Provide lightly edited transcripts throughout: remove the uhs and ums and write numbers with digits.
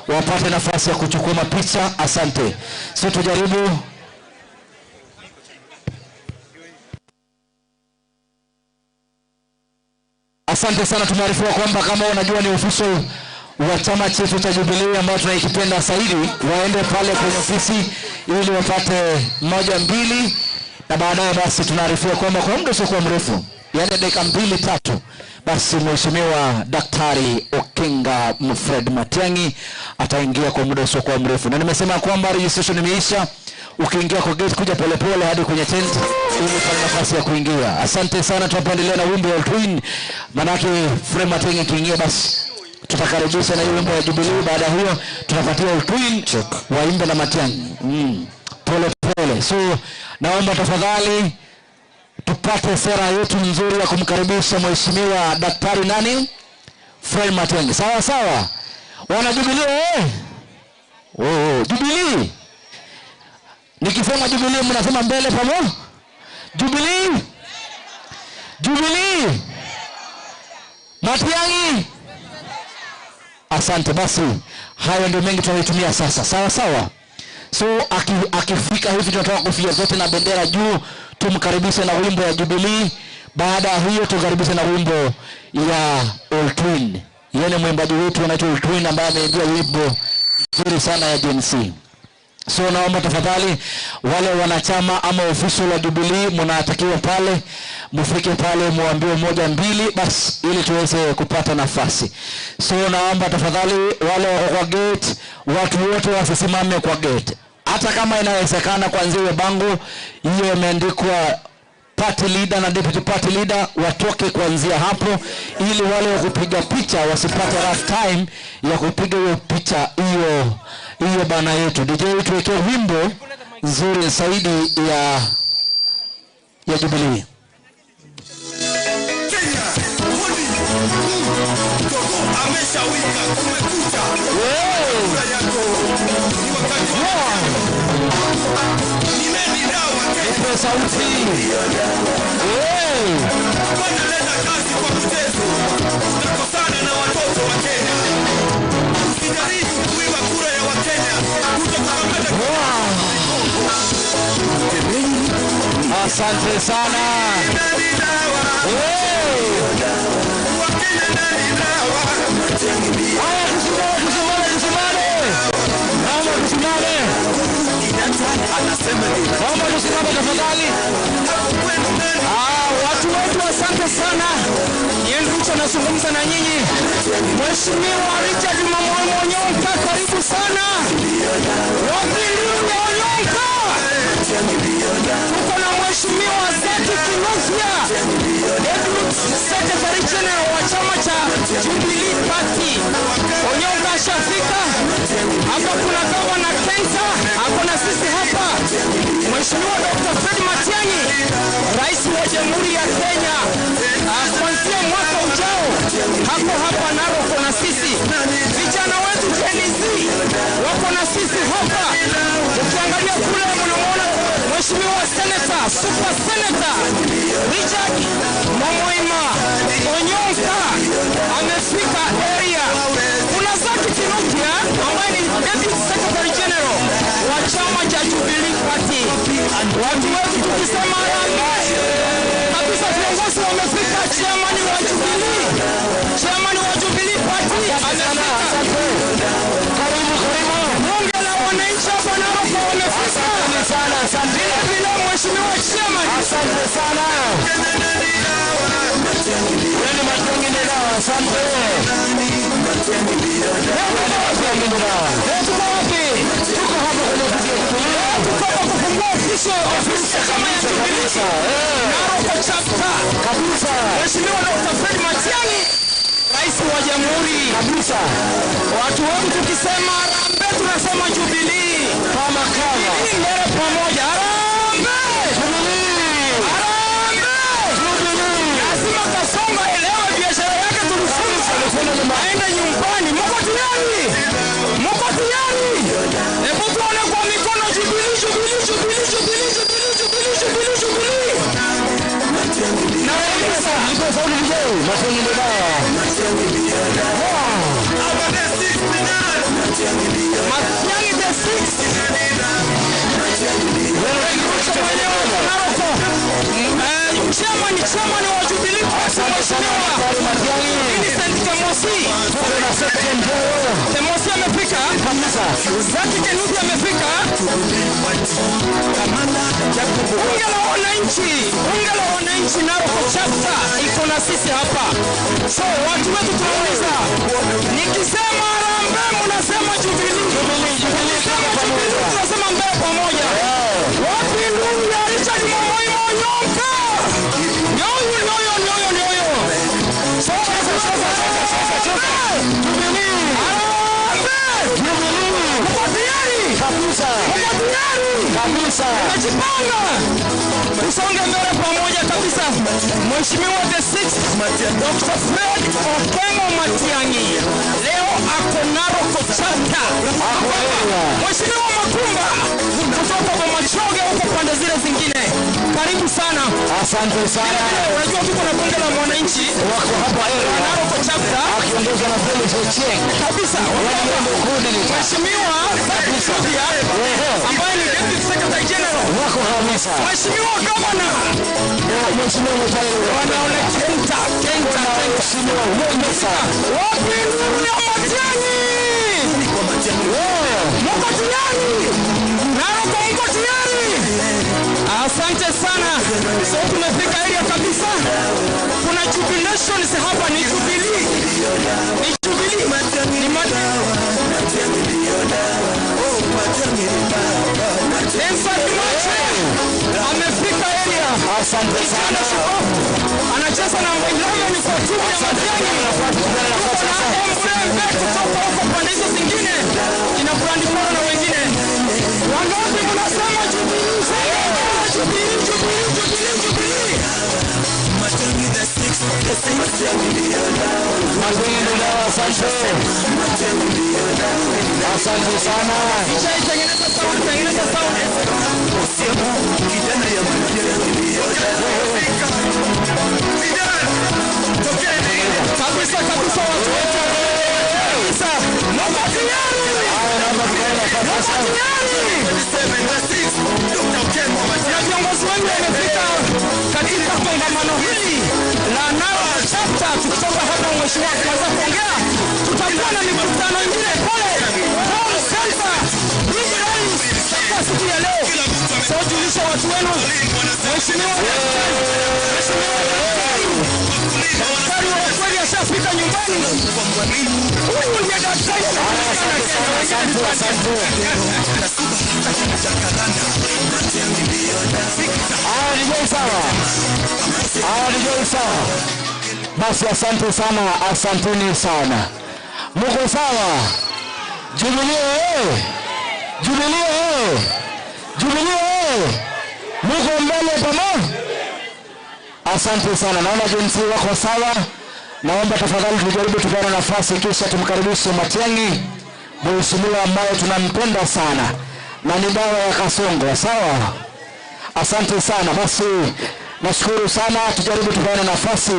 wapate nafasi ya kuchukua mapicha. Asante. So tujaribu. Asante sana. Tumearifiwa kwamba kama unajua ni official wa chama chetu cha Jubilee ambao tunaikipenda zaidi, waende pale kwenye ofisi ili wapate 1 2, na baadaye basi tunaarifiwa kwamba kwa muda usio mrefu, yaani dakika 2 3, basi Mheshimiwa Daktari Okenga Fred Matiang'i ataingia kwa muda usio mrefu. Na nimesema kwamba registration imeisha. Ukiingia kwa gate kuja polepole hadi kwenye tent ili upate nafasi ya kuingia. Asante sana. Tunaendelea na wimbo wa Twin, manake Fred Matiang'i akiingia basi tutakaribisha na hiyo wimbo ya Jubilee. Baada hiyo tunafuatia Twin waimbe na Matiang'i. Pole pole. So naomba tafadhali tupate sera yetu nzuri ya kumkaribisha Mheshimiwa Daktari nani? Fred Matiang'i. Sawa sawa. Wana Jubilee Oh, Jubilee. Nikisema Jubilee mnasema mbele pamoja? Jubilee. Jubilee. Matiang'i. Asante. Basi hayo ndio mengi tunayotumia sasa. Sawa sawa. So akifika hivi tunatoka kofia zote na bendera juu, tumkaribishe na wimbo ya Jubilee. Baada ya hiyo tukaribishe na wimbo ya Old Twin. Yeye mwimbaji wetu anaitwa Old Twin ambaye ameimbia wimbo nzuri sana ya Gen Z. So naomba tafadhali wale wanachama ama official wa Jubilee mnatakiwa pale, mfike pale muambiwe 1 2 basi ili tuweze kupata nafasi. So naomba tafadhali wale wako kwa gate, watu wote wasisimame kwa gate. Hata kama inawezekana kuanzia hiyo bango hiyo imeandikwa party leader na deputy party leader watoke kuanzia hapo, ili wale wa kupiga picha wasipate rough time ya kupiga hiyo picha hiyo hiyo bana yetu. DJ tuweke wimbo nzuri zaidi ya Jubilee. Kenya, hodi, Togo ameshawika, kumekucha. Nipe sauti. Wanaleta kazi kwa mchezo, utakosana na watoto wa Kenya. Usijaribu kuiba kura ya Wakenya, utakukamata. Asante sana. Haya, tusimame, tusimame, tusimame. Naomba tusimame. Naomba tusimame tafadhali. Watu wetu asante sana. Yeye anazungumza na nyinyi. Mheshimiwa Richard Mamoyo Onyonka, karibu sana. Wapinduzi Onyonka. Tuko na Mheshimiwa Zaki Kinuthia, Deputy Secretary General wa chama cha Jubilee Party. Onyonka ashafika. Hapa kuna gavana Kenza, hapo na sisi hapa. Mheshimiwa Dr. Fred Matiang'i, Rais wa Jamhuri ya Kenya, kuanzia mwaka ujao hapo hapa Narok na sisi. Vijana wetu Gen Z wako na sisi hapa. Ukiangalia kule mnamuona Mheshimiwa Senator, Super Senator Richard Momoima Onyonka amefika area. Kuna Zaki Kinuthia ambaye ni Deputy Secretary General wa chama cha Jubilee Party. Watu wetu tukisema harambee kabisa, viongozi wamefika. Chairman wa Jubilee, Chairman wa Jubilee Party amefika. Karibu, karibu. Bunge la wananchi hapa Narok wamefika. Sana, asante. Vile vile Mheshimiwa Chairman, asante sana. Nani Matiang'i ni dawa, asante. Tuko wapi? Tuko hapa kwenye ofisi ya Jubilee. Tuko hapa kufungua ofisi ya chama ya Jubilee Narok chapter kabisa. Mheshimiwa Dr. Fred Matiang'i, Rais wa Jamhuri kabisa. Watu wetu tukisema harambee tunasema Jubilee. Kama kama. Jubilee mbele pamoja. Harambee! Jubilee! Harambee! Jubilee! Lazima Kasonga elewe biashara yake tulifunga. Aende nyumbani. Mko tayari? Mko tayari? Hebu tuone kwa mikono Jubilee, Jubilee, Jubilee, Jubilee, Jubilee, Jubilee, Jubilee, Jubilee. Na kabisa, nipe sauti DJ. Matiang'i ni dawa. Kemosi. Tuko na Second Joe. Kemosi amefika. Kabisa. Zaki Kenuthi amefika. Bunge la wananchi, bunge la wananchi Narok chapter iko na sisi hapa. So watu wetu tunauliza, nikisema harambee mnasema Jubilee. Nikisema Jubilee tunasema mbele pamoja. Wapi ndugu ya Richard Moi Onyonka? Nyoyo nyoyo nyoyo nyoyo. So Jubilee. Harambee! Jubilee. Mko tayari? Kabisa. Mko tayari? Kabisa. Tumejipanga tusonge mbele pamoja kabisa. Mheshimiwa the sixth Dr. Fred Okengo Matiang'i leo ako Narok chapter. Ako area. Mheshimiwa Makumba kutoka Bomachoge huko pande zile zingine, karibu sana. Asante Vile sana. vile unajua tuko na bunge la mwananchi Wako hapa wa area. Narok chapter Akiongozwa na Felix Ochieng. kabisa. Yeye ndio coordinator. Mheshimiwa Zaki ambaye ni Deputy Secretary General, Wako kabisa. Mheshimiwa Governor Mheshimiwa Mutale. wanaona kenta kenta kenta. Mheshimiwa Wembesa. Wapi nuru ya Matiang'i? Mko tayari? Narok mko tayari? Asante sana. So tumefika area kabisa. Kuna jubilations hapa, ni Jubilee. Ni Jubilee. Ni Ensa Kimache amefika area. Asante Kijana sana. shupavu anacheza namba 11 kwa timu ya Matiang'i. Tuko na Mrembe kutoka huko pande hizo zingine, ina Brandi Koro na wengine. Wangapi mnasema Jubilee? Jubilee, Jubilee, Jubilee, Jubilee. Matiang'i ndio dawa. Asante. Asante sana. Kisha itengeneza sound, tengeneza sound. Kabisa kabisa watu wetu. Kabisa. Mko tayari? Haya, naomba tukae nafasi Mko sasa. tayari? Na viongozi wengi wamefika katika kongamano hili la Narok chapter. Tukitoka hapa, mheshimiwa akianza kuongea, tutakuwa na mikutano ingine pale Town Center Big Rally hapa siku ya leo. So julisha watu wenu, mheshimiwa daktari, mheshimiwa daktari, daktari wa kweli ashafika nyumbani. Huyu ndiye daktari anajulikana Kenya. Asante, asante. Haya, ni joi sawa. Haya, ni joi sawa. Basi asante sana, asanteni sana. Muko sawa? Jubilee eh! Jubilee eh! Jubilee eh! Muko mbele pamoja? Asante sana. Naona jinsi wako sawa. Naomba tafadhali tujaribu tupeane nafasi kisha tumkaribishe Matiang'i, mheshimiwa ambaye tunampenda sana na ni dawa ya kasongo. Sawa? Asante sana. Basi nashukuru sana, tujaribu tupeane nafasi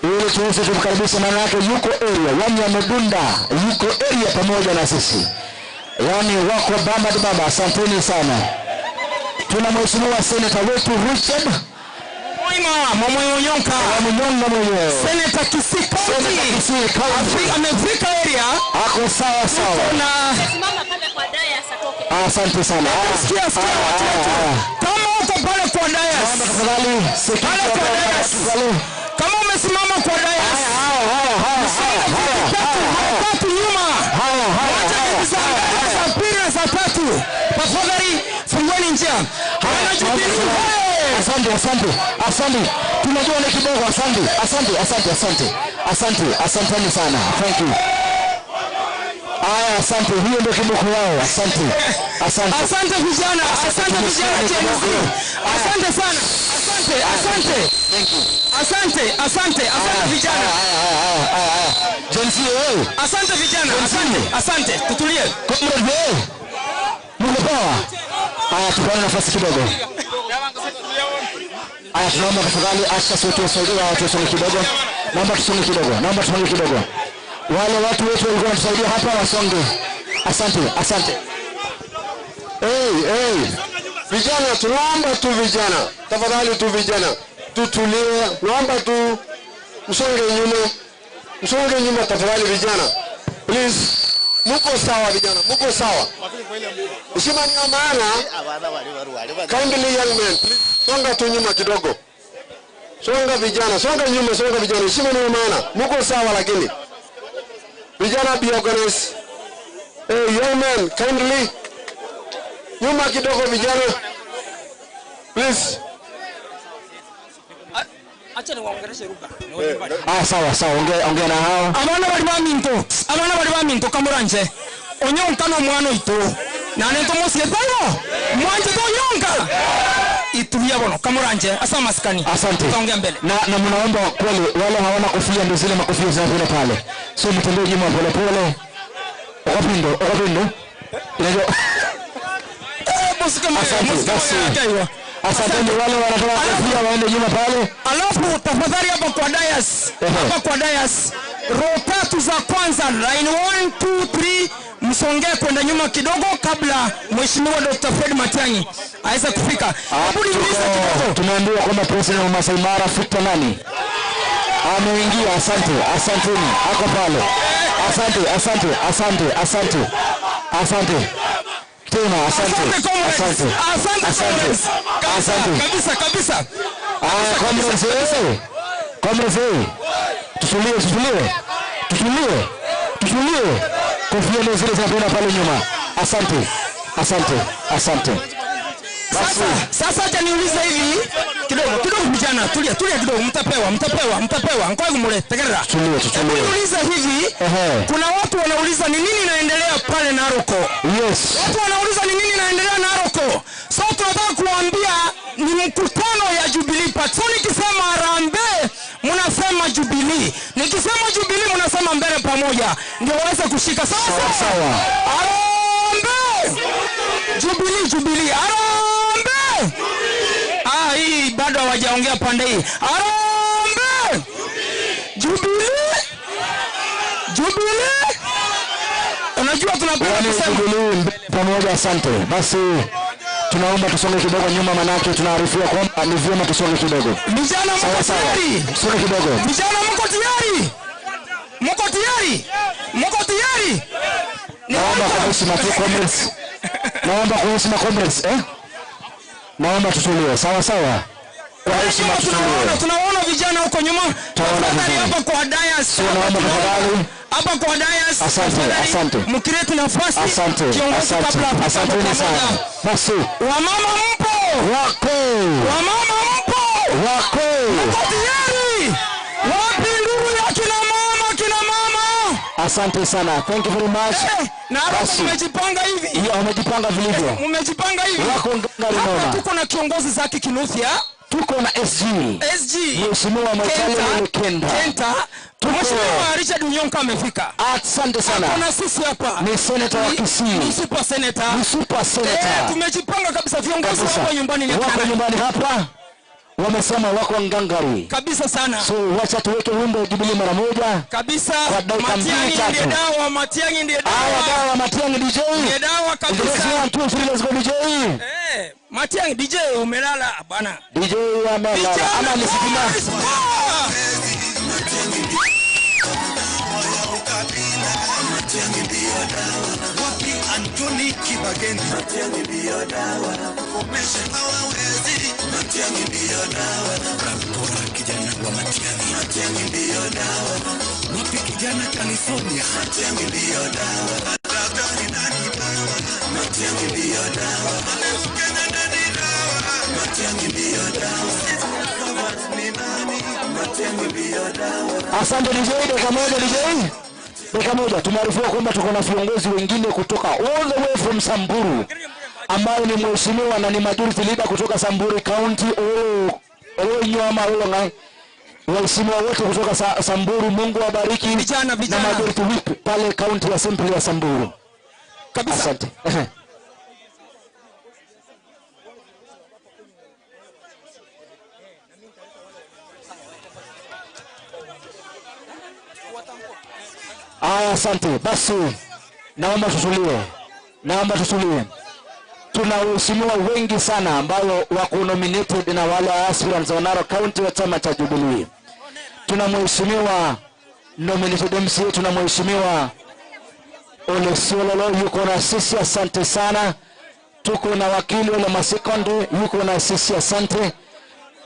ili tuweze kumkaribisha, maana yake yuko area, yani amedunda, yuko area pamoja na sisi, yani wako bamba baba. Asanteni sana. Tuna mheshimiwa seneta wetu Richard Moima Momoyo Onyonka, Wamunyonga mwenyewe, Senator Kisii Senator County. Kisii County, Amefika area ako sawa sawa. na Simama pale kwa dais atoke. Asante sana. sikia sikia watu wetu, kama uko pale kwa dais, Naomba tafadhali pale kwa dais, tafadhali. kama umesimama kwa dais, Haya, haya, haya, songa haya, viti tatu haya, tatu nyuma, haya, haya, wacha haya. viti za mbele, za pili na za tatu. Tafadhali fungueni njia. Wana Jubilee hey! Asante, asante, asante. Tunajua ni kidogo. Asante, asante, asante, asante, asante, asanteni sana. Thank you. Haya, asante. Hiyo ndio kiboko yao. Asante, asante. Asante vijana, asante vijana Gen Z. Asante sana, asante, asante, asante, asante, asante vijana, Haya, haya, haya, haya. Gen Z, wewe. asante vijana, asante, asante, tutulie. Comrade, wewe. Mungu poa. Haya, tupeane nafasi kidogo. Haya, tunaomba tafadhali Asha sote tusaidie watu wasonge kidogo. Naomba tusonge kidogo. Naomba tusonge kidogo. Wale watu wetu walikuwa wanatusaidia hapa wasonge. Asante, asante. Hey, hey. Vijana, tunaomba tu vijana, tafadhali tu vijana, tutulie, naomba tu msonge nyuma. Msonge nyuma tafadhali vijana. Please. Muko sawa vijana, muko sawa. Heshima ni ya maana. Kindly young men, please songa tu nyuma kidogo. Songa vijana, songa nyuma, songa vijana. Heshima ni ya maana. Muko sawa lakini. Vijana be organized. Hey, young men, kindly. Nyuma kidogo vijana. Please. Acha niwaongeleshe lugha. Sawa sawa, ongea na hao. Abana bali baminto. Abana bali baminto kamuranje. Onyonka no mwana ito. Na nento musiye tayo. Mwanje to yonka. Itulia bono kamuranje asa maskani. Asante. Tutaongea mbele. Na mnaomba kweli wale hawana kofia ndio zile makofia zinazoenda pale. So mtembee nyuma pole pole. Okapindo. Inajua. Asante. Asante wale wanatoa kofia waende nyuma pale. Alafu tafadhali hapa kwa dais. Hapa kwa dais. Row tatu za kwanza line 1 2 3 msongee kwenda nyuma kidogo kabla Mheshimiwa Dr. Fred Matiang'i aweze kufika. Hebu niulize kidogo. Tumeambiwa kwamba President wa Masai Mara Victor nani? Ameingia, asante, asanteni. Ako pale. Asante, asante, asante, asante. Asante. Tena asante. Asante. Asante. Asante. Kabisa kabisa. Comrades, comrades, tutulie, tutulie. Tutulie. Tutulie. Kofia ndio zile zinapenda pale nyuma. Asante. Asante. Asante. Sasa acha niulize hivi kidogo kidogo vijana, tulia tulia kidogo, mtapewa mtapewa mtapewa. Ngoja mule tekeleza. Tutulie tutulie. Niulize hivi, kuna watu wanauliza ni nini inaendelea pale Naroko. Yes. Watu wanauliza ni nini inaendelea Naroko. So tunataka kuambia ni mkutano ya Jubilee Party. So nikisema harambee mnasema Jubilee. Nikisema Jubilee mnasema mbele pamoja. Ndio waweze kushika. Sawa sawa. Harambee! Jubilee Jubilee. Harambee! Hii bado hawajaongea pande hii. Harambee! Jubilee! Jubilee! Unajua tunapenda kusema Jubilee pamoja, asante. Basi tunaomba tusonge kidogo nyuma manake tunaarifiwa kwamba ni vyema tusonge kidogo. Vijana mko tayari? Tusonge kidogo. Vijana mko tayari? Mko tayari? Mko tayari? Naomba kwa heshima tu comrades. Naomba kwa heshima comrades, eh? Naomba tutulie. Sawa sawa. Kwa heshima tutulie. Tunaona vijana huko nyuma. Tafadhali hapa kwa dais. Tunaomba tafadhali. Hapa kwa dais. Asante, asante. Mkirete nafasi. Asante. Kiongozi kabla. Asante sana. Basi. Wamama mpo? Wako. Wamama mpo? Wako. Mko tayari? Wapi ndugu ya kina mama, kina mama? Asante sana. Thank you very much. Na hapa mmejipanga hivi. Hiyo wamejipanga vilivyo. Mmejipanga hivi. Wako ngangari noma. Tuko na kiongozi zake Kinuthia. Tuko na SG. SG. Mheshimiwa Mwikali Kenda. Kenta. Mheshimiwa Richard Onyonka amefika. Asante sana. Kuna sisi hapa. Ni senator wa Kisii. Ni super senator. Ni super senator. Tumejipanga kabisa viongozi wako nyumbani ni wako nyumbani hapa. Wamesema wako ngangari. Kabisa sana. So wacha tuweke wimbo Jubilee mara moja. Kabisa. Matiang'i ndiye dawa, Matiang'i ndiye dawa. Haya dawa Matiang'i DJ. Ndiye dawa kabisa. 1 2 3 let's go DJ. Matiang'i DJ umelala bana. DJ amelala. Ama nisikima. Wapi Anthony Kibagendi? Matiang'i ndiyo dawa. Komesha hawawezi. Matiang'i ndiyo dawa. Bora kijana wa Matiang'i. Matiang'i ndiyo dawa. Wapi kijana California? Matiang'i ndiyo dawa. Daktari nani dawa? Matiang'i ndiyo dawa. Kenya nani dawa? Matiang'i ndiyo dawa. Ni nani? Matiang'i ndiyo dawa. Asante DJ, dakika moja DJ. Dakika moja, tumearifiwa kwamba tuko na viongozi wengine kutoka all the way from Samburu ambaye ni mheshimiwa na ni majority leader kutoka Samburu County, Olo Ngai. Waheshimiwa wote kutoka Samburu, Mungu awabariki. Vijana vijana. Na majority whip pale county assembly ya Samburu. Kabisa. Asante. Asante. Basi naomba tutulie. Naomba tutulie. Tuna waheshimiwa wengi sana ambao wako nominated na wale aspirants wa Narok County wa chama cha Jubilee. Tuna mheshimiwa Nominated MC tuna mheshimiwa Ole Sololo yuko na sisi, asante sana. Tuko na wakili Ole Masikonde yuko na sisi, asante.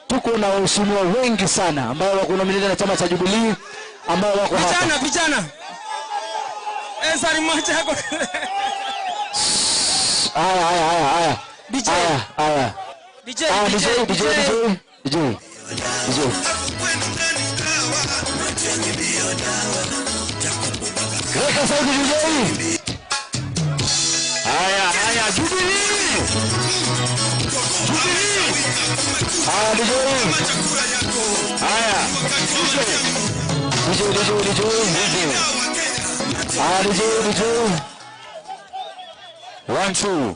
Tuko na waheshimiwa wengi sana ambao wako nominated na chama cha Jubilee ambao wako hapa. Vijana, vijana. Sari moja yako. Haya, haya, haya, haya. DJ. Haya, haya. DJ, DJ, DJ, DJ, DJ. DJ. Weka sauti DJ. Haya, haya, Jubilee. Jubilee. Haya, DJ. Haya. DJ, DJ, DJ, DJ. Haya, DJ, DJ. 1 2.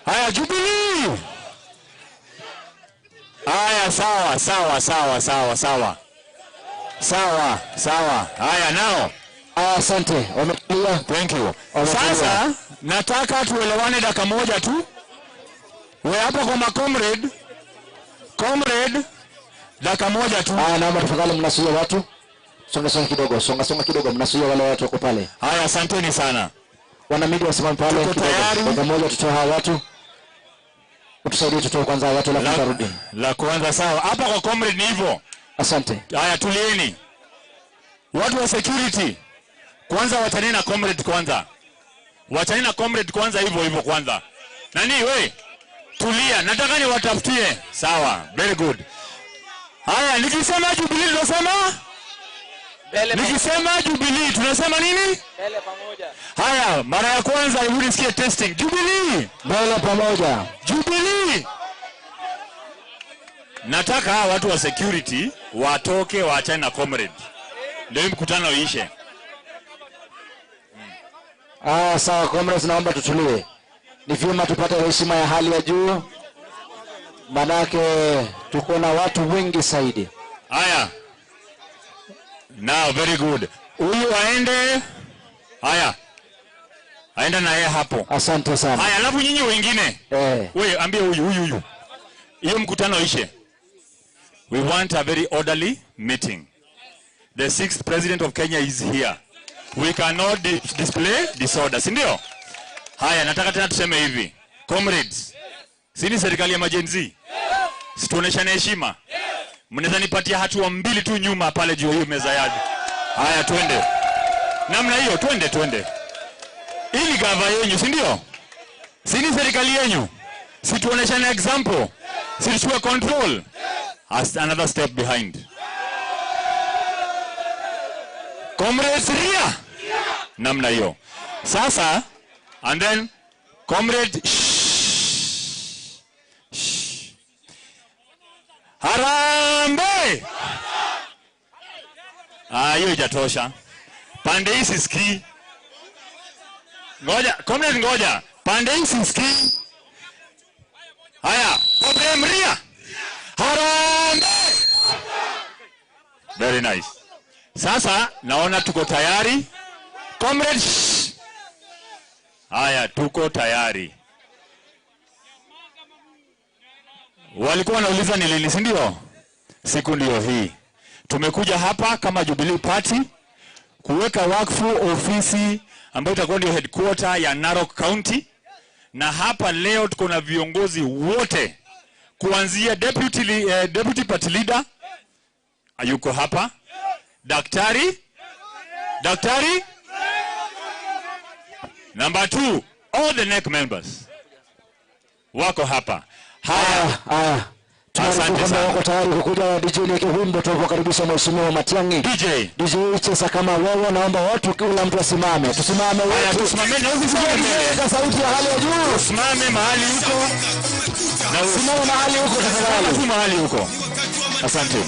Haya, Jubilee. Haya, sawa, sawa, sawa, sawa, sawa. Sawa, sawa. Haya, nao. Asante. Wametulia. Thank you. Sasa nataka tuelewane dakika moja tu. Wewe hapo kwa comrade. Comrade, dakika moja tu. Haya, naomba tafadhali mnasuia watu. Songa songa kidogo, songa songa kidogo, mnasuia wale watu wako pale. Haya, asanteni sana. Wana media wasimame pale Tuko tayari. Dakika moja tutoe hawa watu. Utusaidie tutoe kwanza watu alafu tutarudi. La kwanza sawa. Hapa kwa comrade ni hivyo. Asante. Haya, tulieni. Watu wa security kwanza wachane na comrade kwanza. Wachane na comrade kwanza hivyo hivyo kwanza. Nani we? Tulia, nataka niwatafutie. Sawa, very good. Haya, nikisema Jubilee tunasema? Nikisema Jubilee tunasema nini? Mbele pamoja. Haya, mara ya kwanza hebu nisikie testing. Jubilee, mbele pamoja. Jubilee. Nataka watu wa security watoke waachane na comrade. Ndio mkutano uishe. Sawa comrades, naomba tutulie. Ni vyema tupate heshima ya hali ya juu. Manake tuko na watu wengi zaidi. Haya. Now very good. Huyu aende. Haya. Aenda na yeye hapo. Asante sana. Haya, alafu nyinyi wengine. Wewe ambie huyu huyu huyu. Hiyo mkutano ishe. We want a very orderly meeting. The 6th president of Kenya is here. We cannot display disorder, si ndio? Haya, nataka tena tuseme hivi. Comrades, si ni serikali ya majenzi? Si tuoneshane heshima? Mnaweza nipatia hatua mbili tu nyuma pale juu hiyo meza yadi. Haya, twende. Namna hiyo, twende, twende. Ili gava yenu, si ndio? Si ni serikali yenu? Si tuoneshane example? Si tuchukue control? As another step behind. Comrades, ria. Namna hiyo. Sasa, and then, comrade, shh, shh. Harambee! Hiyo haijatosha. Pande hii sisikii. Ngoja, comrade ngoja. Pande hii sisikii. Haya, comrade mria. Harambee! Very nice. Sasa naona tuko tayari. Comrade, shh. Haya, tuko tayari. Walikuwa wanauliza ni lini, si ndio? Siku ndio hii. Tumekuja hapa kama Jubilee Party kuweka wakfu ofisi ambayo itakuwa ndio headquarter ya Narok County. Na hapa leo tuko na viongozi wote kuanzia deputy party leader yuko hapa, Daktari number 2, all the NEC members wako hapa. Haya, haya. Asante sana. Wako tayari kukuja DJ niweke wimbo tunapokaribisha Mheshimiwa Matiang'i. DJ cheza kama wewe, naomba watu kila mtu asimame. Tusimame wote. Tusimame na usimame mbele. Sauti ya hali ya juu. Usimame mahali huko. Na usimame mahali huko tafadhali. Usimame mahali huko. Asante.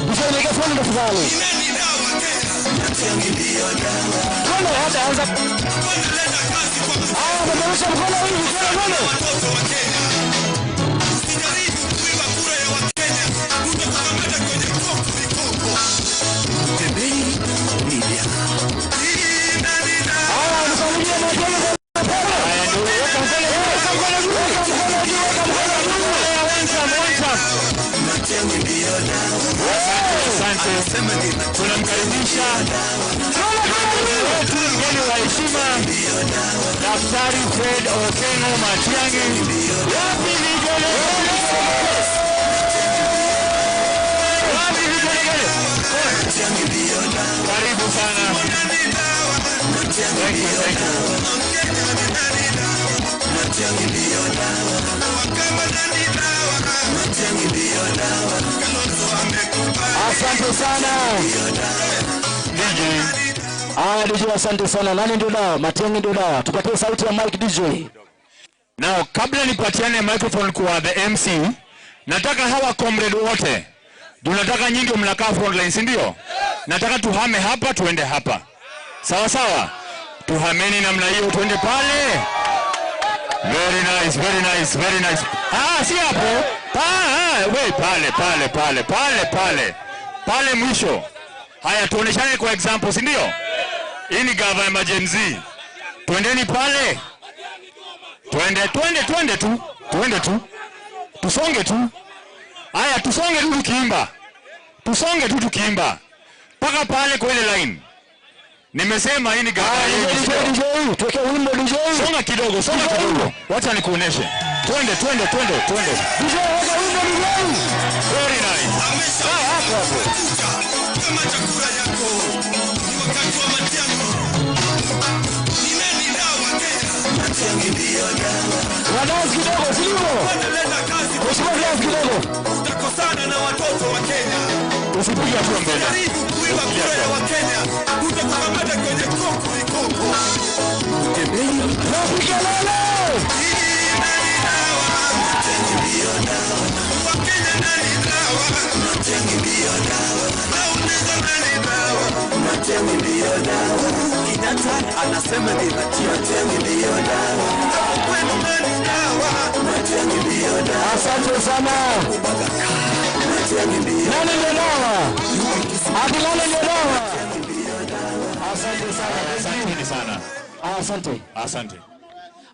DJ niweke phone tafadhali. Mkono hata anza. Peperusha mkono hivi, mkono. Asante. Tunamkaribisha Mheshimiwa Daktari Fred Okengo Matiang'i. Wapi vigelegele? Wapi vigelegele? Karibu sana. Thank you, thank you. Asante sana DJ. Haya DJ, asante sana. Nani ndio dawa? Matiang'i ndio dawa. Tupatie sauti ya mic DJ. Now, kabla nipatiane microphone kwa the MC, nataka hawa comrade wote, tunataka nyinyi ndio mnakaa frontline, si ndio? Nataka tuhame hapa tuende hapa. Sawa sawa? Tuhameni namna hiyo tuende pale. Very nice, very nice, very nice. Ah, si hapo. We pale pale pale pale pale. Pale mwisho. Haya, tuoneshane kwa example, si ndio? Hii ni gava ya Gen Z. Twendeni pale. Twende, twende, twende tu. Twende tu. Tusonge tu. Haya, tusonge tu tukiimba. Tusonge tu tukiimba. Paka pale kwa ile line. Nimesema hii ni gava yenu. DJ, tuweke wimbo DJ. Songa kidogo, songa kidogo. Wacha nikuoneshe. Twende, twende, twende, twende. DJ, weka wimbo DJ. Very nice. Hapo hapo. Kama chakula yako ni wakati wa Matiang'i. Ni nani dawa Kenya? Matiang'i ndio dawa. Wadance kidogo, sivyo? Wanaleta kazi. Mheshimiwa, dance kidogo. Utakosana na watoto wa Kenya. Usipige hatua mbele. Jaribu kuiba kura ya Wakenya. Utakukamata kwenye koko ikoko. Wapi kelele? Nani dawa? Matiang'i ndio dawa. Wakenya nani dawa? Matiang'i ndio dawa. Nauliza nani dawa? Matiang'i ndio dawa. Kenyatta anasema ni Matiang'i ndio dawa. Hapo kwenu nani dawa? Matiang'i ndio dawa. Asante sana. Matiang'i ndio. Nani ndio dawa? Ati nani ndio dawa? Asante sana. Asante sana. Asante. Asante.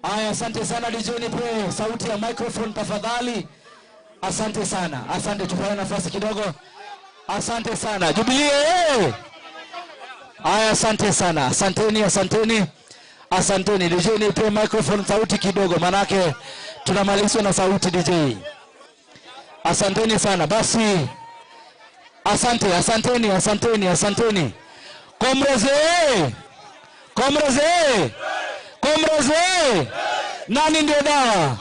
Aya, asante sana DJ, nipe sauti ya microphone tafadhali. Asante sana. Asante, tupane nafasi kidogo. Asante sana. Jubilee. Aya, asante sana. Asanteni, asanteni. Asanteni. DJ, nipe microphone sauti kidogo manake tunamalizwa na sauti DJ. Asanteni sana. Basi asante, asanteni, asanteni, asanteni. Comrades, comrades, comrades. Nani ndio dawa?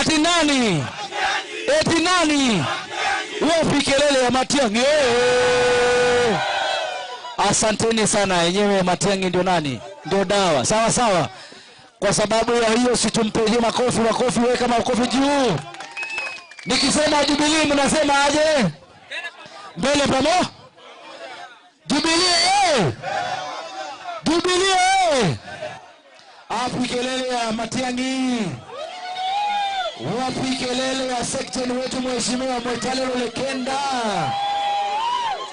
Ati nani? Eti nani? Wapi kelele ya Matiang'i? Asanteni sana. Yenyewe Matiang'i ndio nani? Ndio dawa. Sawa sawa. Kwa sababu ya hiyo situmpigie makofi, makofi, weka makofi juu. Nikisema Jubilee mnasema aje? Mbele pamo? Jubilee! Jubilee! Wapi kelele ya Matiang'i? Wapi kelele ya section wetu Mheshimiwa Mwetale Lekenda?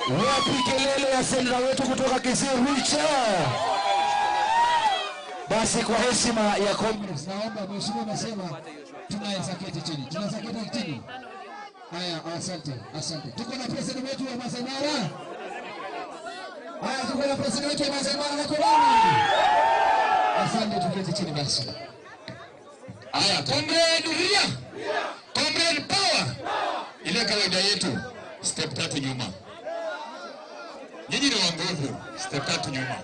Wapi kelele ya seneta wetu kutoka Kisii Richard? Basi kwa heshima ya Congress, naomba mheshimiwa amesema tunaweza keti chini. Tunaweza keti chini. Haya, asante, asante. Tuko na president wetu wa Masai Mara. Haya, tuko na president wetu wa Masai Mara na Koloni. Asante, tuketi chini basi. Haya, comrade Ria. Comrade Power. Ile kawaida yetu, step 3 nyuma. Nyinyi ni wa nguvu, step 3 nyuma.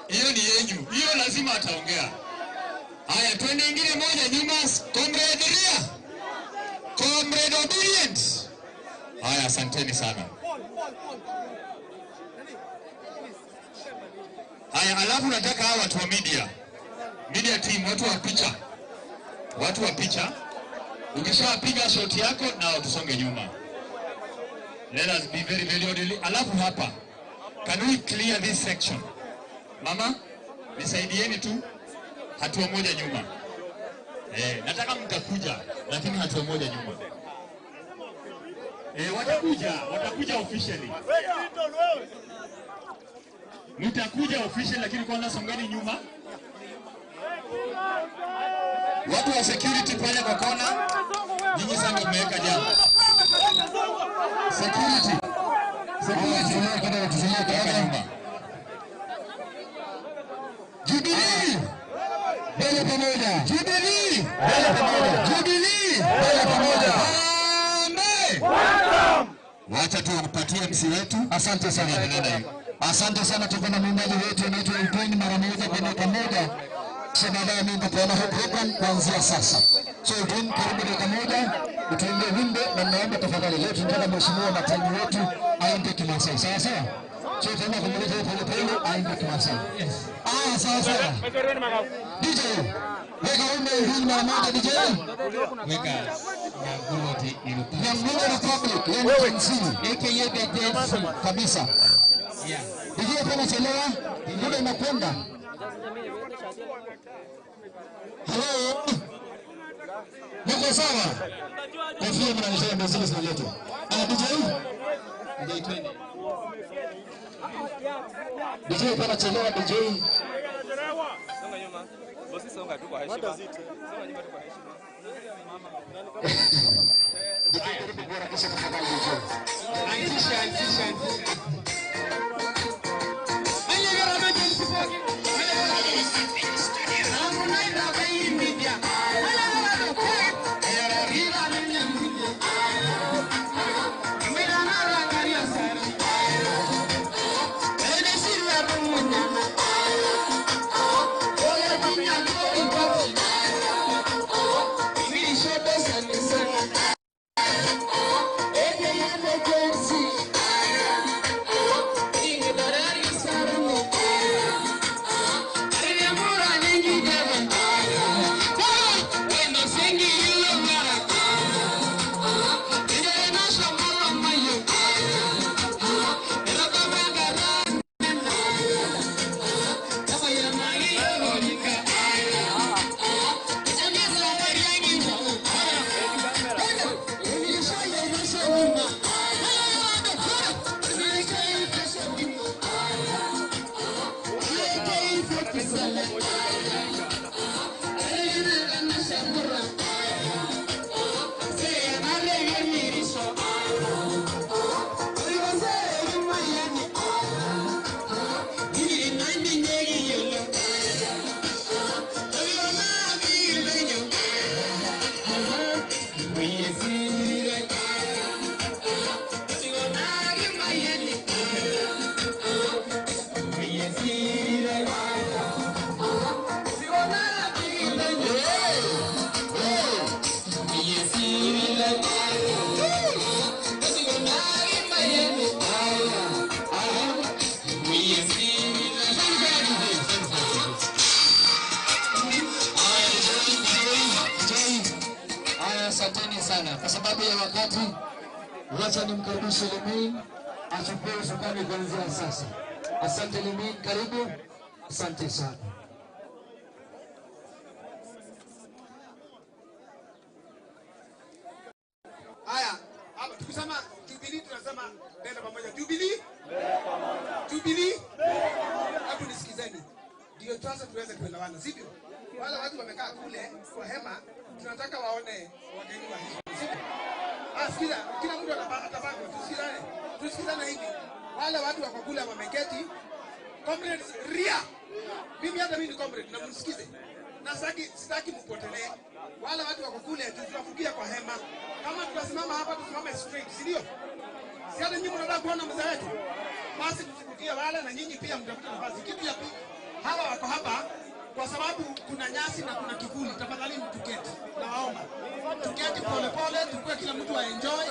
Hiyo ni yenyu, hiyo lazima ataongea. Haya, twende ingine moja nyuma, comrade Ria. Comrade Obedient. Haya, asanteni sana. Haya, alafu nataka hawa watu wa media. Media team, watu wa picha. Watu wa picha. Ukishapiga shot yako na tusonge nyuma. Let us be very very orderly. Alafu hapa, can we clear this section? Mama, nisaidieni tu hatua moja nyuma. Nataka mtakuja, lakini hatua moja nyuma. Watakuja officially. Mtakuja officially, lakini kwanza songeni nyuma. Watu wa security pale kwa kona, nyinyi sana mmeweka jambo. Security. Security kidogo tusilie nyuma. Jubilee mbele pamoja, Jubilee mbele pamoja, Jubilee mbele pamoja. Harambee! Wacha tumpatie MC wetu. Asante sana, asante sana. Tuko na mwimbaji wetu anaitwa Eugene, mara moja kwa dakika moja. Kisha baadaye mimi nitapeana hii program kuanzia sasa. So Eugene, karibu dakika moja utuimbie wimbo, na naomba tafadhali, leo tunataka mheshimiwa Matiang'i wetu aimbe Kimasai, sawa sawa? So tutaenda kumuleta pole pole aimbe Kimasai. Yes. Ah, sawa sawa. DJ, weka wimbo Eugene mara moja DJ. Weka Nyang'hule Republic, wewe AKA the Gen kabisa. Yeah. DJ hapana chelewa, muda unakwenda. Hello. Niko sawa? Kofia mnanisema ndio zile zinaletwa. Ah, DJ. DJ twende. DJ hapana chelewa DJ. Songa nyuma. Bosi songa tu kwa heshima. Songa nyuma tu kwa heshima. DJ karibu kuharakisha tafadhali DJ. Anzisha, anzisha, anzisha. Asanteni sana. Kwa sababu ya wakati, wacha nimkaribishe Lemin achukue usukani kuanzia sasa. Asante Lemin, karibu. Asante sana. Haya, hapa tukisema Jubilee tunasema mbele pamoja. Jubilee? Mbele pamoja. Jubilee? Mbele pamoja. Hebu nisikizeni. Ndio sasa tuweze kuelewana, sivyo? Wale watu wamekaa kule kwa hema, tunataka waone wageni wa heshima, sivyo? Ah, sikiza, kila mtu atapangwa, tusikizane. Tusikizane hivi. Wale watu wako kule wameketi, comrades ria. Mimi hata mimi ni comrade na msikize. Na sitaki mpotelee. Wale watu wako kule tutafukia kwa hema. Kama tutasimama hapa tusimame straight, si ndio? Si hata nyinyi mnataka kuona mzee wetu. Basi tusifukie wale na nyinyi pia mtapata nafasi. Kitu ya pili, hawa wako hapa kwa sababu kuna nyasi na kuna kivuli. Tafadhali mtuketi. Nawaomba. Tuketi pole pole, tukue kila mtu aenjoy,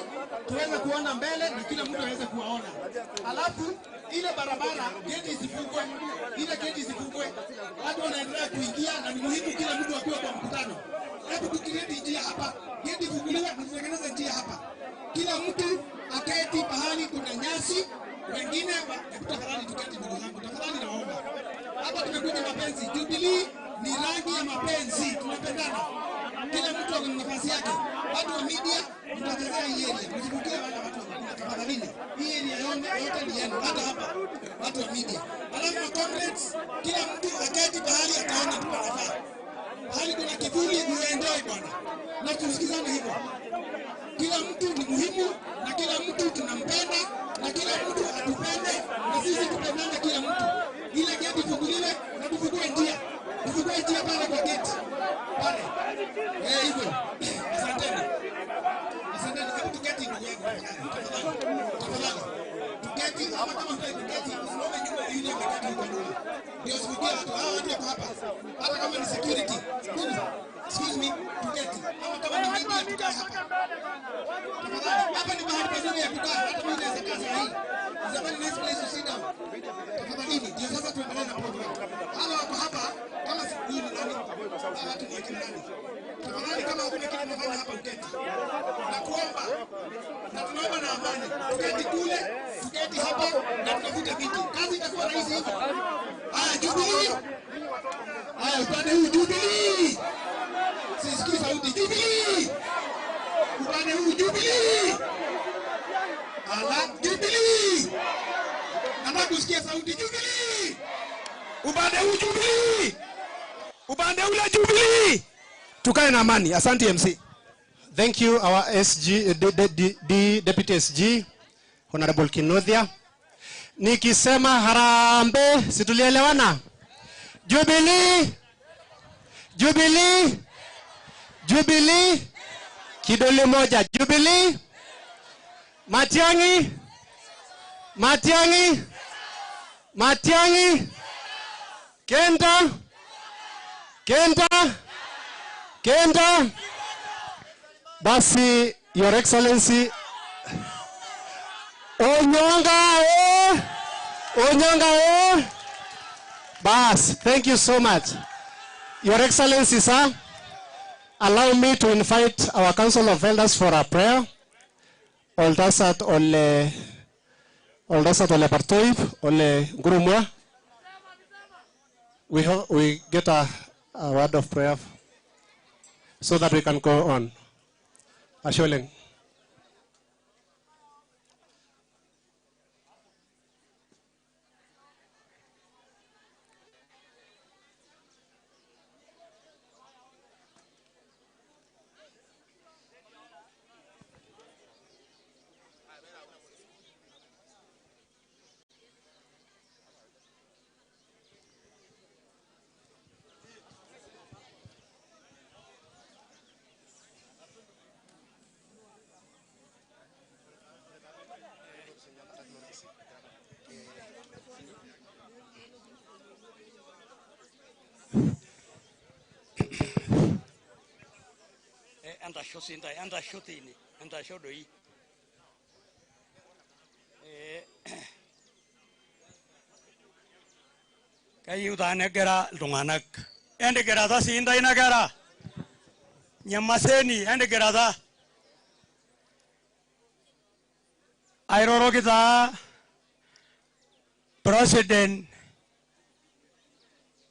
tuweze kuona mbele na kila mtu aweze kuwaona. Alafu ile barabara geti isifungwe, ile geti isifungwe. Watu wanaendelea kuingia na ni muhimu kila mtu akiwa kwa mkutano. Hebu tucreate njia hapa, geti ifunguliwe na tutengeneze njia hapa. Kila mtu aketi pahali kuna nyasi, wengine tafadhali tuketi ndugu zangu, tafadhali nawaomba. Hapa tumekuja mapenzi. Jubilee ni rangi ya mapenzi, tunapendana. Kila mtu ana nafasi yake. Watu wa media mtachezea hii area, msibukie wale watu wa kula tafadhalini. Hii area yote ni yenu, hata hapa watu wa media. Alafu comrades, kila mtu aketi pahali ataona panafaa. Pahali kuna kivuli uenjoy bwana. Na tusikizane hivyo. Kila mtu ni muhimu na kila mtu tunampenda na kila mtu atupende na sisi tupendane kila mtu. Ile geti ifunguliwe na tufungue njia. Eh, hivyo. Asanteni. Asanteni. Hebu tuketi ndugu yangu. Tafadhali. Tafadhali. Tuketi ama kama hutaki kuketi, usimame nyuma ya yule ameketi huko nyuma. Ndio usivutie watu. Hawa watu wako hapa. Hata kama ni security. Ndugu, excuse me, tuketi. Ama kama ni media tukae hapa. Tafadhali. Hapa ni mahali pazuri ya kukaa. Hata mimi naweza kaa saa hii. It's a very nice place to sit down. Tafadhalini, ndio sasa tuendelee na program. Hawa wako hapa kama si huyu ni nani? Hawa watu ni akina nani? Tafadhali kama hakuna kitu tunafanya hapa uketi. Na kuomba na tunaomba na amani. Tuketi kule, tuketi hapa na tunavuta viti. Kazi itakuwa rahisi hivyo. Haya, Jubilee. Haya, upande huu Jubilee. Sisikii sauti Jubilee. Upande huu Jubilee. Ala, Jubilee. Nataka kusikia sauti Jubilee. Upande huu Jubilee. Upande ule Jubilee. Tukae na amani. Asante MC. Thank you, our SG, D, D, D, D, Deputy SG, Honorable Kinuthia. Nikisema harambee, si tulielewana? Jubilee, Jubilee, Jubilee, kidole moja, Jubilee, Matiang'i, Matiang'i, Matiang'i, Kenta, Kenta, Kenta. Basi, Your Excellency, Onyonga, eh! Onyonga, eh! Bas, thank you so much. Your Excellency, sir, allow me to invite our Council of Elders for a prayer. Oldasat Ole, Oldasat Ole Partoib, Ole Ngurumwa. We get a word of prayer so that we can go on. Asholeng. Entasho doi. Kayieu taa negira iltung'anak entigirata sii intae ina kera nyamaseni entigirata. Airoroki taa President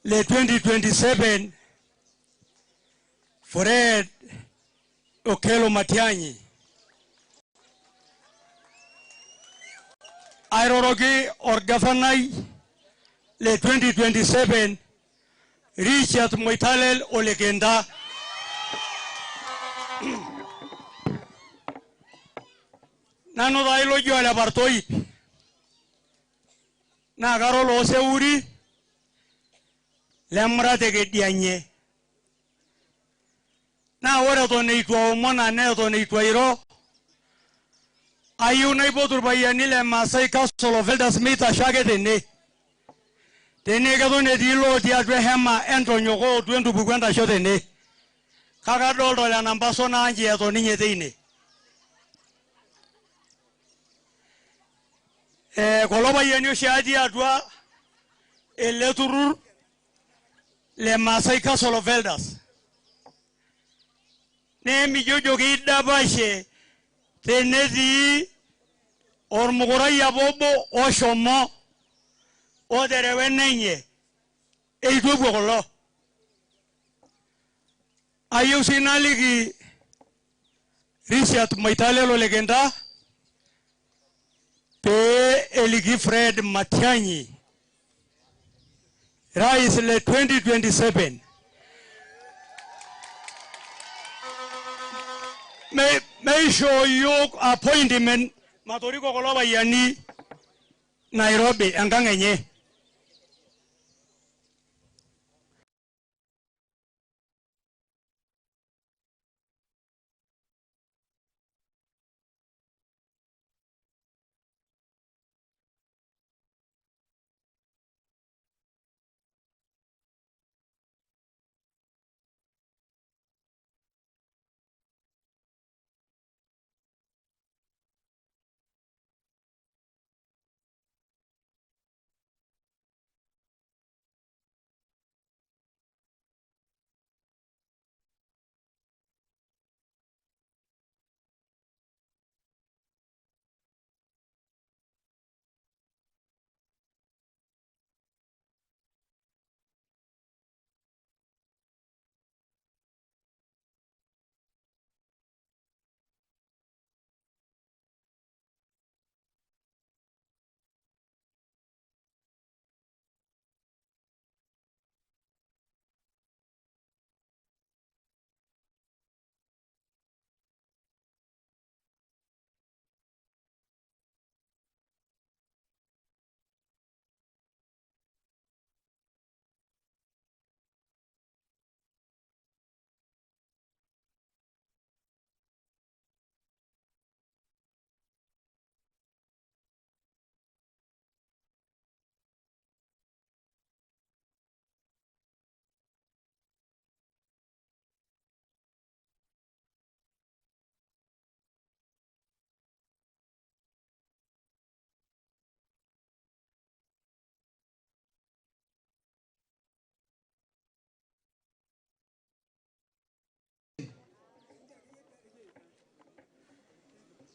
le 2027 Fred Okello Matiang'i. Airoroki orgavanai le 2027 Richard Moitalel Ole Kenta. Nanu taa ilo ojo ole Partoip naa kara olooseuri lemurata ekedianye. Naa ore eton eitu aomon anaa eton eitu airo, ayieu naipotu irpayiani le Maasai Council of Elders meitasho ake tene. Tene keton etii ilotii atua ehema entonyoko otu entupuku entasho tene. Kake adolta ole Nambaso naa nche eton ninye teine. Kulo payiani oshi atii atua ele turrur le Maasai Council of Elders. Nemijojo kidapashe tenetii ormukurai apa obo oshomo oterewa enenye eitu epuo kulo. Ayieu sii naliki Richard Moitalel Ole Kenta pee eliki Fred Matiang'i rais le 2027 meishoo yiok appointment matoriko kulo payiani Nairobi enkang enye.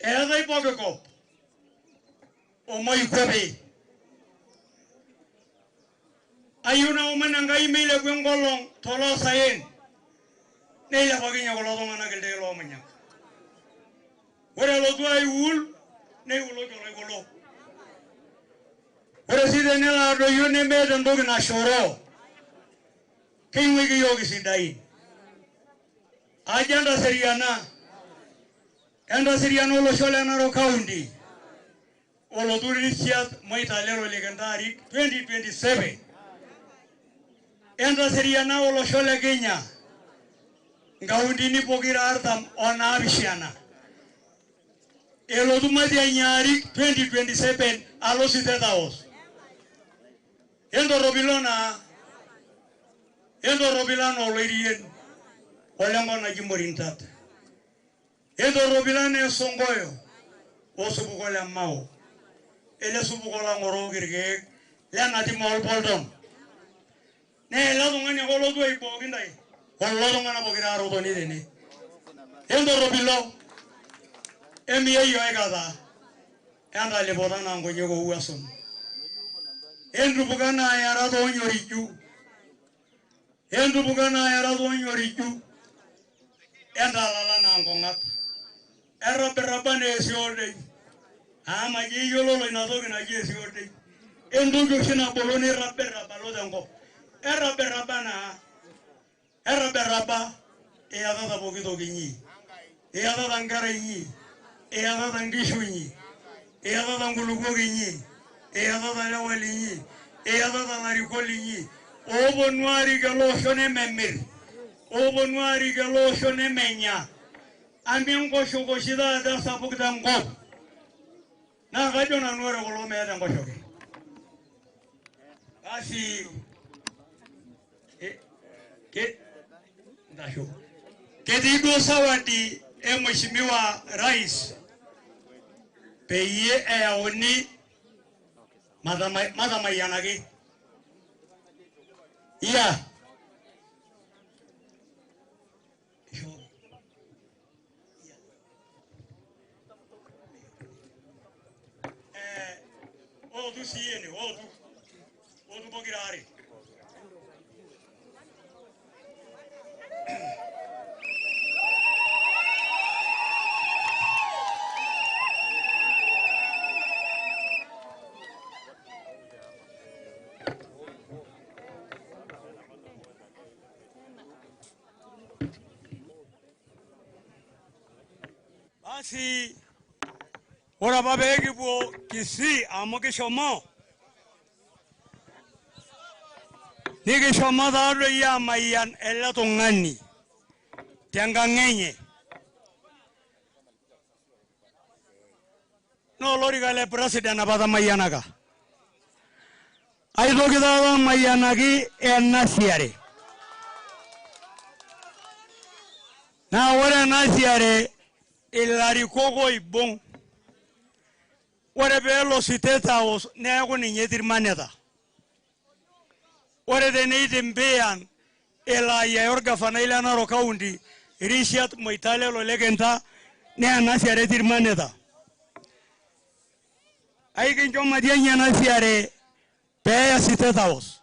Eetai pooki kop omoikuapi. Ayieu naomon Enkai meilepu enkolong toloosaen neilepakinye kulo tung'anak iltei loomunyak. Ore elotu aiwul neiwuloki oloikulo. Ore sii tenelo adoyio nemeeta entoki nashoroo, keing'uiki iyiook isidain. Ajo entaseriana, entaseriana olosho le Narok County olotu Richard Moitalel olikintaa 2027. Entaseriana olosho le Kenya nkauntini pokira 47 elotu Matiang'i arik 2027 alo State House. Entorropilo naa, entorropila naa oloirien olenkop naji Morintat. Entorropila naa Esongoyo osupuko le Mao. Ele supuko lang'orooki irkeek lena tim oolpolton. Naa ele tung'ani ake olotu aibooki intae kulo tung'anak pokira aare otoni tene. Entorropilo emiyeyio aikata entalipota naa nkonyek oowuasun. Entupuka naa yarat oonyoriju. Entupuka naa yarat oonyoriju. Entalala naa nkong'at. Errabirraba naa esiodei. Amu majo iyiololo ina toki naji esiodei. Entoki oshi nabolo nirrabirrab alo tenkop. Errabirraba naa. Errabirraba iyatata pooki toki inyi. Iyatata nkera inyi. Iyatata nkishu inyi. Iyatata nkulukuok inyi. Iyatata lewa linyi. Iyatata ilarikok linyi. Ooponu aarik ele osho nememir. Ooponu aarik ele osho nemenya. Amu enkoshoke oshi taata sapuk tenkop. Naa kajo nanu ore kulo meeta enkoshoke. Basi ntasho. Ketii duo sawadi e Mheshimiwa Rais peyie eyauni matamayianaki. Iya. Ootu sii ene, ootu. Ootu pokira aare. Basi ore apa pee kipuo Kisii amu kishomo nikishomo taadoi amayian ele tung'ani tenkang' enye. Naa olorika le president apa tamayianaka. Aitoki taata amayianaki ena siare. Naa ore ena siare ilarikok oibung'. Ore peelo State House neeku ninye etii irmaneta. Ore teneitembean elo ayiaya orgavanai le Narok County Richard Moitalel Ole Kenta naa ena siare etii irmaneta. Aikincho Matiang'i ena siare peeya State House.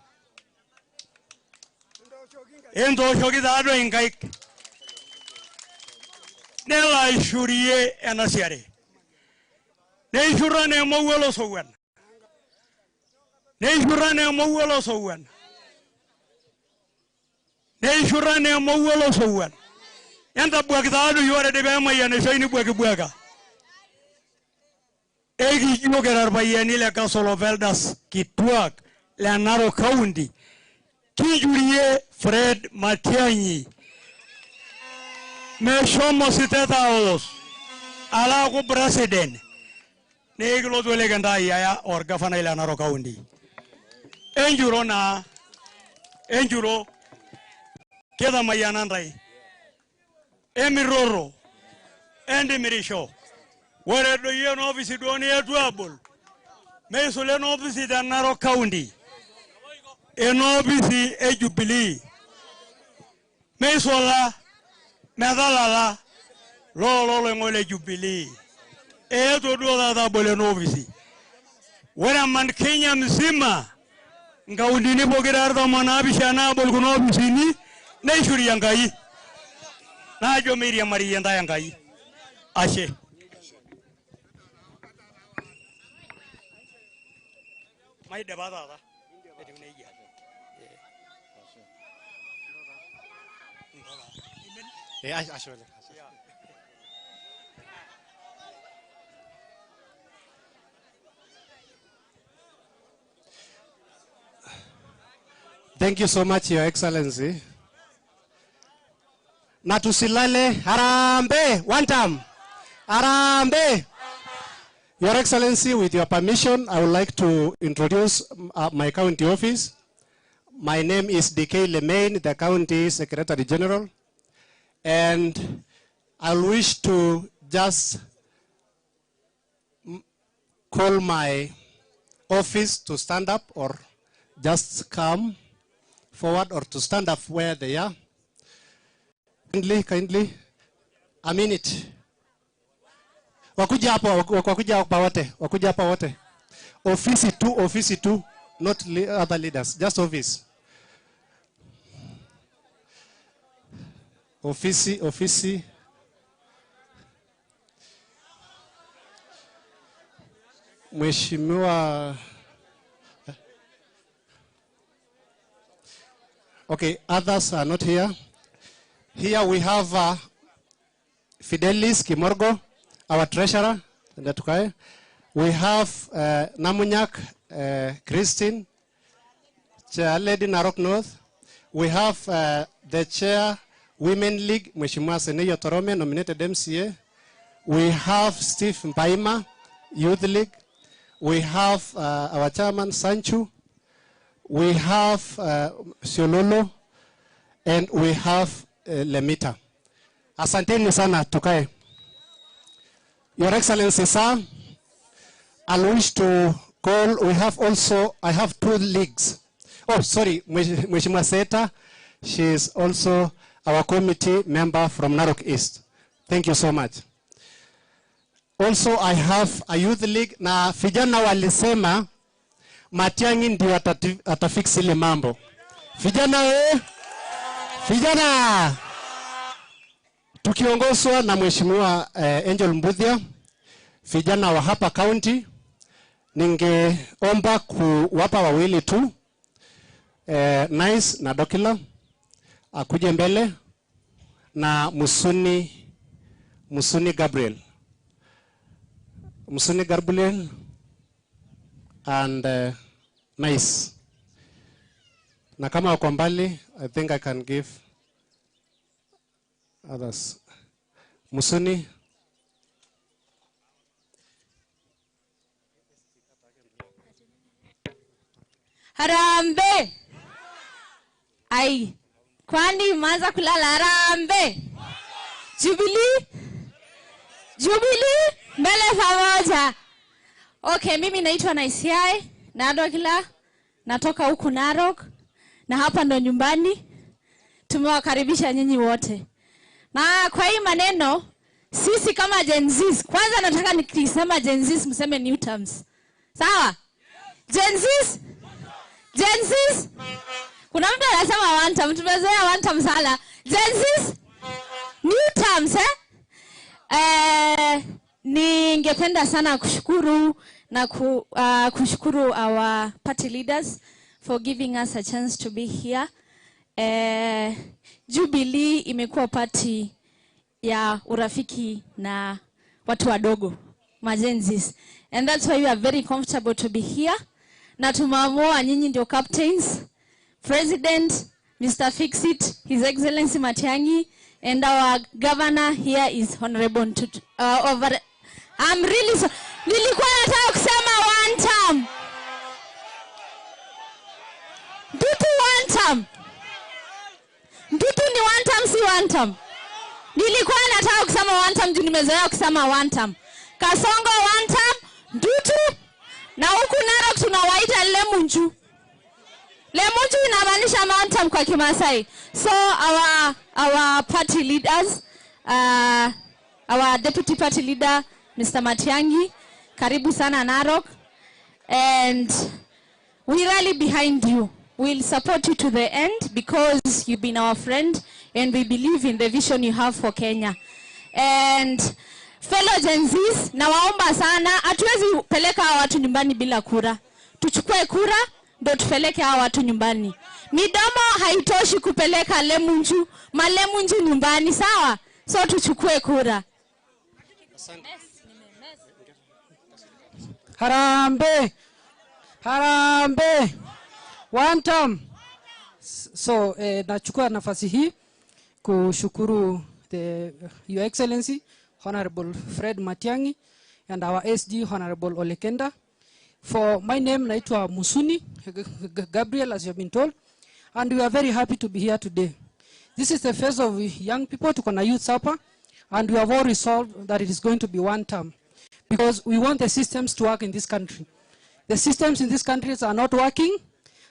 Entooshoki taadoi inkaik. Nelo aishurie ena siare. Neishurra naa emowuo olosowuan. Neishurra naa emowuo olosowuan. Neishurra naa emowuo olosowuan. Entabuaki taadoi ore dei peemayianishoi nibuakibuaka. Ekijo kira irpayiani le Council of Elders kituak le Narok County kinjurie Fred Matiang'i meshomo State House ala aaku president nikilotu ele kintaa ayiaya orgavanai le Narok County. Enjuro naa, enjuro kitamayiana ntae. Emiroro, entimirisho. Ore doi ena ofisi duo nietu abol, meisula ena ofisi te Narok County, ena ofisi e Jubilee. Meisula metalala loolo loing'o le Jubilee. Eetuo duo taata abol ena ofisi. Ore eman Kenya mzima nkauntini pokira 47 abol kuna ofisini neishori Enkai. Naajo meiriamariyie ntae Enkai. Ashe. Maidipa taata. Etiu nejia. Ashe oleng. Thank you so much, Your Excellency. Na tusilale, harambee, one time. Harambee. Your Excellency, with your permission, I would like to introduce my county office. My name is DK Lemain, the County Secretary General. And I wish to just call my office to stand up or just come forward or to stand up where they are. Kindly, kindly, a minute. Wakuja hapa, wakuja hapa wote, wakuja hapa wote. Ofisi tu, not other leaders, just office. Ofisi, ofisi. Mheshimiwa. Okay, others are not here. Here we have Fidelis Kimorgo, our treasurer. We have Namunyak Christine, Chair Lady Narok North. We have the Chair Women League, Mheshimiwa Seneyo Torome, nominated MCA. We have Steve Mpaima, Youth League. We have our chairman, Sanchu. We have Siololo, and we have Lemita. Asanteni sana, tukae. Your Excellency, sir, I wish to call, we have also, I have two leagues. Oh, sorry, Mheshimiwa Seta, she is also our committee member from Narok East. Thank you so much. Also, I have a youth league, na vijana walisema Matiang'i ndio atafix ile mambo. Vijana vijana! Tukiongozwa na Mheshimiwa Angel Mbuthia, vijana wa hapa county, ningeomba kuwapa wawili tu, Nice na Dokila akuje mbele, na Musuni Gabriel. Musuni Gabriel and Nice. Na kama wako mbali, I think I can give others. Musuni. Harambee. Ai, kwani mwanza kulala? Harambee. Jubilee. Jubilee mbele pamoja. Okay, mimi naitwa Naisiai Nadokila, natoka huku Narok, na hapa ndo nyumbani. Tumewakaribisha nyinyi wote. Na kwa hii maneno, sisi kama Gen Zs, kwanza nataka nikisema Gen Zs mseme new terms. Sawa? Gen Zs? Gen Zs? Kuna mtu anasema one term, tumezoea one term sana. Gen Zs? New terms, eh? Ningependa sana kushukuru na kushukuru our party leaders for giving us a chance to be here. Jubilee imekuwa party ya urafiki na watu wadogo, majenzis. And that's why we are very comfortable to be here. Na tumeamua nyinyi ndio captains, President, Mr. Fixit, His Excellency Matiang'i, and our governor here is Honorable Ntutu. I'm really so, nilikuwa nataka kusema one term. Ntutu one term. Ntutu ni one term, si one term. Nilikuwa nataka kusema one term juu nimezoea kusema one term. Kasongo one term, Ntutu, na huku Narok tunawaita Lemunju. Lemunju inamaanisha one term kwa Kimasai. So our party leaders, our deputy party leader Mr. Matiang'i. Karibu sana Narok. And we rally behind you. We'll support you to the end because you've been our friend and we believe in the vision you have for Kenya. And fellow Gen Zs, nawaomba sana, hatuwezi peleka hawa watu nyumbani bila kura. Tuchukue kura ndo tupeleke hawa watu nyumbani. Midomo haitoshi kupeleka lemunju, malemunju nyumbani, sawa? So tuchukue kura. Harambe. Harambe. One term. So nachukua nafasi hii kushukuru Your Excellency Honorable Fred Matiang'i and our SG Honorable Olekenda. For my name naitwa Musuni Gabriel, as you have been told, and we are very happy to be here today. This is the face of young people, tuko na youth hapa, and we have all resolved that it is going to be one term because we want the systems to work in this country. The systems in this country are not working,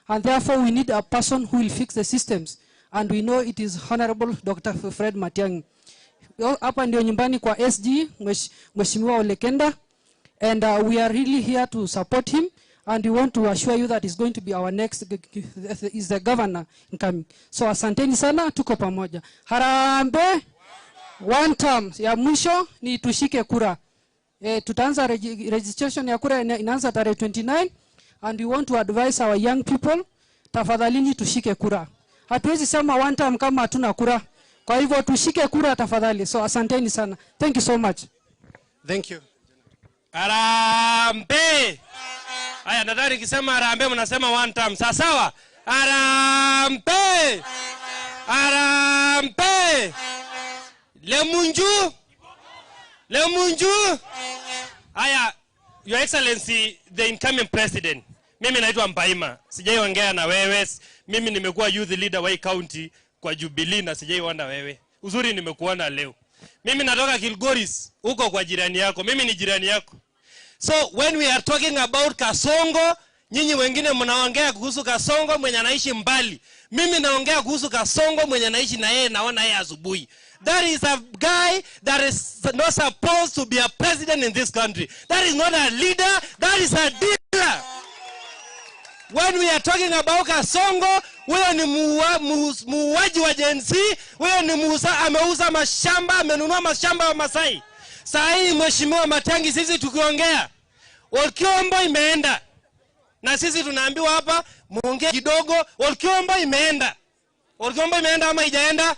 and therefore we need a person who will fix the systems. And we know it is Honorable Dr. Fred Matiang'i. Hapa ndio nyumbani kwa SG, Mheshimiwa Olekenda, and we are really here to support him, and we want to assure you that he's going to be our next, is the governor incoming. So asanteni sana, tuko pamoja. Harambe, one term. Ya mwisho ni tushike kura. Tutaanza registration ya kura inaanza tarehe 29, and we want to advise our young people, tafadhalini tushike kura. Hatuwezi sema one term kama hatuna kura. Kwa hivyo tushike kura tafadhali. So asanteni sana. Thank you so much. Thank you. Harambe. Haya, nadhani nikisema harambe mnasema one term. Sawa sawa. Harambe. Harambe. Lemunju. Lemunju. Haya, Your Excellency the incoming president. Mimi naitwa Mbaima. Sijaiongea na wewe. Mimi nimekuwa youth leader wa county kwa Jubilee na sijaiona wewe. Uzuri nimekuona leo. Mimi natoka Kilgoris, huko kwa jirani yako. Mimi ni jirani yako. So when we are talking about Kasongo, nyinyi wengine mnaongea kuhusu Kasongo mwenye anaishi mbali. Mimi naongea kuhusu Kasongo mwenye anaishi na yeye, naona yeye asubuhi. That is a guy that is not supposed to be a president in this country. That is not a leader, that is a dealer. When we are talking about Kasongo, huyo ni muuaji wa Gen Z, huyo ni muuza, ameuza mashamba, amenunua mashamba wa Masai. Saa hii Mheshimiwa Matiang'i, sisi tukiongea, Olkiombo imeenda. Na sisi tunaambiwa hapa muongee kidogo, Olkiombo imeenda. Olkiombo imeenda ama haijaenda?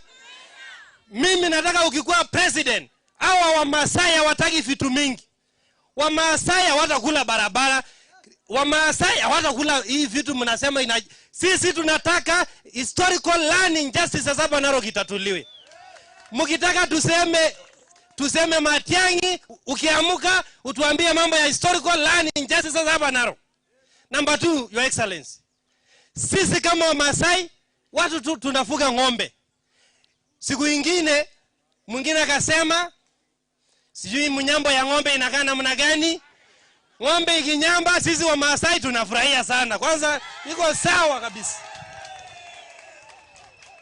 Mimi nataka ukikuwa president, hawa wa Masai hawataki vitu mingi. Wa Masai hawatakula barabara. Wamasai hawatakula hii vitu mnasema ina. Sisi tunataka historical learning justice sasa Narok itatuliwe. Mkitaka tuseme Matiang'i, ukiamuka utuambie mambo ya historical learning justice sasa Narok. Number 2, Your Excellency. Sisi kama Wamasai watu tu tunafuga ng'ombe. Siku nyingine mwingine akasema sijui mnyambo ya ng'ombe inakaa namna gani. Ng'ombe ikinyamba sisi wa Maasai tunafurahia sana. Kwanza iko sawa kabisa.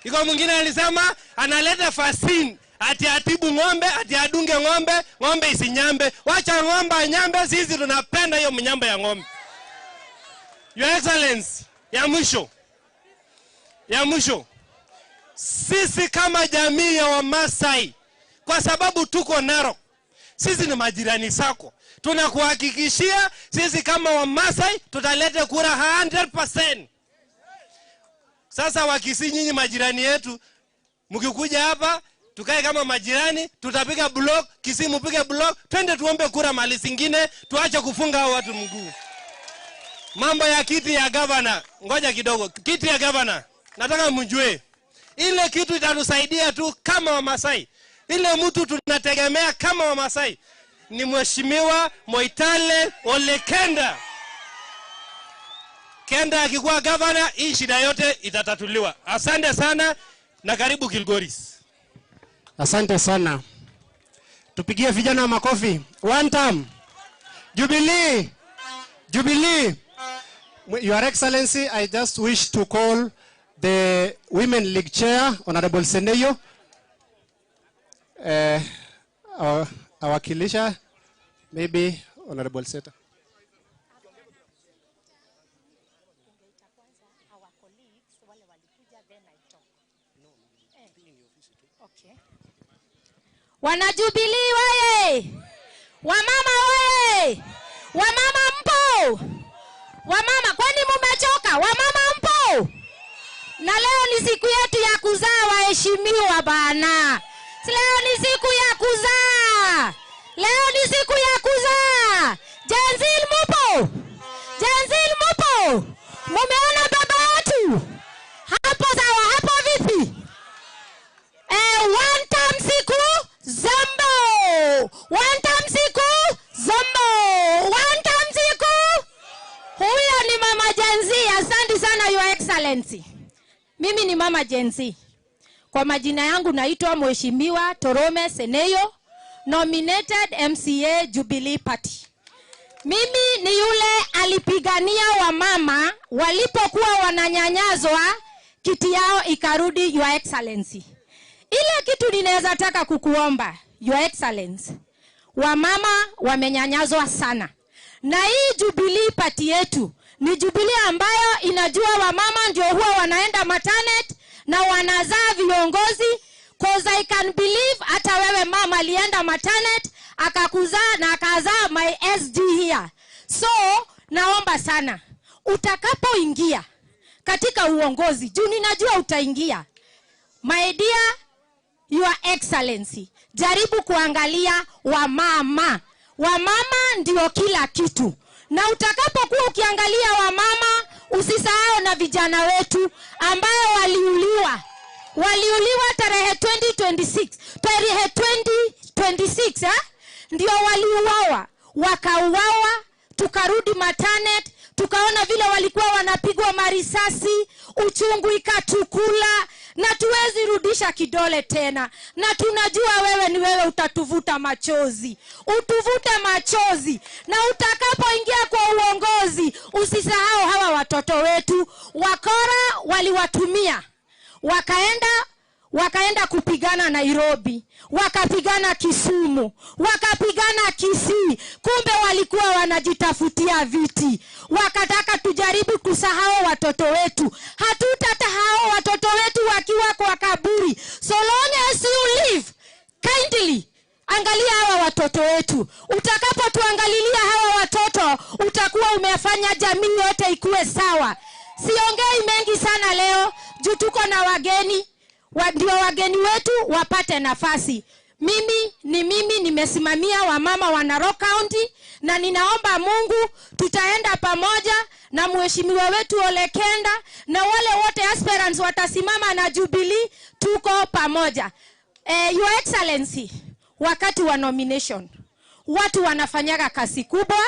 Iko mwingine alisema analeta vaccine ati atibu ng'ombe, ati adunge ng'ombe, ng'ombe isinyambe. Wacha ng'ombe anyambe, sisi tunapenda hiyo mnyamba ya ng'ombe. Your Excellency, ya mwisho. Ya mwisho. Sisi kama jamii ya Wamasai, kwa sababu tuko Narok, sisi ni majirani zako. Tunakuhakikishia sisi kama Wamasai tutaleta kura 100%. Sasa Wakisii nyinyi majirani yetu, mkikuja hapa tukae kama majirani, tutapiga block, Kisii mpige block, twende tuombe kura mali zingine, tuache kufunga hao watu mguu. Mambo ya kiti ya governor, ngoja kidogo. Kiti ya governor, nataka mjue. Ile kitu itatusaidia tu kama Wamasai. Ile mtu tunategemea kama Wamasai ni Mheshimiwa Moitale Olekenda. Kenda akikuwa governor, hii shida yote itatatuliwa. Asante sana na karibu Kilgoris. Asante sana. Tupigie vijana makofi. One time. Jubilee. Jubilee. Your Excellency, I just wish to call the Women League Chair, Honorable Seneyo, awakilisha Maybe Honorable Seta. Wanajubilee waye! Wamama waye! Wamama mpo! Wamama, kwani mumechoka? Wamama mpo! Na leo ni siku yetu ya kuzaa, waheshimiwa bana. Leo ni siku ya kuzaa. Leo ni siku ya kuzaa. Jenzil mupo! Jenzil mupo! Mumeona baba yetu? Hapo sawa, hapo vipi? One time siku Zombo. One time siku Zombo. One time siku. Huyo ni mama Gen Z. Asante sana Your Excellency. Mimi ni mama Gen Z. Kwa majina yangu naitwa Mheshimiwa Torome Seneyo, nominated MCA Jubilee Party. Mimi ni yule alipigania wamama walipokuwa wananyanyazwa, kiti yao ikarudi, Your Excellency. Ile kitu ninaweza taka kukuomba, Your Excellency, wamama wamenyanyazwa sana. Na hii Jubilee Party yetu ni Jubilee ambayo inajua wamama ndio huwa wanaenda maternity na wanazaa viongozi. Cause I can believe hata wewe mama alienda maternity akakuzaa na akazaa my SD here. So naomba sana, utakapoingia katika uongozi, juu ninajua utaingia, my dear Your Excellency, jaribu kuangalia wamama. Wamama ndio kila kitu. Na utakapokuwa ukiangalia wamama, usisahau na vijana wetu ambao waliuliwa. Waliuliwa tarehe 2026. Tarehe 2026, ndio waliuawa. Wakauawa, tukarudi maternity, tukaona vile walikuwa wanapigwa marisasi, uchungu ikatukula, na tuwezi rudisha kidole tena. Na tunajua wewe ni wewe utatuvuta machozi. Utuvuta machozi. Na utakapoingia kwa uongozi, usisahau hawa watoto wetu. Wakora waliwatumia. Wakaenda kupigana Nairobi, wakapigana Kisumu, wakapigana Kisii. Kumbe walikuwa wanajitafutia viti. Wakataka tujaribu kusahau watoto wetu. Hatutasahau watoto wetu wakiwa kwa kaburi. So long as you live, kindly angalia hawa watoto wetu. Utakapotuangalilia hawa watoto, utakuwa umefanya jamii yote ikuwe sawa. Siongei mengi sana leo, juu tuko na wageni. Ndio wageni wetu wapate nafasi. Mimi nimesimamia wamama wa Narok County, na ninaomba Mungu tutaenda pamoja na mheshimiwa wetu Ole Kenda na wale wote aspirants watasimama na Jubilee, tuko pamoja. Your Excellency, wakati wa nomination watu wanafanyaga kazi kubwa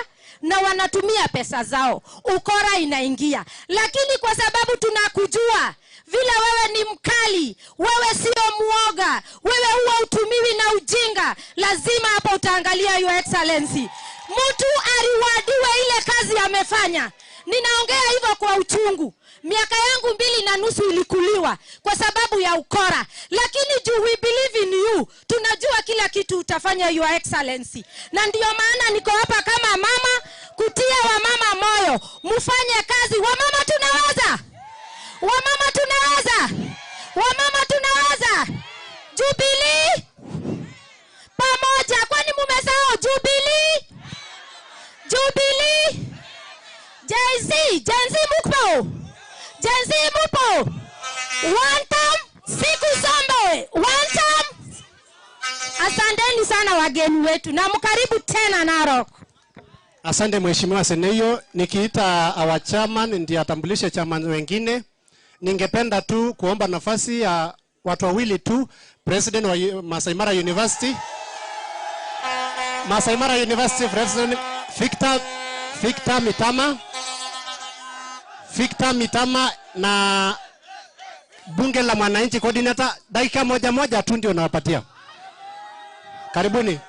na wanatumia pesa zao, ukora inaingia. Lakini kwa sababu tunakujua vile wewe ni mkali, wewe sio muoga, wewe huwa utumiwi na ujinga, lazima hapo utaangalia Your Excellency. Mtu ariwadiwe ile kazi amefanya. Ninaongea hivyo kwa uchungu. Miaka yangu 2.5 ilikuliwa kwa sababu ya ukora. Lakini juu we believe in you, tunajua kila kitu utafanya Your Excellency. Na ndio maana niko hapa kama mama kutia wamama moyo. Mufanye kazi. Wamama tunaweza. Wamama tunaweza. Wamama tunaweza. Jubilee pamoja. Kwani mumesahau Jubilee? Jubilee. Gen Z, Gen Z mupo. Gen Z mupo. One time siku zombe. One time. Asanteni sana wageni wetu na mkaribu tena Narok. Asante Mheshimiwa Seneyo. Nikiita our chairman ndiye atambulishe chairman wengine. Ningependa tu kuomba nafasi ya watu wawili tu, President wa Masai Mara University. Masai Mara University President Victor Mitama. Victor Mitama na Bunge la Mwananchi Coordinator, dakika moja moja tu ndio nawapatia. Karibuni.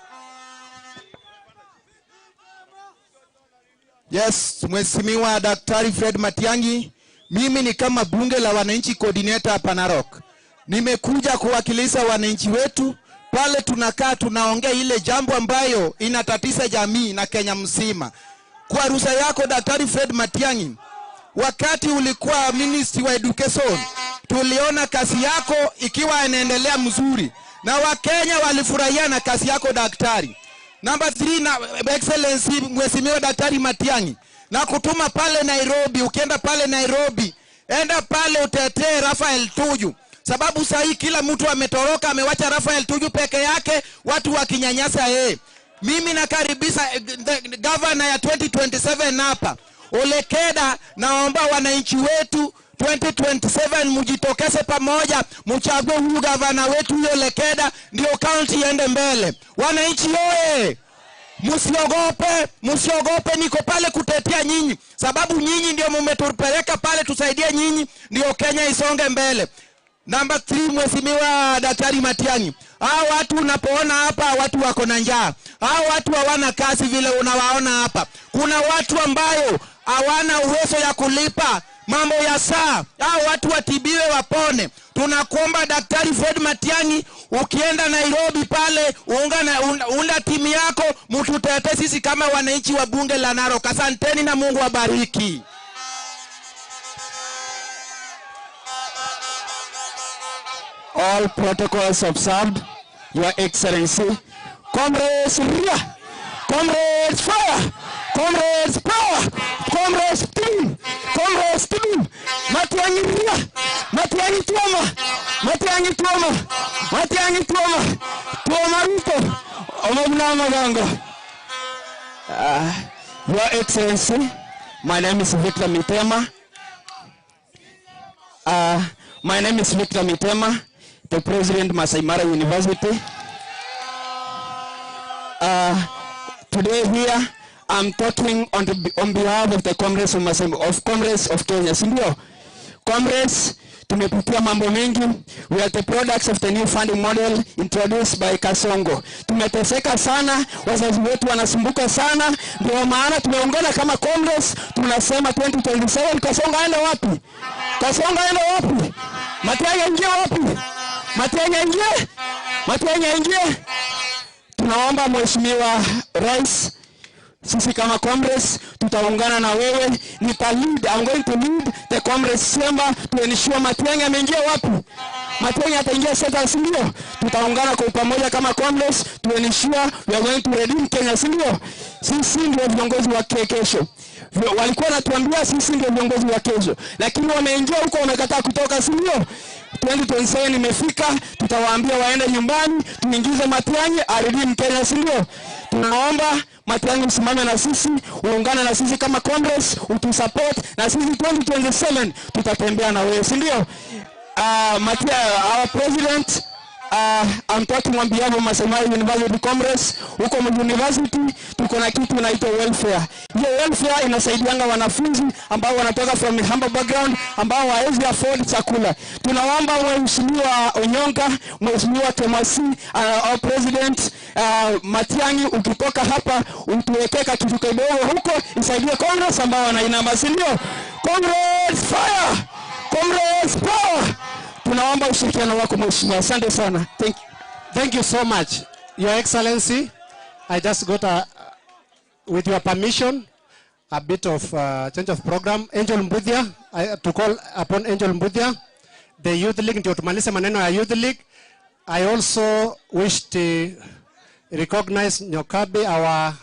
Yes, Mheshimiwa Daktari Fred Matiang'i, mimi ni kama Bunge la Wananchi Coordinator hapa Narok. Nimekuja kuwakilisha wananchi wetu. Pale tunakaa tunaongea ile jambo ambayo inatatiza jamii na Kenya mzima. Kwa ruhusa yako Daktari Fred Matiang'i, wakati ulikuwa Ministry wa Education, tuliona kazi yako ikiwa inaendelea mzuri na Wakenya walifurahia na kazi yako daktari. Number 3, na Excellency Mheshimiwa Daktari Matiang'i, na kutuma pale Nairobi. Ukienda pale Nairobi, enda pale utetee Raphael Tuju, sababu sahii kila mtu ametoroka, amewacha Raphael Tuju peke yake, watu wakinyanyasa yeye. Mimi nakaribisha governor ya 2027 hapa Olekeda. Naomba wananchi wetu 2027 mjitokeze pamoja, mchague huyu gavana wetu huyo Olekeda, ndio county iende mbele. Wananchi oye! Msiogope, msiogope, niko pale kutetea nyinyi, sababu nyinyi ndio mmetupeleka pale, tusaidie nyinyi ndio Kenya isonge mbele. Number 3, Mheshimiwa Daktari Matiang'i, hao watu unapoona hapa, watu wako na njaa, hao watu hawana kazi vile unawaona hapa. Kuna watu ambayo hawana uwezo ya kulipa mambo ya saa, hao watu watibiwe wapone. Tunakuomba Daktari Fred Matiang'i, ukienda Nairobi pale unda timu yako, mtutetee sisi kama wananchi wa bunge la Narok. Asanteni na Mungu awabariki. All protocols observed, Your Excellency. Comrades Ria, Comrades Fire, Comrades Power, Comrades Team, Comrades Team. Matiang'i Ria, Matiang'i Tuoma, Matiang'i Tuoma, Matiang'i Tuoma, Tuoma Ruto, Omobna Magango. Your Excellency, my name is Victor Mitema. My name is Victor Mitema, the President Masai Mara University. Today here, I'm talking on behalf of the Comrades of, Comrades of Kenya. Sindio? Comrades, tumepitia mambo mengi. We are the products of the new funding model introduced by Kasongo. Tumeteseka sana, wazazi wetu wanasumbuka sana, ndio maana tumeungana kama Comrades, tunasema 2027 Kasongo aende wapi? Kasongo aende wapi? Matiang'i aingie wapi? Matiang'i aingie? Matiang'i aingie? Tunaomba Mheshimiwa Rais, sisi kama Congress tutaungana na wewe. Nita lead, I'm going to lead the Congress chamber to ensure Matiang'i ameingia wapi? Matiang'i ataingia sasa, si ndio? Tutaungana kwa pamoja kama Congress to ensure we are going to redeem Kenya, si ndio? Sisi ndio viongozi wa kesho. Walikuwa wanatuambia sisi ndio viongozi wa kesho, lakini wameingia huko wamekataa kutoka, si ndio? 2027 imefika, tutawaambia waende nyumbani, tuingize Matiang'i aredeem Kenya, si ndio? Tunaomba Matiang'i usimame na sisi, uungane na sisi kama Congress, utusupport na sisi 2027 tutatembea na wewe, si ndio? Our president, I'm talking on behalf of Masai Mara University Congress. Huko university tuko na kitu inaitwa welfare. Hiyo welfare inasaidianga wanafunzi ambao wanatoka from humble background, ambao hawawezi afford chakula. Tunaomba Mheshimiwa Onyonka, Mheshimiwa Kemasi, our president, Matiang'i, ukitoka hapa utuwekee kitu kidogo huko isaidie Congress ambao wanainama, si ndio? Congress fire! Congress power! Tunaomba ushirikiano wako Mheshimiwa. Asante sana. Thank you. Thank you so much. Your Excellency, I just got with your permission, a bit of change of program. Angel Mbuthia, to call upon Angel Mbuthia, the Youth League, ndio tumalize maneno ya Youth League. I also wish to recognize Nyokabi, our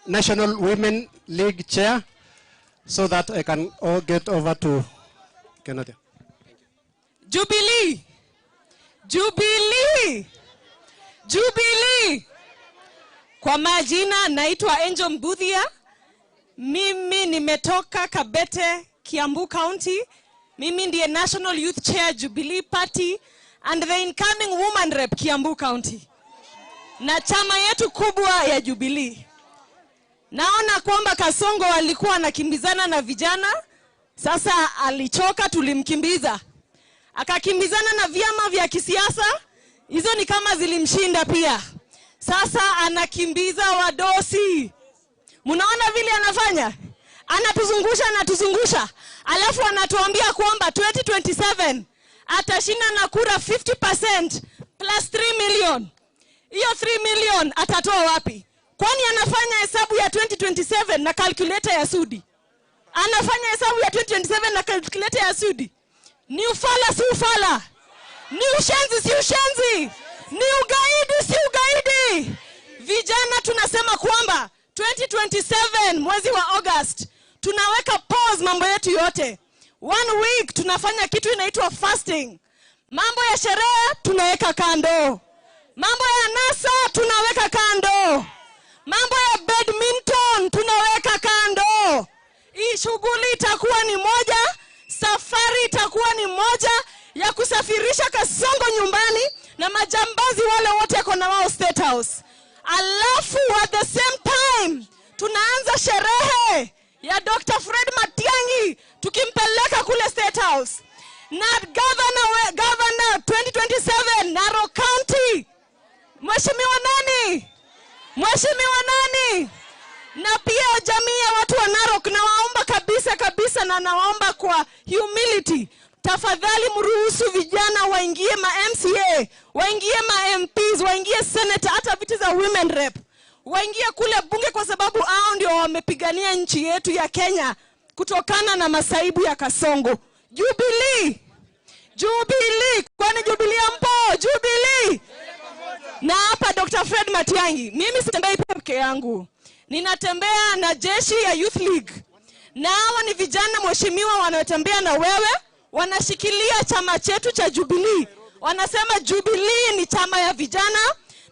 National Women League Chair, so that I can all get over to Kennedy. Jubilee! Jubilee! Jubilee! Kwa majina naitwa Angel Mbuthia. Mimi nimetoka Kabete, Kiambu County. Mimi ndiye National Youth Chair Jubilee Party and the incoming woman rep Kiambu County. Na chama yetu kubwa ya Jubilee. Naona kwamba Kasongo alikuwa anakimbizana na vijana. Sasa alichoka, tulimkimbiza. Akakimbizana na vyama vya kisiasa, hizo ni kama zilimshinda pia. Sasa anakimbiza wadosi. Mnaona vile anafanya? Anatuzungusha, anatuzungusha. Alafu anatuambia kwamba 2027 atashinda na kura 50% plus 3 million. Hiyo 3 million atatoa wapi? Kwani anafanya hesabu ya 2027 na calculator ya Sudi? Anafanya hesabu ya 2027 na calculator ya Sudi? Ni ufala si ufala? Ni ushenzi si ushenzi? Ni ugaidi si ugaidi? Vijana tunasema kwamba 2027 mwezi wa August tunaweka pause mambo yetu yote. 1 week tunafanya kitu inaitwa fasting. Mambo ya sherehe tunaweka kando. Mambo ya nasa tunaweka kando. Mambo ya badminton tunaweka kando. Hii shughuli itakuwa ni moja, safari itakuwa ni moja ya kusafirisha Kasongo nyumbani na majambazi wale wote yako na wao State House. Alafu at the same time tunaanza sherehe ya Dr. Fred Matiang'i tukimpeleka kule State House. Na governor 2027 Narok County. Mheshimiwa nani? Mheshimiwa nani? Na pia jamii ya watu wa Narok nawaomba kabisa kabisa, na nawaomba kwa humility, tafadhali mruhusu vijana waingie ma MCA, waingie ma MPs, waingie senator, hata viti za women rep, waingie kule bunge, kwa sababu hao ndio wamepigania nchi yetu ya Kenya kutokana na masaibu ya Kasongo. Jubilee! Jubilee! Kwani Jubilee mpo? Jubilee! Na hapa Dr. Fred Matiang'i, mimi sitembei peke yangu. Ninatembea na jeshi ya Youth League. Na hawa ni vijana mheshimiwa wanaotembea na wewe, wanashikilia chama chetu cha Jubilee. Wanasema Jubilee ni chama ya vijana.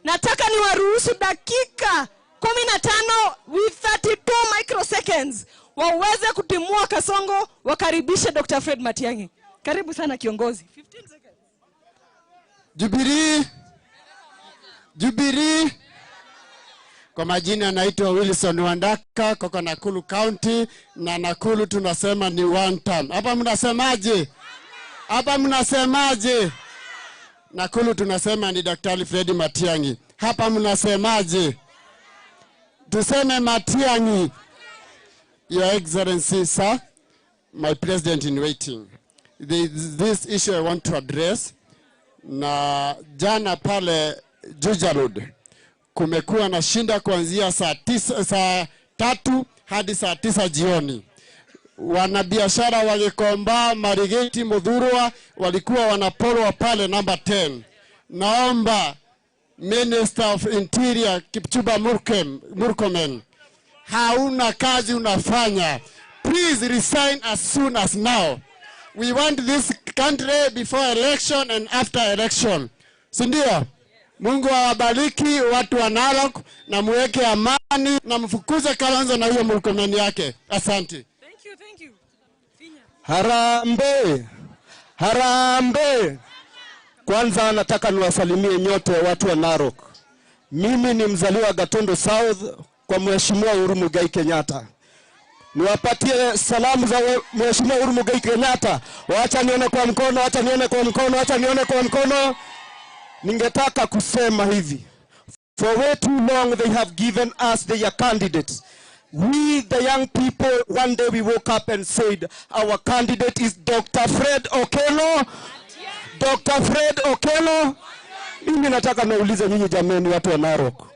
Nataka niwaruhusu dakika 15 with 32 microseconds waweze kutimua Kasongo, wakaribishe Dr. Fred Matiang'i. Karibu sana kiongozi. 15 seconds. Jubilee. Jubilee. Kwa majina naitwa Wilson Wandaka, kutoka Nakuru County, na Nakuru tunasema ni one term. Hapa mnasemaje? Hapa mnasemaje? Nakuru tunasema ni Daktari Fred Matiang'i. Hapa mnasemaje? Tuseme Matiang'i. Your Excellency, sir, my president in waiting. This issue I want to address. Na jana pale Juja Road kumekuwa na shinda kuanzia saa 3 hadi saa 9 jioni. Wanabiashara walikomba Marigeti Muthurwa walikuwa wanaporwa pale number 10. Naomba Minister of Interior Kipchumba Murkomen, hauna kazi unafanya. Please resign as soon as now. We want this country before election and after election. Si ndio? Mungu awabariki watu wa Narok na muweke amani na mfukuze Kalonzo na huyo Murkomen yake. Asante. Thank you, thank you. Harambee. Harambee. Kwanza nataka niwasalimie nyote watu wa Narok. Mimi ni mzaliwa Gatondo South kwa Mheshimiwa Uhuru Muigai Kenyatta. Niwapatie salamu za Mheshimiwa Uhuru Muigai Kenyatta. Wacha nione kwa mkono, wacha nione kwa mkono, wacha nione kwa mkono. Ningetaka kusema hivi. For way too long they have given us their candidates. We the young people, one day we woke up and said our candidate is Dr. Fred Okello. Dr. Fred Okello. Mimi nataka naulize nyinyi jameni watu wa Narok.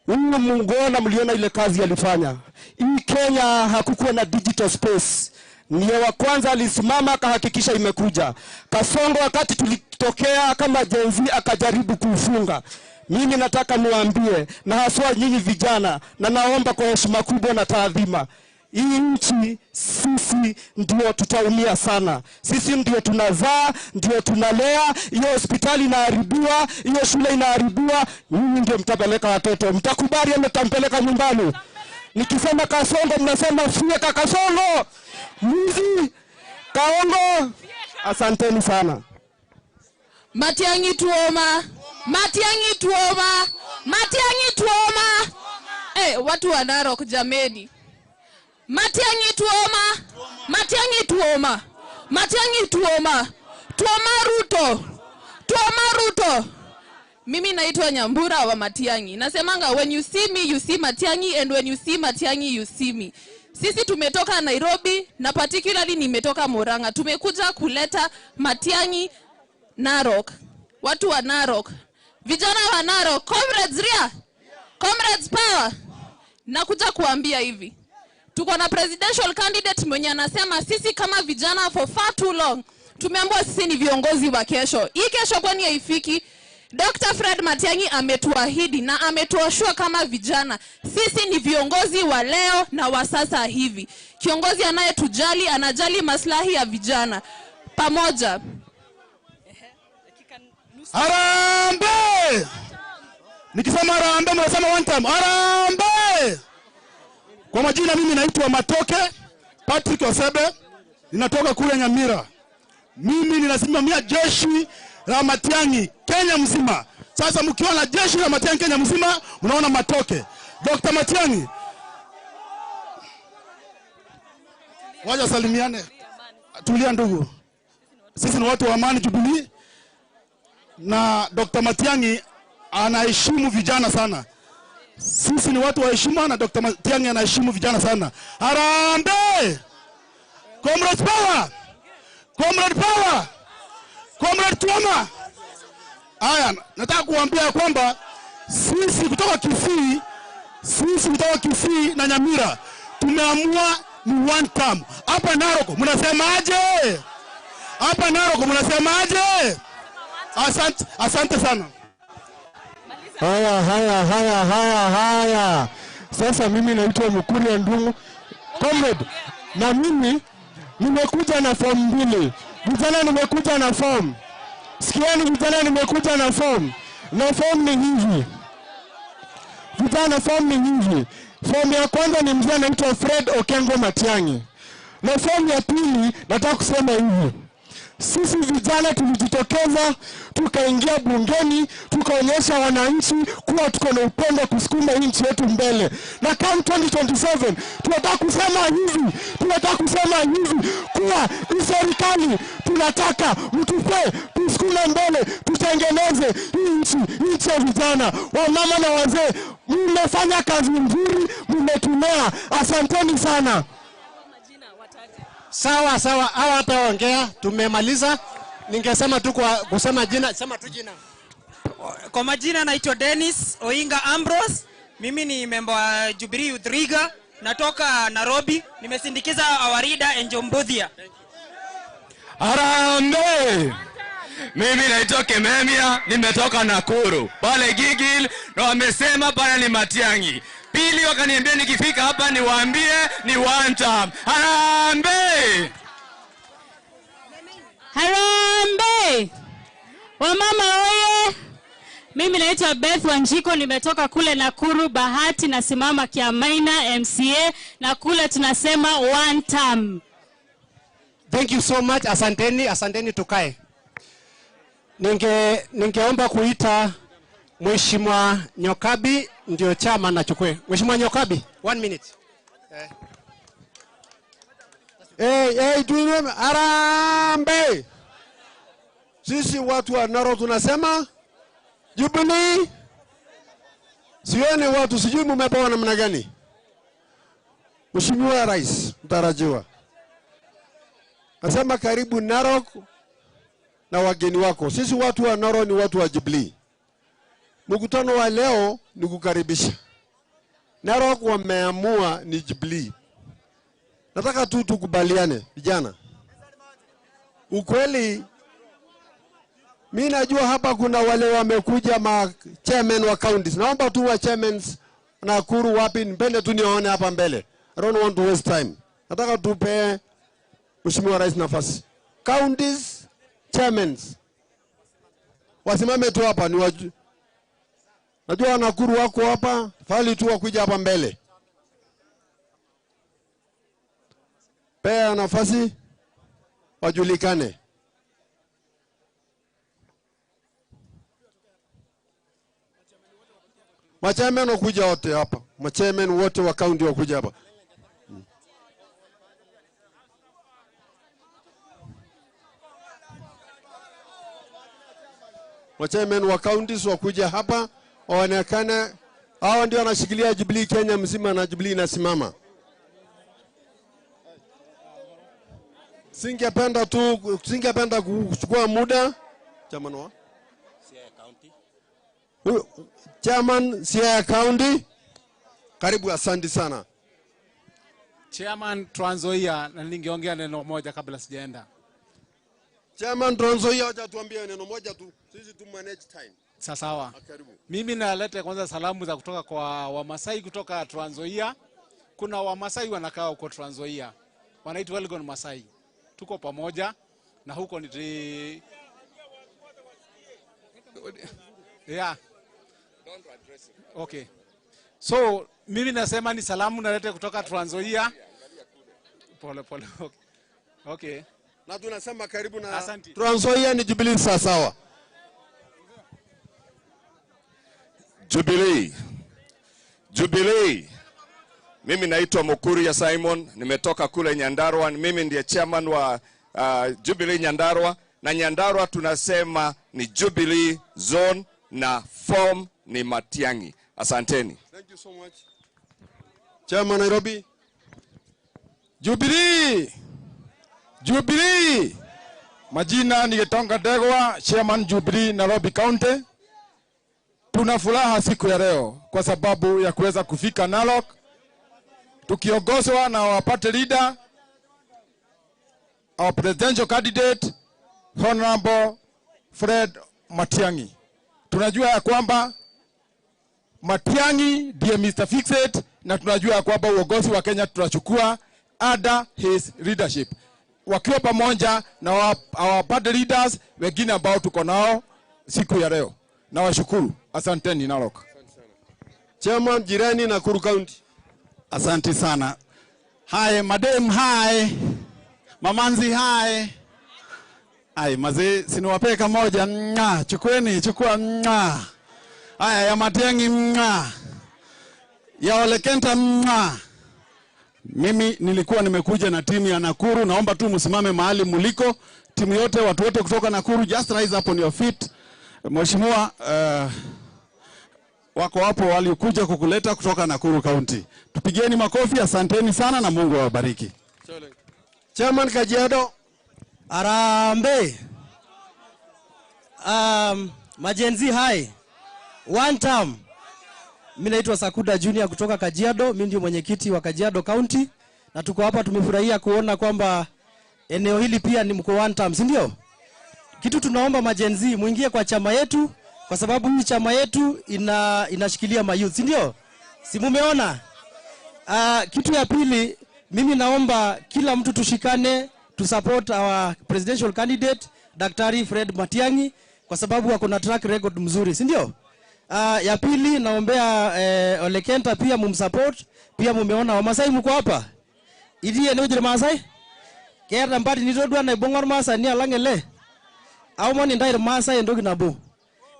Huyu mungona mliona ile kazi alifanya. Hii Kenya hakukuwa na digital space. Ndiye wa kwanza alisimama akahakikisha imekuja. Kasongo wakati tulitokea kama Gen Z akajaribu kufunga. Mimi nataka niwaambie, na haswa nyinyi vijana, na naomba kwa heshima kubwa na taadhima, hii nchi sisi ndio tutaumia sana. Sisi ndio tunazaa, ndio tunalea, hiyo hospitali inaharibiwa, hiyo shule inaharibiwa, nyinyi ndio mtapeleka watoto. Mtakubali ama mtampeleka nyumbani? Nikisema Kasongo mnasema fieka Kasongo. Mwizi, kaongo. Asanteni sana. Matiang'i tuoma. Matiang'i tuoma. Matiang'i tuoma. Watu wa Narok jameni. Matiang'i tuoma. Matiang'i tuoma. Matiang'i tuoma. Tuoma Ruto. Tuoma Ruto. Mimi naitwa Nyambura wa Matiang'i. Nasemanga when you see me you see Matiang'i, and when you see Matiang'i you see me. Sisi tumetoka Nairobi na particularly nimetoka Murang'a. Tumekuja kuleta Matiang'i Narok. Watu wa Narok, Vijana wa Narok, comrades ria, comrades power. Nakuja kuambia hivi. Tuko na presidential candidate mwenye anasema sisi kama vijana for far too long tumeambiwa sisi ni viongozi wa kesho. Hii kesho kwani haifiki? Dr. Fred Matiang'i ametuahidi na ametuashua kama vijana sisi ni viongozi wa leo na wa sasa hivi. Kiongozi anayetujali, anajali maslahi ya vijana. Pamoja. Harambee! Nikisema harambee mnasema one time. Harambee! Kwa majina mimi naitwa Matoke Patrick Osebe, ninatoka kule Nyamira. Mimi ninasimamia jeshi la Matiang'i Kenya mzima. Sasa mkiona jeshi la Matiang'i Kenya mzima, mnaona Matoke. Dr. Matiang'i. Waja salimiane. Tulia ndugu. Sisi ni watu wa amani Jubilee. Na Dr. Matiang'i anaheshimu vijana sana. Sisi ni watu wa heshima na Dr. Matiang'i anaheshimu vijana sana. Harambee! Comrade power! Comrade power! Comrade Tuoma! Aya, nataka kuambia kwamba sisi kutoka Kisii, sisi kutoka Kisii na Nyamira tumeamua ni one term. Hapa Narok mnasemaje? Hapa Narok mnasemaje? Asante, asante sana. Haya, haya, haya, haya, haya. Sasa mimi naitwa Mkuria Ndungu. Comrade, na mimi nimekuja na form 2. Vijana nimekuja na form. Sikieni vijana, nimekuja na form. Na form ni hivi. Vijana, form ni hivi. Form ya kwanza ni mzee anaitwa Fred Okengo Matiang'i. Na form ya pili nataka kusema hivi. Sisi vijana tulijitokeza, tukaingia bungeni, tukaonyesha wananchi kuwa tuko na upendo kusukuma nchi yetu mbele. Na kama 2027 tunataka kusema hivi, tunataka kusema hivi kuwa serikali tunataka mtupe, tusukume mbele, tutengeneze hii nchi, nchi ya vijana, wamama na wazee. Mmefanya kazi nzuri, mmetumea. Asanteni sana. Sawa sawa, hawa hataongea, tumemaliza. Ningesema tu kwa kusema jina, sema tu jina. Kwa majina naitwa Dennis Oinga Ambrose. Mimi ni member wa Jubilee Youth Riga, natoka Nairobi. Nimesindikiza Awarida Enjombothia. Harambee! Mimi naitwa Kememia, nimetoka Nakuru. Pale Gigil na wamesema pale ni Matiang'i. Pili wakaniambia nikifika hapa niwaambie ni one term. Harambee! Harambee! Wamama oye! Mimi naitwa Beth Wanjiko, nimetoka kule Nakuru Bahati, nasimama Kiamaina MCA, na kule tunasema one term. Thank you so much. Asanteni, asanteni, tukae. Ningeomba kuita Mheshimiwa Nyokabi ndio chama nachukue. Mheshimiwa Nyokabi, 1 minute. Hey, hey, tuinue harambee. Sisi watu wa Narok tunasema Jubilee. Sioni watu, sijui mmepewa namna gani. Mheshimiwa Rais mtarajiwa nasema karibu Narok na wageni wako. Sisi watu wa Narok ni watu wa Jubilee. Mkutano wa leo ni kukaribisha. Narok wameamua ni Jubilee. Nataka tu tukubaliane vijana. Ukweli mimi najua hapa kuna wale wamekuja ma chairman wa counties. Naomba tu wa chairmans Nakuru wapi nipende tu nione hapa mbele. I don't want to waste time. Nataka tupe Mheshimiwa Rais nafasi. Counties chairmans wasimame tu hapa, ni waju. Najua Nakuru wako hapa, fali tu wakuja hapa mbele. Pea nafasi wajulikane. Machairman wakuja wote hapa. Machairman wote wa county wakuja hapa. Machairman wa counties wakuja hapa waonekane. Hawa ndio wanashikilia Jubilee Kenya mzima na Jubilee inasimama. Singependa kuchukua muda. Chairman wa Siaya County. Chairman Siaya County, karibu, asante sana. Chairman Trans Nzoia, na ningeongea neno moja kabla sijaenda. Chairman Trans Nzoia, acha tuambie neno moja tu. Sisi tu manage time. Sawa. Karibu. Mimi naleta kwanza salamu za kutoka kwa Wamasai kutoka Trans Nzoia. Kuna Wamasai wanakaa huko Trans Nzoia. Wanaitwa Elgon Masai. Tuko pamoja na huko ni yeah. Okay. So mimi nasema ni salamu naleta kutoka Trans Nzoia. Pole pole. Okay. Okay. Na tunasema karibu na Asante. Trans Nzoia ni Jubilee sawa. Jubilee. Jubilee. Mimi naitwa Mukuria Simon, nimetoka kule Nyandarua. Mimi ndiye chairman wa Jubilee Nyandarua, na Nyandarua tunasema ni Jubilee Zone na form ni Matiang'i. Asanteni. Thank you so much. Chairman Nairobi. Jubilee. Jubilee. Majina ni Gitonga Ndegwa, Chairman Jubilee Nairobi County. Tuna furaha siku ya leo kwa sababu ya kuweza kufika Narok tukiongozwa na our party leader, our presidential candidate Honorable Fred Matiang'i. Tunajua ya kwamba Matiang'i ndiye Mr. Fixit, na tunajua ya kwamba uongozi wa Kenya tutachukua under his leadership, wakiwa pamoja na our party leaders wengine ambao tuko nao siku ya leo. Nawashukuru, asanteni Narok. Chairman jirani Nakuru County. Asante sana. Hai madem, hai mamanzi, hai. Ai mazee, siniwapeka moja. Mwa, chukueni, chukua. Mwa. Haya ya Matiang'i, mwa. Ya Olekenta, mwa. Mimi nilikuwa nimekuja na timu ya Nakuru. Naomba tu msimame mahali muliko. Timu yote, watu wote kutoka Nakuru, just rise up on your feet. Mheshimiwa, wako hapo walikuja kukuleta kutoka Nakuru County. Tupigeni makofi, asanteni sana na Mungu awabariki. Chairman Kajiado. Arambe. Majenzi hai. One term. Mimi naitwa Sakuda Junior kutoka Kajiado. Mimi ndio mwenyekiti wa Kajiado County, na tuko hapa tumefurahia kuona kwamba eneo hili pia ni mko one term, si ndio? Kitu tunaomba majenzi muingie kwa chama yetu, kwa sababu hii chama yetu inashikilia mayouth, si ndio? Si mumeona? Kitu ya pili, mimi naomba kila mtu tushikane to support our presidential candidate Daktari Fred Matiang'i, kwa sababu wako na track record mzuri, si ndio? Ya pili naombea Olekenta pia mumsupport, pia mumeona Wamasai mko hapa. Ili eneo jile Masai? Keeta mpati nitodua naibung'a ormaasani alang ele. Aomon intae irmaasai entoki nabo.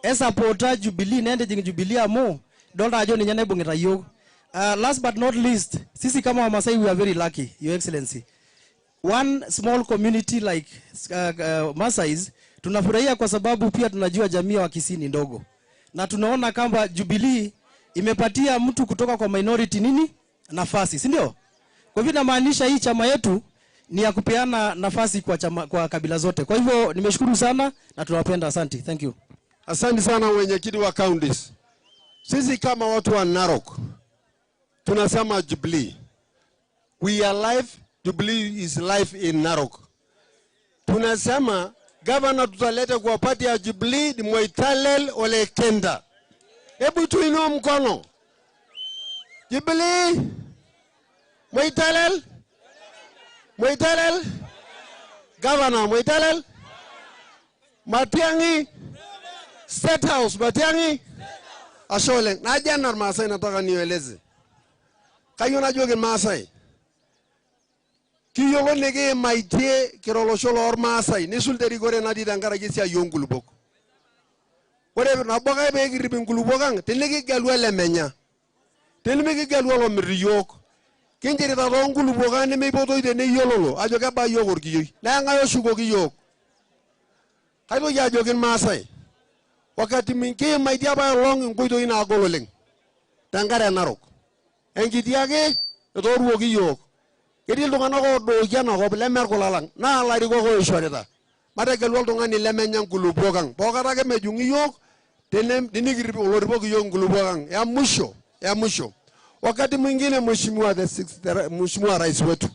Esupporta Jubilee nentijing Jubilee amu idolta ajo ninye naibung'ita yiok. Last but not least, sisi kama Wamasai we are very lucky, Your Excellency. One small community like Masais, tunafurahia kwa sababu pia tunajua jamii wa Kisii ni ndogo. Na tunaona kama Jubilee imepatia mtu kutoka kwa minority nini? Nafasi, si ndio? Kwa hivyo inamaanisha hii chama yetu ni ya kupeana nafasi kwa chama, kwa kabila zote. Kwa hivyo nimeshukuru sana na tunawapenda, asante. Thank you. Asante sana mwenyekiti wa counties. Sisi kama watu wa Narok tunasema Jubilee. We are life, Jubilee is life in Narok. Tunasema governor tutaleta kwa party ya Jubilee ni Moitalel Ole Kenta. Hebu tuinue mkono. Jubilee, Moitalel, Moitalel, Governor Moitalel, Matiang'i, State House Matiang'i. Ashole, naja na Maasai nataka nieleze. Kayo najua ke Maasai. Kiyiolo nikimaitie kira olosho lormaasai nisul terikore natii tenkaraki esiai oonkulupuok. Ore nabo ake pee kirrip inkulupuok ang' tinikigelu elemenya, tinimikigelu olomir iyiok, kinchirita toonkulupuok ang' nemeipotoi teneyiololo ajo kebaa iyiok orkiyioi naa Enkai oshukoki iyiok. Kaitoki ajoki irmaasai, wakati kiimaitie apa olong' inkoitoi naagol oleng' tenkare Narok. Enkiti ake etooruoki iyiok. Ketii iltung'anak odooki enakop leme irkula lang' naa ilarikok oishorita. Mategelu oltung'ani lemenya nkulupuok ang'. Pookata ake mejung'i iyiok Tene oloripoki yiok nkulupuok ang. Ya mwisho, ya mwisho. Wakati mwingine mheshimiwa the sixth, mheshimiwa rais wetu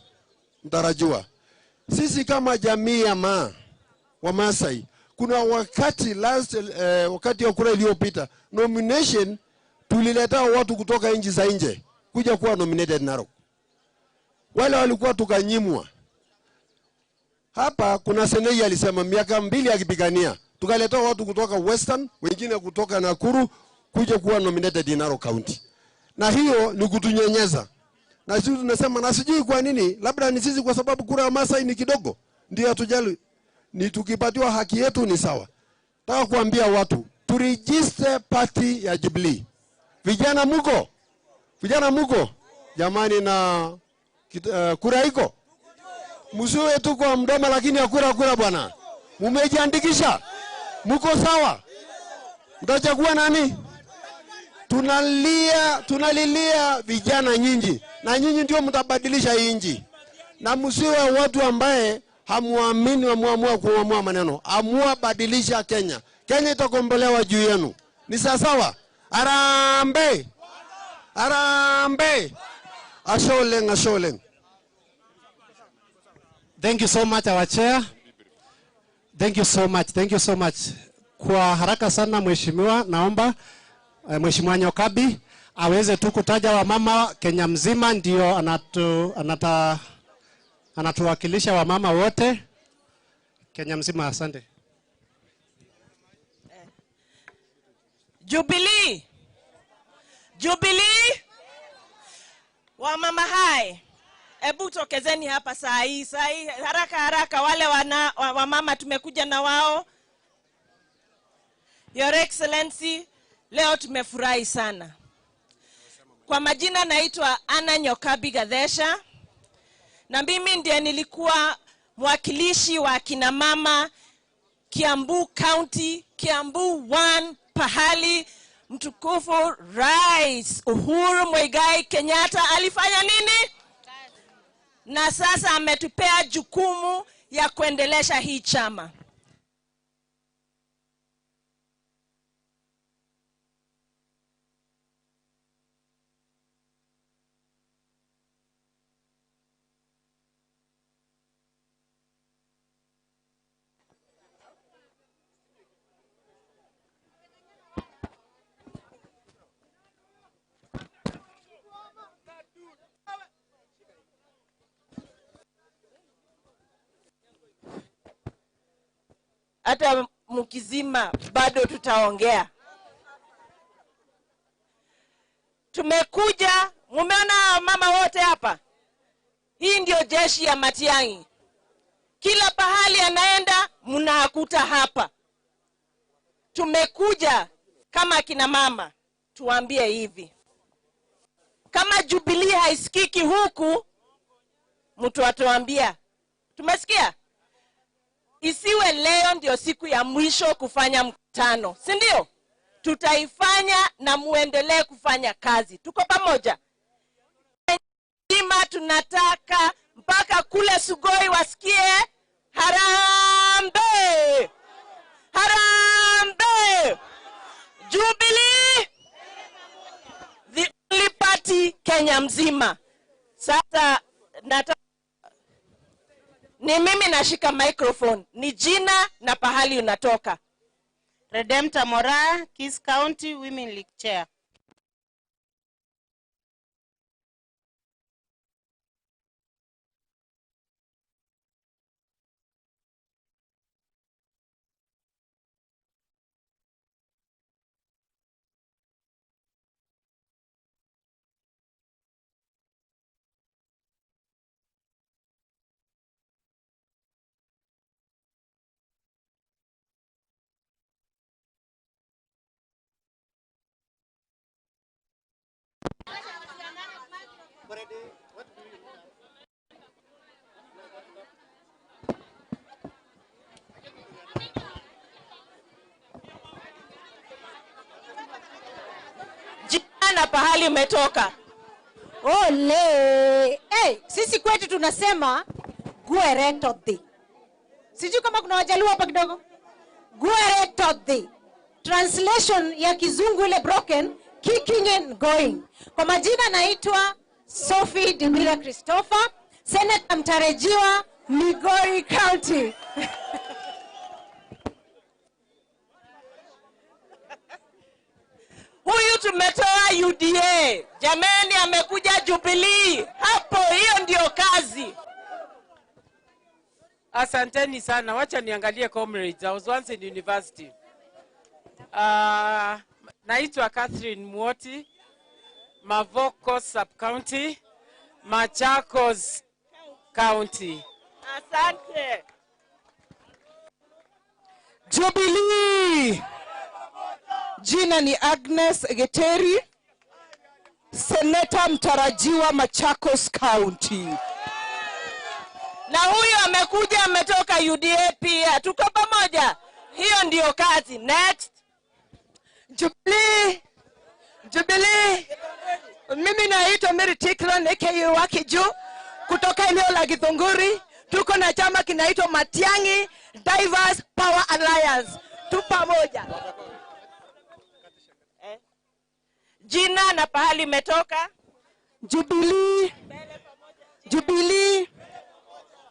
mtarajiwa, sisi kama jamii ya Wamasai, kuna wakati last wakati wa kura iliyopita nomination tulileta watu kutoka nchi za nje kuja kuwa nominated Narok. Wale walikuwa tukanyimwa. Hapa kuna Senei alisema miaka 2 akipigania, tukaleta watu kutoka Western, wengine kutoka Nakuru kuja kuwa nominated in Narok County. Na hiyo ni kutunyenyeza. Na sisi tunasema na sijui kwa nini, labda ni sisi kwa sababu kura ya Masai ni kidogo, ndio hatujali. Ni tukipatiwa haki yetu ni sawa. Nataka kuambia watu, turegister party ya Jubilee. Vijana muko? Vijana muko? Jamani na kura iko? Msiwe tu kwa mdomo lakini ya kura bwana. Mumejiandikisha? Muko sawa? Mtachagua nani? Tunalilia vijana nyinyi. Na nyinyi ndio mtabadilisha hii nchi. Na msiwe watu ambaye hamuamini wamuamua kuamua maneno. Amua badilisha Kenya. Kenya itakombolewa juu yenu. Ni sawa? Harambee. Harambee. Asholeng, asholeng. Thank you so much our chair. Thank you so much. Thank you so much. Kwa haraka sana mheshimiwa, naomba Mheshimiwa Nyokabi aweze tu kutaja wamama Kenya mzima, ndio anatuwakilisha wamama wote Kenya mzima. Asante. Jubilee. Jubilee. Wamama hai. Ebu tokezeni hapa saa hii, haraka haraka wale wamama tumekuja na wao. Your Excellency, leo tumefurahi sana. Kwa majina naitwa Anna Nyokabi Gadesha, na mimi ndiye nilikuwa mwakilishi wa kina mama Kiambu County, Kiambu 1, pahali mtukufu Rais Uhuru Muigai Kenyatta alifanya nini? Na sasa ametupea jukumu ya kuendelesha hii chama. Hata mkizima bado tutaongea. Tumekuja, mumeona mama wote hapa. Hii ndio jeshi ya Matiang'i. Kila pahali anaenda mnakuta hapa. Tumekuja kama kina mama tuambie hivi. Kama Jubilee haisikiki huku, mtu atuambia. Tumesikia? Isiwe leo ndio siku ya mwisho kufanya mkutano, si ndio? Tutaifanya na muendelee kufanya kazi. Tuko pamoja. Nzima tunataka mpaka kule Sugoi wasikie harambee. Harambee. Jubilee, the only party Kenya mzima. Sasa ni mimi nashika microphone, ni jina na pahali unatoka. Redempta Mora, Kis County Women League Chair. Jina na pahali umetoka. Ole. Hey, sisi kwetu tunasema guere todhi. Sijui kama kuna Wajaluo hapa kidogo. Guere todhi. Translation ya kizungu ile broken, kicking and going. Kwa majina naitwa Sophie Dimira Christopher, Senator mtarajiwa Migori County. Huyu tumetoa UDA. Jameni, amekuja Jubilee. Hapo hiyo ndio kazi. Asanteni sana. Wacha niangalie comrades. I was once in university. Naitwa Catherine Muoti, Mavoko Sub-County, Machakos County. Asante. Jubilee. Jina ni Agnes Geteri, Seneta mtarajiwa Machakos County. Na huyu amekuja ametoka UDA pia. Tuko pamoja. Hiyo ndio kazi. Next. Jubilee. Jubilee. Mimi naitwa Mary Tiklon aka Wakiju kutoka eneo la Githunguri. Tuko na chama kinaitwa Matiang'i Diverse Power Alliance. Tu pamoja. Jina na pahali umetoka? Jubilee. Jubilee.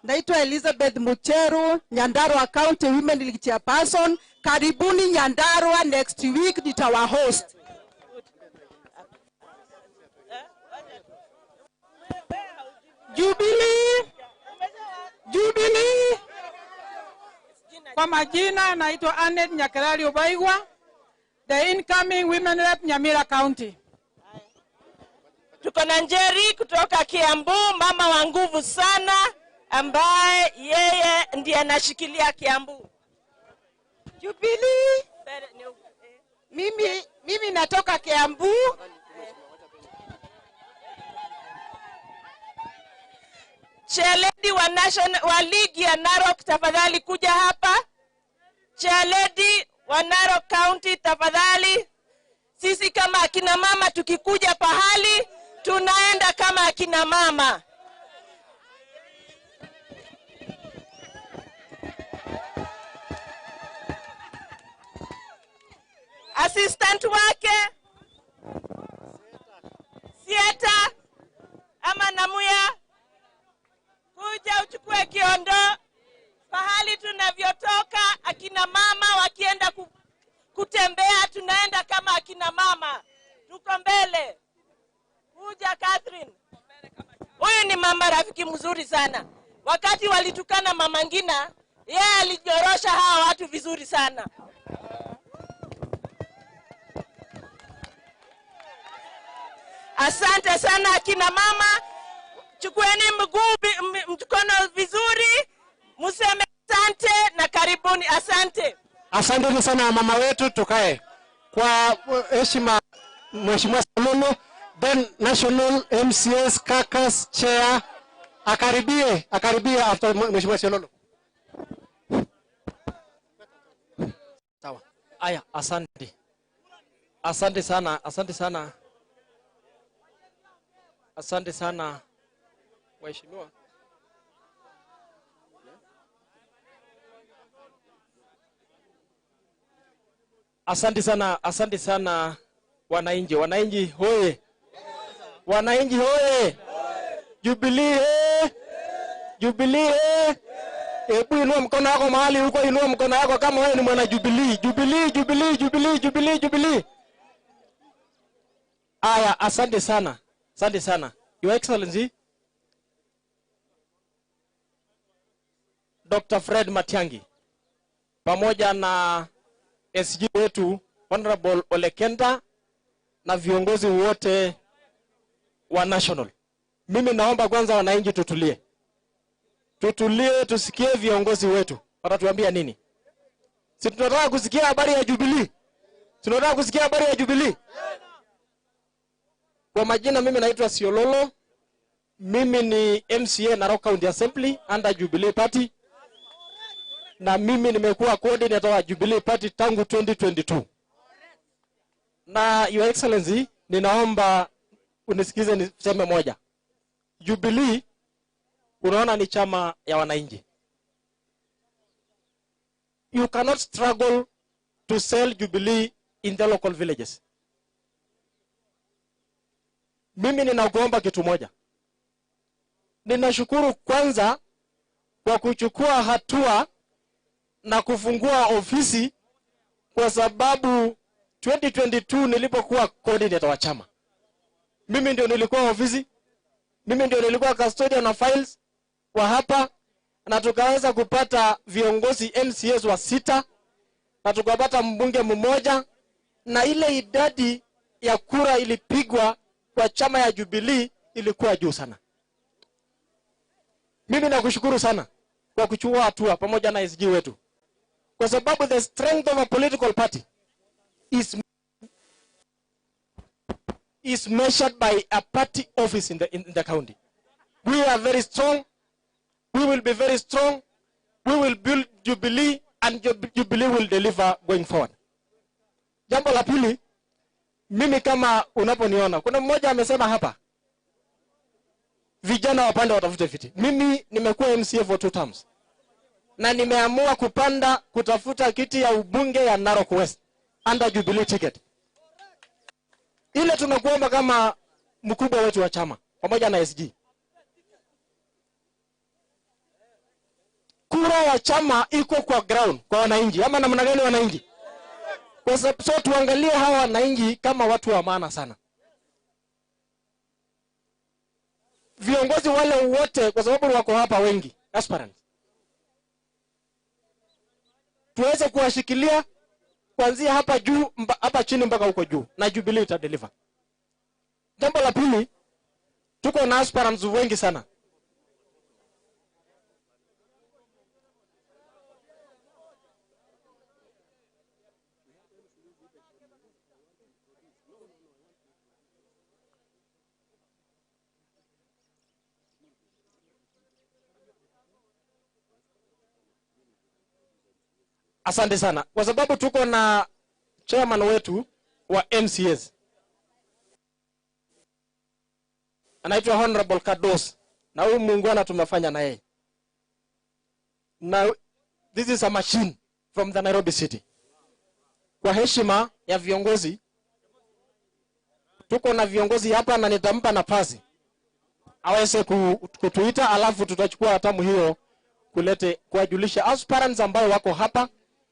Naitwa Elizabeth Mucheru, Nyandarua County Women League Chairperson. Karibuni Nyandarua, next week nitawa host. Jubilee. Jubilee. Kwa majina naitwa Annette Nyakerali Obaigwa, the incoming women rep Nyamira County. Tuko na Njeri kutoka Kiambu, mama wa nguvu sana, ambaye yeye ndiye anashikilia Kiambu. Jubilee. Mimi natoka Kiambu. Chairlady wa national wa ligi ya Narok, tafadhali kuja hapa. Chairlady wa Narok County, tafadhali. Sisi kama akina mama tukikuja pahali tunaenda kama akina mama. Assistant wake Sieta ama Namuya, kuja uchukue kiondo. Pahali tunavyotoka akina mama wakienda kutembea tunaenda kama akina mama. Tuko mbele. Kuja Catherine. Huyu ni mama rafiki mzuri sana. Wakati walitukana Mama Ngina, yeye alijorosha hawa watu vizuri sana. Asante sana akina mama. Chukueni mguu mkono vizuri, museme asante na karibuni. Asante. Asante sana mama wetu, tukae kwa heshima. Mheshimiwa Salomo, then National MCS Caucus Chair akaribie after Mheshimiwa Salomo. Sawa. Aya, asante. Asante sana, asante sana. Asante sana Mheshimiwa. Asante sana, asante sana wananchi. Wananchi hoye. Wananchi hoye. Jubilee hoye. Jubilee hoye. Hebu inua mkono wako mahali huko, inua mkono wako kama wewe ni mwana Jubilee. Jubilee, Jubilee, Jubilee, Jubilee, Jubilee. Aya, asante sana. Asante sana. Your Excellency Dr. Fred Matiang'i pamoja na SG wetu Honorable Olekenta na viongozi wote wa national. Mimi naomba kwanza wananchi tutulie. Tutulie tusikie viongozi wetu watatuambia nini. Si tunataka kusikia habari ya Jubilee. Tunataka kusikia habari ya Jubilee. Kwa majina mimi naitwa Siololo. Mimi ni MCA Narok County Assembly under Jubilee Party. Na mimi nimekuwa coordinator wa Jubilee Party tangu 2022. Na Your Excellency, ninaomba unisikize niseme moja. Jubilee unaona ni chama ya wananchi. You cannot struggle to sell Jubilee in the local villages. Mimi ninakuomba kitu moja. Ninashukuru kwanza kwa kuchukua hatua na kufungua ofisi, kwa sababu 2022 nilipokuwa coordinator wa chama, mimi ndio nilikuwa ofisi, mimi ndio nilikuwa custodian of files wa hapa, na tukaweza kupata viongozi MCAs wa 6 na tukapata mbunge mmoja, na ile idadi ya kura ilipigwa kwa chama ya Jubilee ilikuwa juu sana. Mimi nakushukuru sana kwa kuchukua hatua pamoja na SG wetu, kwa sababu the strength of a political party is measured by a party office in the county. We are very strong. We will be very strong. We will build Jubilee, and Jubilee will deliver going forward. Jambo la pili, mimi kama unaponiona, kuna mmoja amesema hapa, vijana wapande watafute viti. Mimi nimekuwa MCA for 2 terms. Na nimeamua kupanda kutafuta kiti ya ubunge ya Narok West under Jubilee ticket. Ile tunakuomba kama mkubwa wetu wa chama pamoja na SG, kura ya chama iko kwa ground kwa wananchi, ama namna gani wananchi? Kwa sababu so tuangalie hawa wananchi kama watu wa maana sana. Viongozi wale wote, kwa sababu wako hapa wengi aspirants, tuweze kuwashikilia kuanzia hapa juu hapa chini mpaka huko juu, na Jubilee ita deliver. Jambo la pili, tuko na aspirants wengi sana. Asante sana. Kwa sababu tuko na chairman wetu wa MCS, anaitwa Honorable Kados, na huyu muungwana tumefanya na yeye. Now this is a machine from the Nairobi city. Kwa heshima ya viongozi, tuko na viongozi hapa na nitampa nafasi aweze kutuita, alafu tutachukua hatamu hiyo kulete kuwajulisha aspirants ambao wako hapa,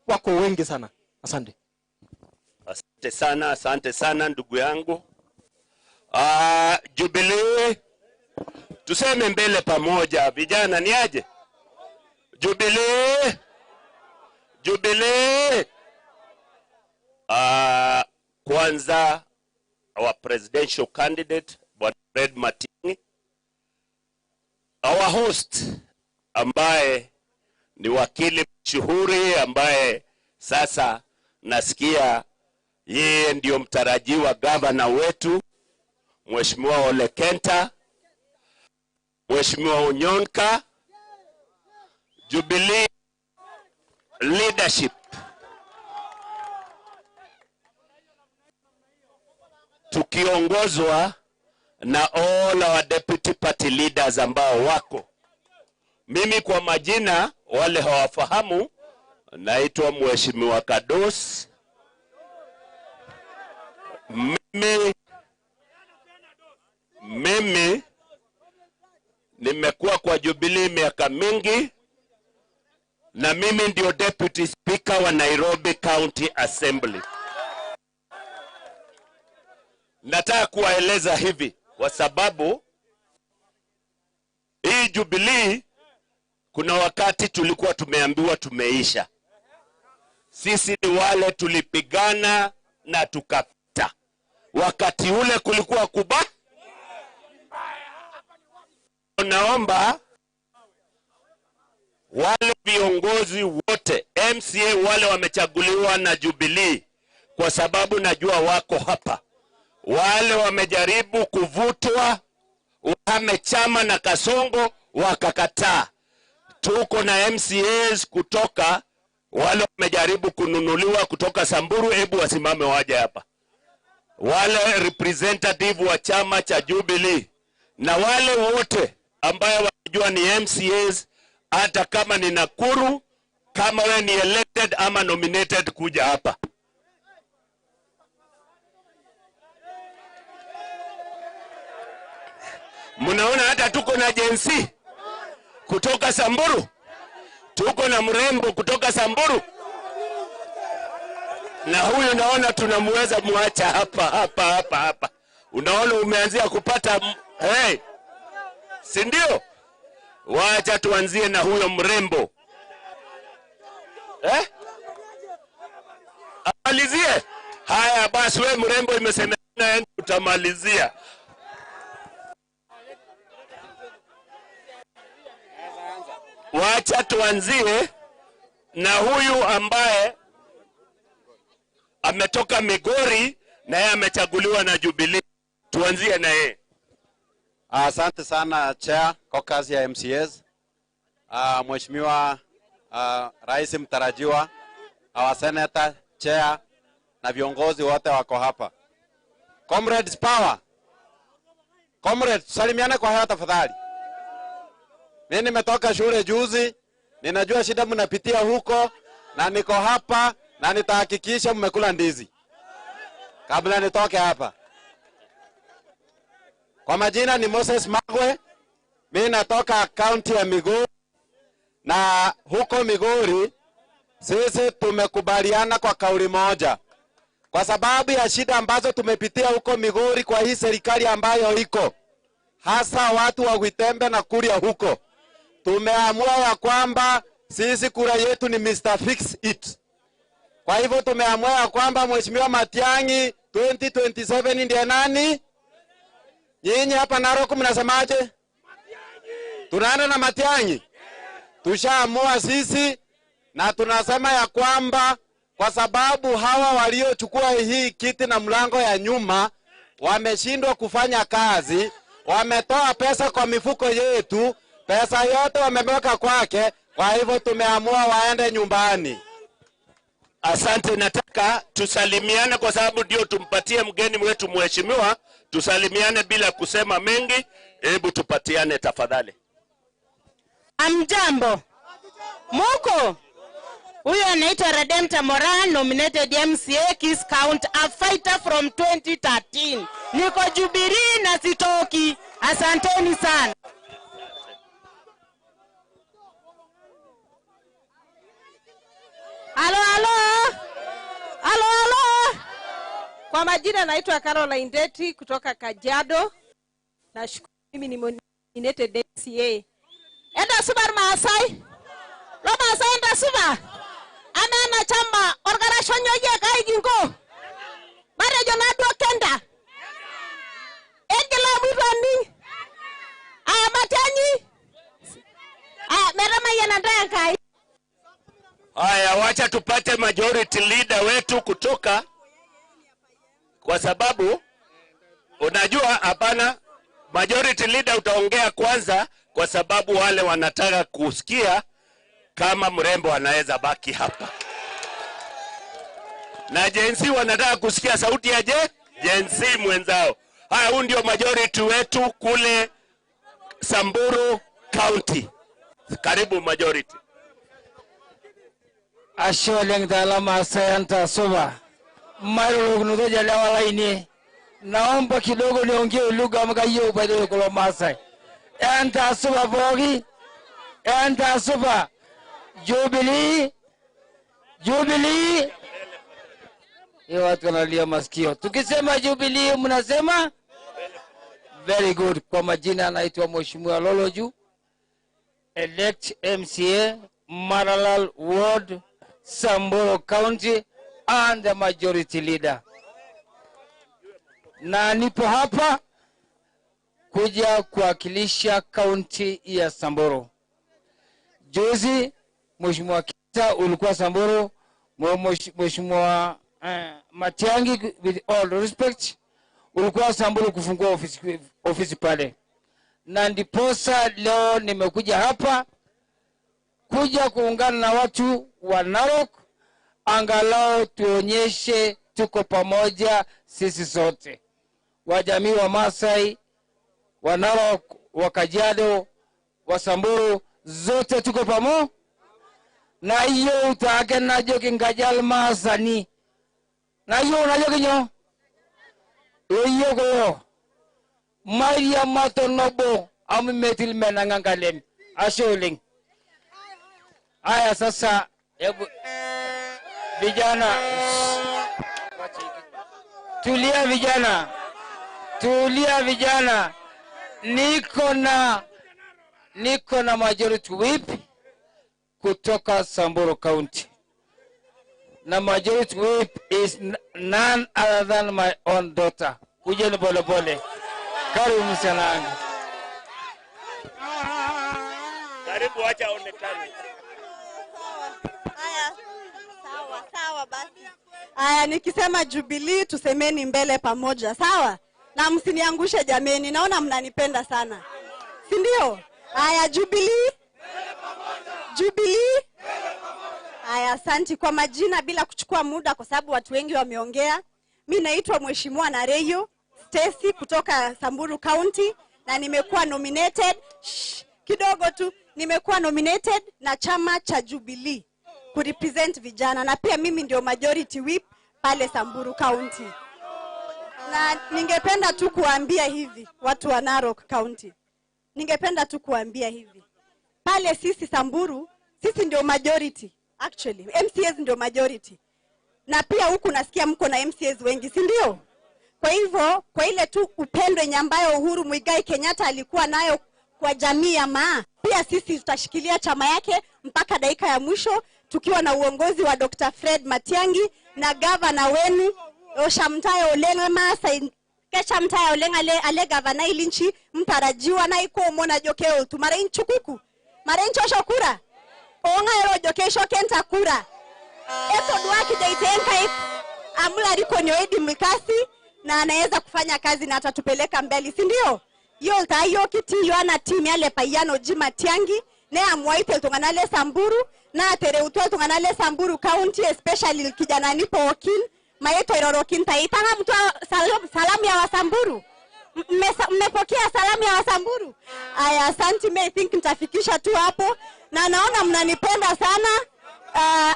wako wengi sana. Asante. Asante sana, asante sana ndugu yangu. Jubilee, tuseme mbele pamoja vijana, ni aje? Jubilee, Jubilee. Kwanza our presidential candidate Bwana Fred Matiang'i, our host ambaye ni wakili mashuhuri ambaye sasa nasikia yeye ndio mtarajiwa gavana wetu, Mheshimiwa Ole Kenta, Mheshimiwa Onyonka, Jubilee leadership tukiongozwa na all our deputy party leaders ambao wako. Mimi kwa majina wale hawafahamu, naitwa Mheshimiwa Kados. Mimi nimekuwa kwa Jubilee miaka mingi, na mimi ndio deputy speaker wa Nairobi County Assembly. Nataka kuwaeleza hivi kwa sababu hii Jubilee kuna wakati tulikuwa tumeambiwa tumeisha. Sisi ni wale tulipigana na tukapita. Wakati ule kulikuwa kuba. Naomba wale viongozi wote MCA wale wamechaguliwa na Jubilee, kwa sababu najua wako hapa, wale wamejaribu kuvutwa wahame chama na Kasongo wakakataa. Tuko na MCAs kutoka wale wamejaribu kununuliwa kutoka Samburu, hebu wasimame waje hapa. Wale representative wa chama cha Jubilee na wale wote ambaye wanajua ni MCAs, hata kama ni Nakuru, Kama wewe ni elected ama nominated, kuja hapa. Mnaona hata tuko na Gen Z kutoka Samburu, tuko na mrembo kutoka Samburu, na huyu naona tunamweza muacha hapa hapa hapa hapa. Unaona umeanzia kupata hey, si ndio? Wacha tuanzie na huyo mrembo eh? Amalizie. Haya basi, we mrembo, imesemekana utamalizia. Wacha tuanzie na huyu ambaye ametoka Migori na yeye amechaguliwa na Jubilee. Tuanzie na yeye. Asante sana Chair kwa kazi ya MCAs. Mheshimiwa Rais mtarajiwa, our Senator, Chair na viongozi wote wako hapa. Comrades power. Comrades, salimiane kwa hewa tafadhali. Mimi nimetoka shule juzi, ninajua shida mnapitia huko, na niko hapa na nitahakikisha mmekula ndizi kabla nitoke hapa. Kwa majina ni Moses Magwe, mimi natoka county ya Migori, na huko Migori sisi tumekubaliana kwa kauli moja. Kwa sababu ya shida ambazo tumepitia huko Migori kwa hii serikali ambayo iko, hasa watu wa Gwitembe na Kuria huko, tumeamua ya kwamba sisi kura yetu ni Mr. Fix It. Kwa hivyo tumeamua ya kwamba Mheshimiwa Matiang'i 2027 ndiye nani? Nyinyi hapa Narok mnasemaje? Tunaenda na Matiang'i. Tushaamua sisi, na tunasema ya kwamba kwa sababu hawa waliochukua hii kiti na mlango ya nyuma wameshindwa kufanya kazi, wametoa pesa kwa mifuko yetu, pesa yote wameweka kwake, kwa hivyo tumeamua waende nyumbani. Asante, nataka tusalimiane kwa sababu ndio tumpatie mgeni wetu mheshimiwa. Tusalimiane bila kusema mengi. Hebu tupatiane tafadhali. Amjambo. Muko. Huyo anaitwa Redempta Moran, nominated MCA Kis Count, a fighter from 2013. Niko Jubilee na sitoki. Asanteni sana. Halo, halo. Halo, halo. Kwa majina naitwa Caroline Ndeti kutoka Kajiado. Nashukuru mimi ni nominated MCA. Enda subar Maasai. Lo Maasai enda subar. Ana na chama orgarashonyo ye kai ginko. Matejo naduo kenda. Egila mwitoni. Aya Matiang'i. Aya metamayiana ntae Enkai. Haya, wacha tupate majority leader wetu kutoka, kwa sababu unajua hapana, majority leader utaongea kwanza, kwa sababu wale wanataka kusikia kama mrembo anaweza baki hapa. Na Gen Z wanataka kusikia sauti ya Gen Z mwenzao. Haya, huu ndio majority wetu kule Samburu County. Karibu majority. Ashe oleng tala Maasai anta suba. Mairorokinoto jalewa laini. Naomba kidogo niongee lugha mkayo upate kulo Maasai. Anta suba pooki. Anta suba. Jubilee. Jubilee. Hiyo watu wanalia masikio. Tukisema Jubilee mnasema very good. Kwa majina anaitwa Mheshimiwa Loloju, elect MCA Maralal Ward, Samburu County, and the majority leader. Na nipo hapa kuja kuwakilisha county ya Samburu. Juzi Mheshimiwa Kita ulikuwa Samburu, Mheshimiwa Matiang'i, with all respect, ulikuwa Samburu kufungua ofisi pale. Na ndiposa leo nimekuja hapa kuja kuungana na watu wa Narok, angalau tuonyeshe tuko pamoja sisi sote. Wajamii wa Maasai, wa Narok, wa Kajiado, wa Samburu, zote tuko pamoja. Nayieu taake najoki nkaji almaasani. Nayieu najoki nyoo? Loyie kulo. Mairiama tonobo amu metii ilmenang'a nkalem. Ashe oleng. Aya sasa, hebu vijana tulia, vijana tulia, vijana. Niko na majority whip kutoka Samburu County, na majority whip is none other than my own daughter. Kujeni pole pole, karibu msichana wangu. Karibu, acha aonekane. Haya, sawa sawa basi. Haya, nikisema Jubilee tusemeni mbele pamoja, sawa? Na msiniangushe jameni, naona mnanipenda sana, si ndio? Haya, Jubilee, Jubilee. Haya, asanti kwa majina, bila kuchukua muda kwa sababu watu wengi wameongea. Mi naitwa Mheshimiwa Nareyo Stacy kutoka Samburu County na nimekuwa nominated. Shh, kidogo tu, nimekuwa nominated na chama cha Jubilee kurepresent vijana na pia mimi ndio majority whip pale Samburu County. Na ningependa tu kuambia hivi watu wa Narok County, ningependa tu kuambia hivi, pale sisi Samburu, sisi ndio majority actually, MCAs ndio majority, na pia huku nasikia mko na MCAs wengi, si ndio? Kwa hivyo, kwa ile tu upendo yenye ambayo Uhuru Muigai Kenyatta alikuwa nayo kwa jamii ya Maa, pia sisi tutashikilia chama yake mpaka dakika ya mwisho, tukiwa na uongozi wa Dr. Fred Matiang'i na gavana wenu oshamtayo olenga masa keshamtayo olenga ale gavana ilinchi mtarajiwa na iko omona jokeo tumare inchukuku mare inchosho kura onga ero jokesho kenta kura etodwaki jaitenka amula riko nyoedi mkasi na anaweza kufanya kazi na atatupeleka mbele, si ndio? Yo tayo kiti yo ana team yale payano jima tiangi ne amwaite iltung'anak le Samburu na atereutua iltung'anak le Samburu County, especially kijana nipo okin maeto irorokin taitanga mtu salamu ya Wasamburu. Mmepokea salamu ya Wasamburu? Aya, asante. I think nitafikisha tu hapo na naona mnanipenda sana.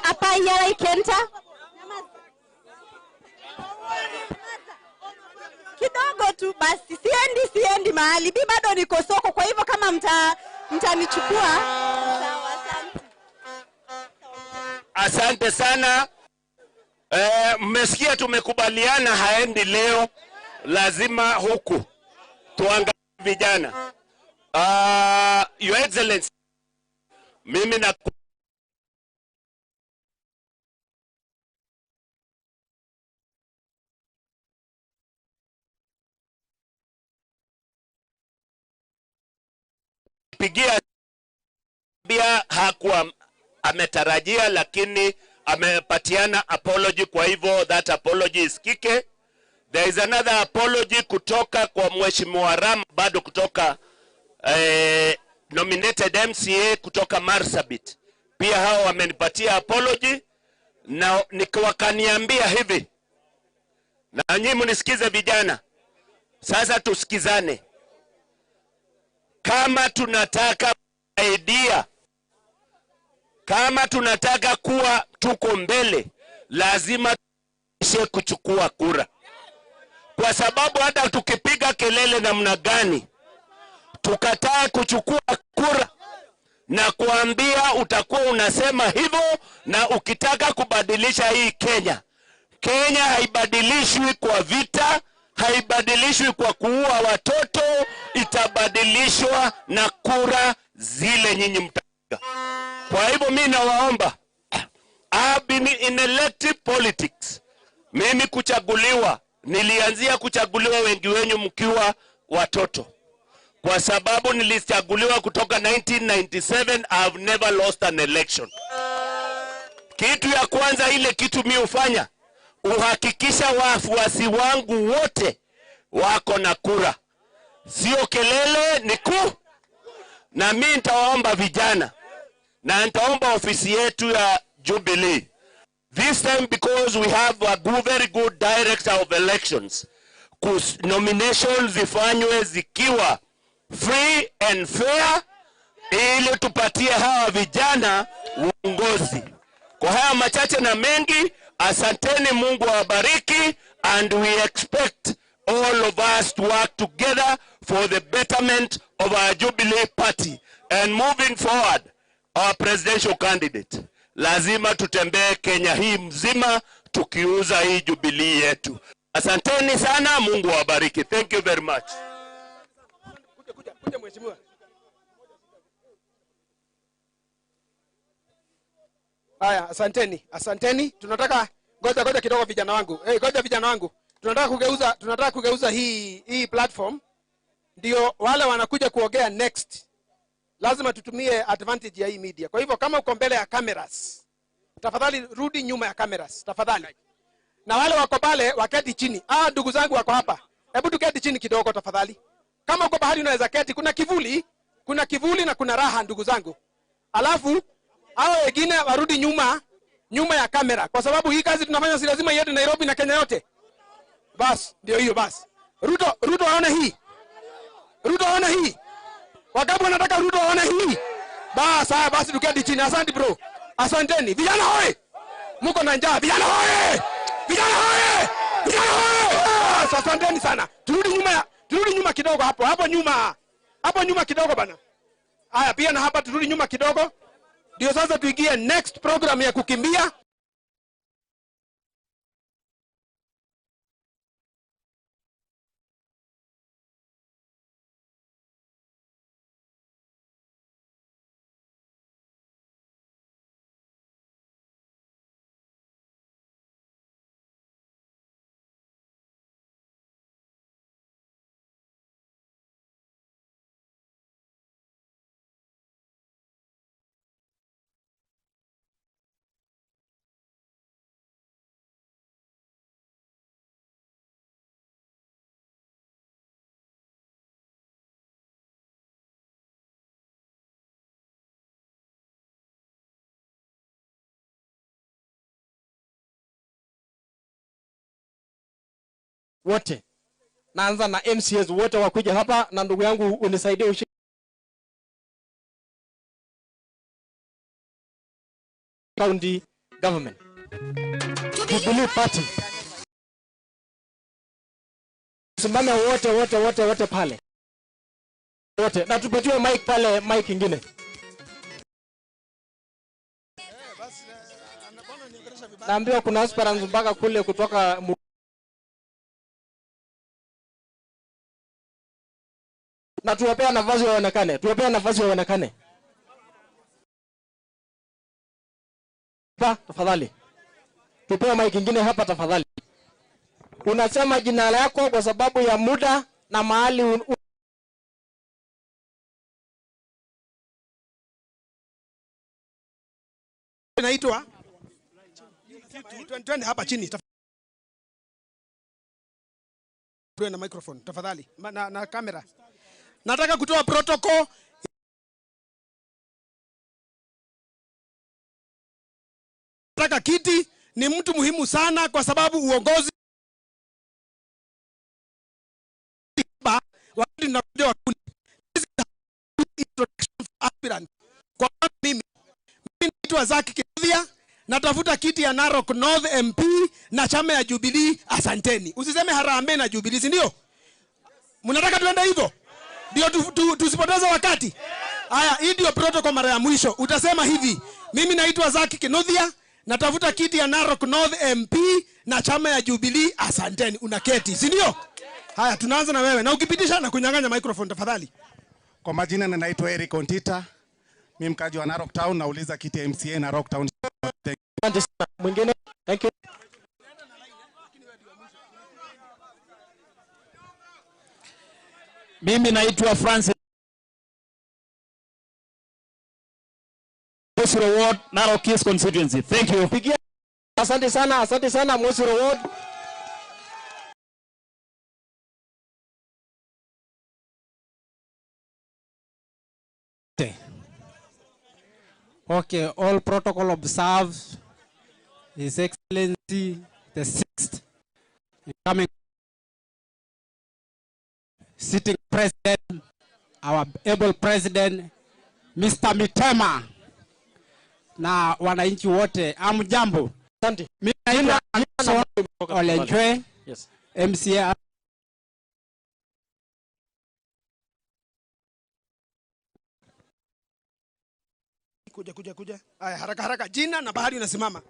Hapa yala ikenta kidogo tu basi, siendi mahali, bi bado niko soko, kwa hivyo kama mtanichukua sawa, asante. Asante sana. Mmesikia tumekubaliana haendi leo, lazima huku tuangalie vijana. Your Excellency, mimi na pigia hakuwa ametarajia, lakini amepatiana apology, kwa hivyo that apology isikike. There is another apology kutoka kwa Mheshimiwa Ram, bado kutoka nominated MCA kutoka Marsabit. Pia hao wamenipatia apology na wakaniambia hivi, na nyinyi mnisikize vijana. Sasa tusikizane. Kama tunataka idea, kama tunataka kuwa tuko mbele, lazima tuishe kuchukua kura. Kwa sababu hata tukipiga kelele namna gani, tukataa kuchukua kura na kuambia utakuwa unasema hivyo, na ukitaka kubadilisha hii Kenya. Kenya haibadilishwi kwa vita, haibadilishwi kwa kuua watoto, itabadilishwa na kura zile nyinyi mtapiga. Kwa hivyo mimi nawaomba, I've been in elective politics. Mimi kuchaguliwa, nilianzia kuchaguliwa wengi wenyu mkiwa watoto. Kwa sababu nilichaguliwa kutoka 1997, I've never lost an election. Kitu ya kwanza ile kitu mimi hufanya, uhakikisha wafuasi wangu wote wako na kura. Sio kelele, ni ku. Na mimi nitawaomba vijana, na nitaomba ofisi yetu ya Jubilee. This time because we have a good, very good director of elections. Nominations zifanywe zikiwa free and fair, ili tupatie hawa vijana uongozi. Kwa haya machache na mengi, asanteni, Mungu awabariki, and we expect all of us to work together for the betterment of our Jubilee Party. And moving forward, our presidential candidate, lazima tutembee Kenya hii mzima tukiuza hii Jubilee yetu. Asanteni sana, Mungu awabariki. Thank you very much. Kuja mheshimiwa. Haya, asanteni, asanteni. Tunataka ngoja kidogo vijana wangu. Hey, ngoja vijana wangu. Tunataka kugeuza hii platform. Ndio wale wanakuja kuongea next. Lazima tutumie advantage ya hii media. Kwa hivyo kama uko mbele ya cameras, tafadhali rudi nyuma ya cameras, tafadhali. Na wale wako pale waketi chini. Ndugu zangu wako hapa. Hebu tuketi chini kidogo tafadhali. Kama uko bahari unaweza keti, kuna kivuli na kuna raha ndugu zangu. Alafu hao wengine warudi nyuma ya kamera, kwa sababu hii kazi tunafanya si lazima iende Nairobi na Kenya yote. Bas, ndio hiyo bas. Ruto aone hii. Ruto aone hii. Wakabu wanataka Ruto aone hii. Bas, haya basi tuketi chini. Asante bro. Asanteni. Vijana hoye. Mko na njaa. Vijana hoye. Vijana hoye. Vijana hoye. Bas, asanteni sana. Turudi nyuma kidogo hapo. Hapo nyuma. Hapo nyuma kidogo bana. Haya pia na hapa turudi nyuma kidogo. Ndio sasa tuingie next program ya kukimbia. Wote. Naanza na MCAs wote wakuja hapa, na ndugu yangu unisaidie ushike county government. Jubilee Party. Simame wote pale. Wote. Na tupatiwe mic pale, mic ingine. Naambiwa kuna aspirants mpaka kule kutoka na tuwapea nafasi waonekane. Tuwapea nafasi waonekane. Hapa tafadhali. Tupewe mic nyingine hapa tafadhali. Unasema jina lako kwa sababu ya muda na mahali naitwa. Twende hapa chini. Na microphone tafadhali na kamera. Nataka kutoa protocol. Nataka kiti ni mtu muhimu sana kwa sababu uongozi wakati tunakuja wakundi. Aspirant. Kwa mimi naitwa Zaki Kivia, natafuta kiti ya Narok North MP na chama ya Jubilee. Asanteni. Usiseme harambee na Jubilee, si ndio? Mnataka tuende hivyo? Ndio tusipoteze wakati. Haya, hii ndio protocol mara ya mwisho. Utasema hivi: mimi naitwa Zaki Kinuthia, natafuta kiti ya Narok North MP na chama ya Jubilee. Asanteni. Unaketi, si ndio? Haya, tunaanza na wewe. Na ukipitisha na kunyang'anya microphone tafadhali. Kwa majina ninaitwa Eric Ontita. Mimi mkaji wa Narok Town, nauliza kiti ya MCA Narok Town. Mwingine. Thank you. Mimi naitwa Francis Mosiro Ward, Narok East Constituency. Thank you. Pigia. Asante sana Mosiro Ward. Okay, all protocol observed. His Excellency the sixth incoming sitting president, our able president, Mr. Mitema. na wananchi wote, amjambo. Asante. Mimi naitwa Anderson Olenchwe. Yes. MCA. Kuja kuja kuja. Aya, haraka haraka, jina na bahari unasimama.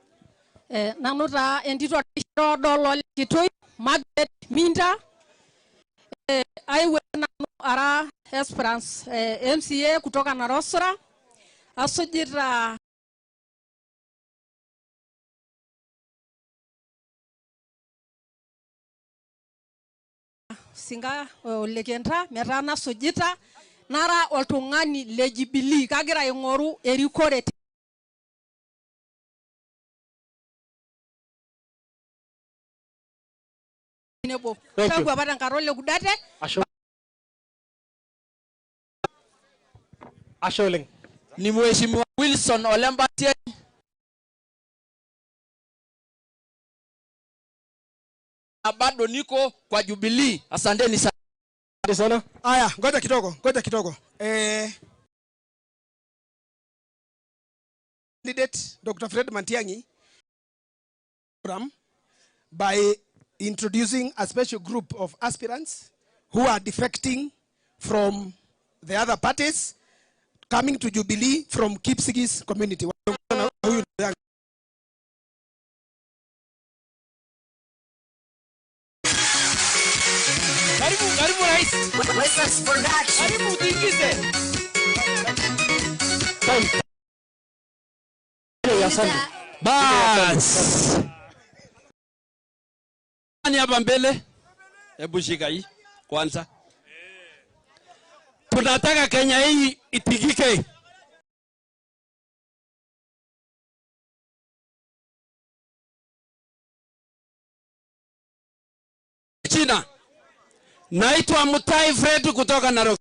Nanu taa entito dolo kitoi Margaret Minda. Aiwe nanu ara Esperance MCA kutoka Narosora. Asujita singa olekenta metaa nasujita nara oltung'ani le Jubilee kagira aing'oru erikore nebo. Thank you. Kakwa apa tenkata ole Kudate. Ashe oleng. Ni Mheshimiwa Wilson Olembatie. Na bado niko kwa Jubilee. Asanteni sana. Asante sana. Aya, ngoja kidogo, ngoja kidogo. Candidate Dr. Fred Matiang'i by introducing a special group of aspirants who are defecting from the other parties coming to Jubilee from Kipsigis community. Karibu, karibu rais. Karibu tuingize. Bas. Nani hapa mbele? Hebu shika hii kwanza. Tunataka Kenya hii itigike. China. Naitwa Mutai Fred kutoka Narok.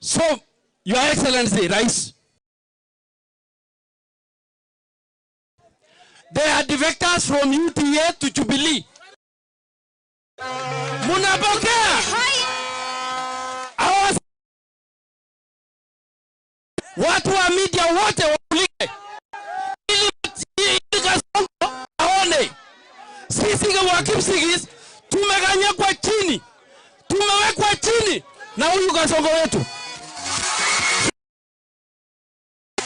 So, Your Excellency, Rais, they are defectors from UTA to Jubilee. Munapokea. Watu wa media wote waulike ili Kasongo aone. Sisi wa Kipsigis tumeganyakwa chini, tumewekwa chini na huyu Kasongo wetu.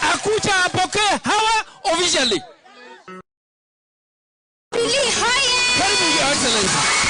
Akucha apokee hawa officially. Karibu Your Excellency.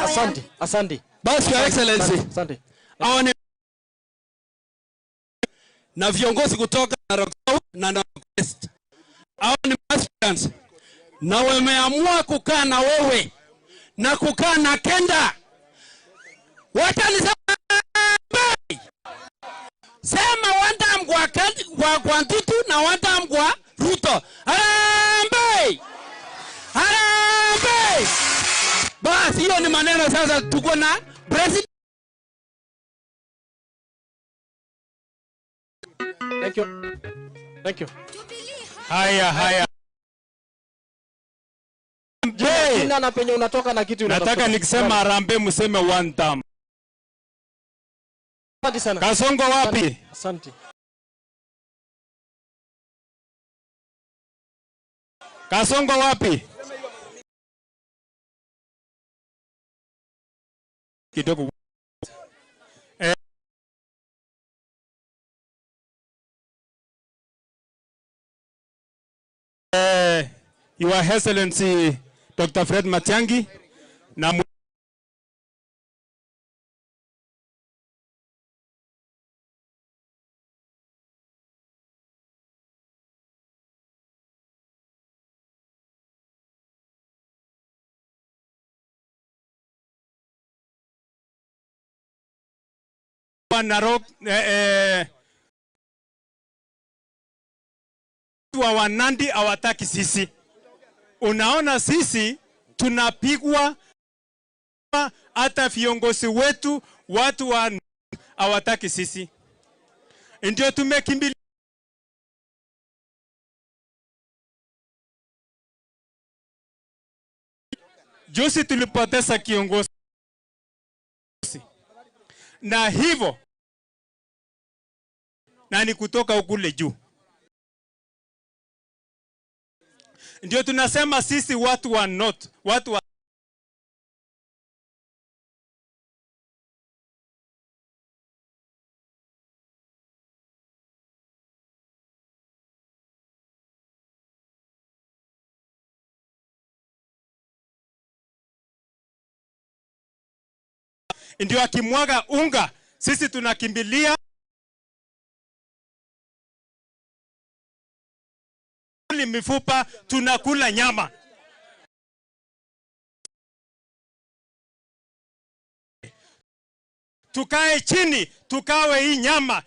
Asante, asante. Basi Your Excellency. Asante. Hawa na viongozi kutoka Narok South na Narok West. Hawa ni aspirants. Na wameamua kukaa na wewe na kukaa na Kenda. Wacha niseme, sema one time kwa Ntutu na one time kwa Ruto. Harambee! Harambee! Basi hiyo ni maneno. Sasa tuko na president. Thank you. Thank you. Haya haya. Jina na penye unatoka na kitu unatoka. Nataka nikisema harambee mseme one time. Asante sana. Kasongo wapi? Asante. Kasongo wapi? Kidogo. Your Excellency Dr. Fred Matiang'i na wa Narok, wa Wanandi hawataki sisi. Unaona sisi tunapigwa, hata viongozi wetu watu wa hawataki sisi. Ndio tumekimbilia juzi tulipoteza kiongozi. Na hivyo na ni kutoka ukule juu. Ndio tunasema sisi watu wa North, watu wa ndio akimwaga unga sisi tunakimbilia mifupa, tunakula nyama. Tukae chini, tukawe hii nyama.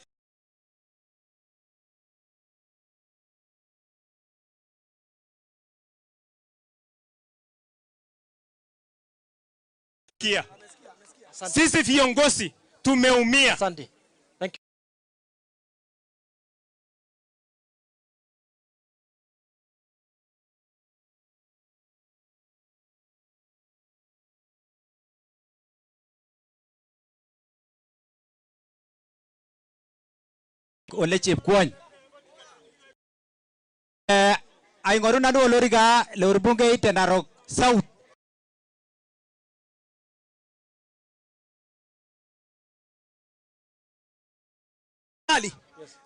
Kia. Sisi viongozi tumeumia. Asante. Thank you. Ole Chepkwony. Aing'oru nanu olorika le orbungei te Narok South.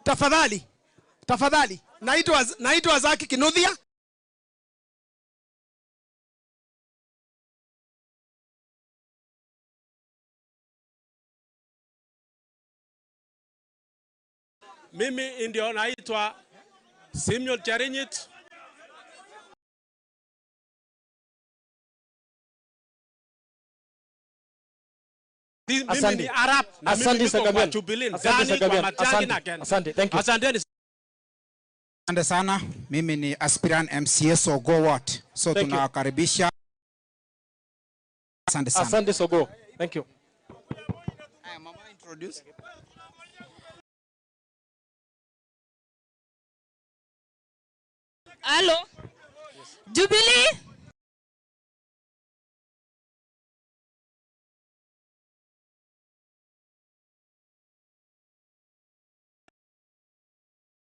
Tafadhali, tafadhali. Naitwa Zaki Kinuthia. Mimi ndio naitwa Samuel Cherinyit. Mimi ni Arab na mimi niko kwa Jubilee ndani kwa Matiang'i na Kenya. Asante, thank you. Asanteni. Asante sana. Mimi ni aspirant MCA Sogo Ward. So tunawakaribisha. Asante sana. Asante Sogo. Thank you. Mama introduce. Hello. Jubilee.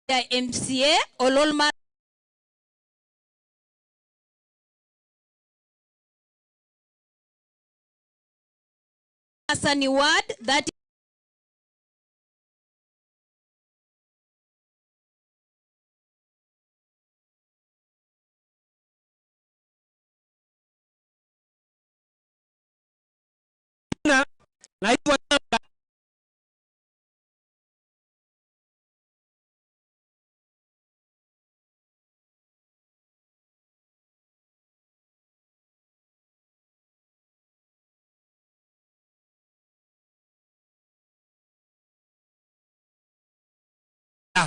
Ya MCA Ololma Hasani Ward, that naitwa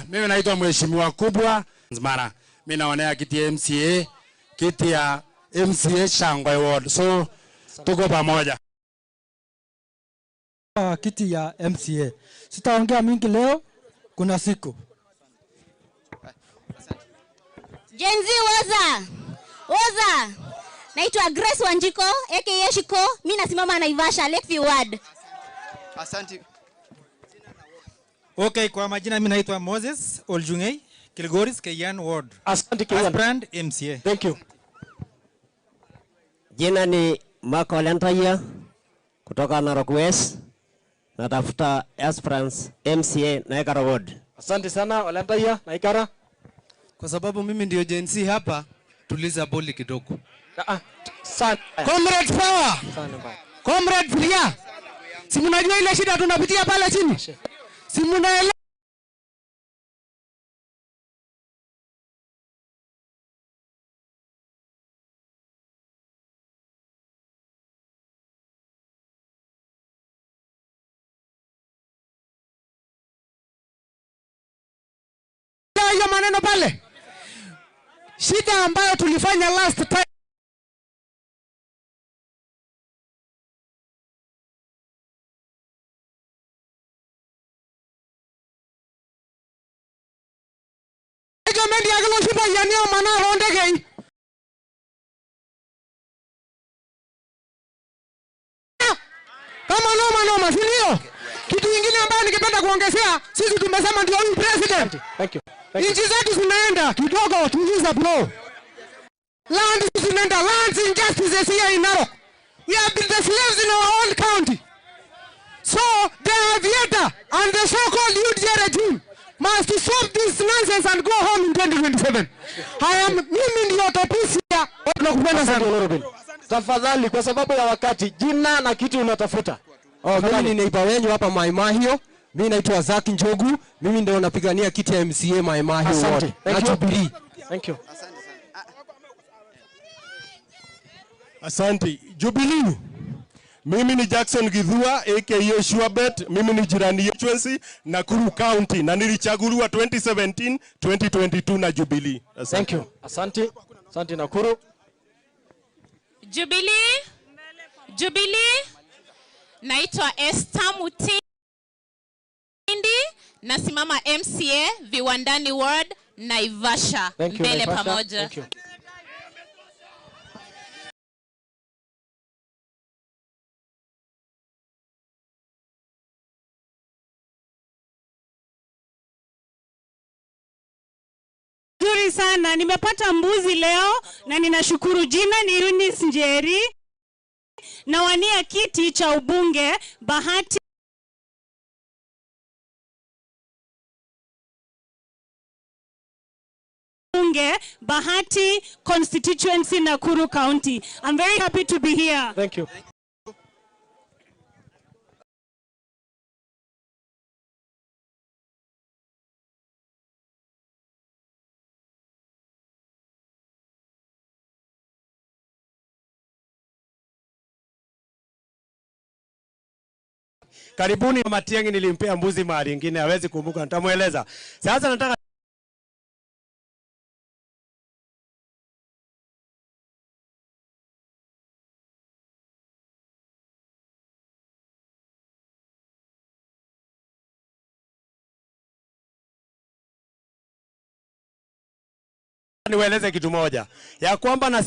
Mimi naitwa Mheshimiwa Kubwa Mara. Mimi naonea kiti ya MCA, kiti ya MCA Shangwe Ward. So tuko pamoja. Kiti ya MCA. Sitaongea mingi leo, kuna siku. Gen Z woza. Woza. Naitwa Grace Wanjiko, aka Shiko. Mimi nasimama Naivasha Lakeview Ward. Asante. Okay, kwa majina mimi naitwa Moses Oljungei, Kilgoris Keyan Ward. Asante Keyan. Aspirant MCA. Thank you. Jina ni Marco Lentaya kutoka Narok West. Natafuta aspirants MCA Naikara Ward. Asante sana Olentaya Naikara. Kwa sababu mimi ndio Gen Z hapa, tuliza boli kidogo. Comrade Power. Comrade Pia. Si mnajua ile shida tunapitia pale chini? Si mnaelewa? hiyo maneno pale? Shida ambayo tulifanya last time, kama noma noma, si ndio? Kitu kingine ambayo ningependa kuongezea, sisi tumesema ndio huyu president. Thank you. Nchi zetu zinaenda kidogo, tuliza bro. Land zinaenda, land injustices here in Narok. We have been the slaves in our own county. So the aviator and the so-called UDA regime must stop this nonsense and go home in 2027. I am mimi ndio topisia. Tunakupenda sana. Tafadhali, kwa sababu ya wakati, jina na kitu unatafuta. Oh, mimi ni neighbor wenu hapa Mai Mahiu. Mimi naitwa Zaki Njogu. Mimi ndio napigania kiti ya MCA Mai Mahiu ward. Na Jubilee. Thank you. Asante. Jubilee. Mimi ni Jackson Githua aka Shuabet. Mimi ni jirani constituency Nakuru County na nilichaguliwa 2017 2022 na Jubilee. Asante. Thank you. Asante. Asante Nakuru. Jubilee. Jubilee. Naitwa Esther Mutindi, nasimama MCA Viwandani Ward, Naivasha. Thank you, mbele Naivasha. Pamoja. Thank you. Nzuri sana, nimepata mbuzi leo na ninashukuru. Jina ni Eunice Njeri, nawania kiti cha ubunge Bahati bunge Bahati constituency, Nakuru County. I'm very happy to be here. Thank you. Karibuni Matiang'i, nilimpea mbuzi mahali ingine, hawezi kumbuka, nitamueleza. Sasa nataka niwaeleze kitu moja ya kwamba na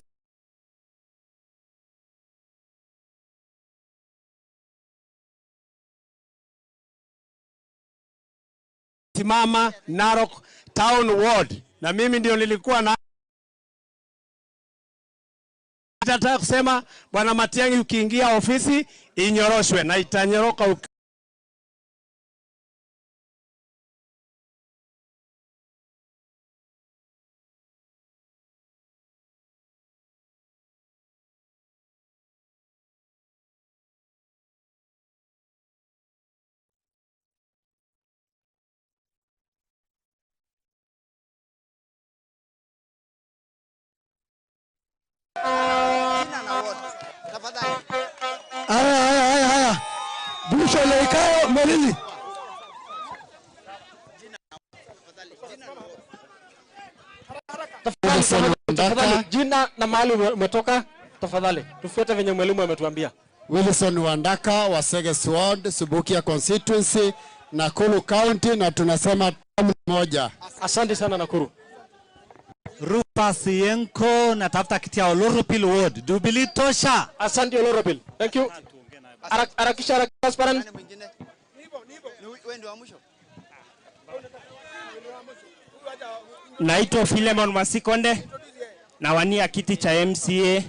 simama Narok Town Ward, na mimi ndio nilikuwa na nataka kusema Bwana Matiang'i, ukiingia ofisi inyoroshwe na itanyoroka. Haya, haya, haya, haya. Busho leikao Melili. Tafadhali, jina na mahali umetoka tafadhali. Tufuate venye mwalimu ametuambia. Wilson Wandaka wa Seges Ward, Subukia constituency, Nakuru County, na tunasema tamu moja. Asante sana Nakuru. Rupa Sienko, natafuta kiti ya Oloropil Ward. Jubilee tosha. Asante Oloropil. Thank you. Harakisha haraka aspirant. Naitwa Philemon Masikonde, nawania kiti cha MCA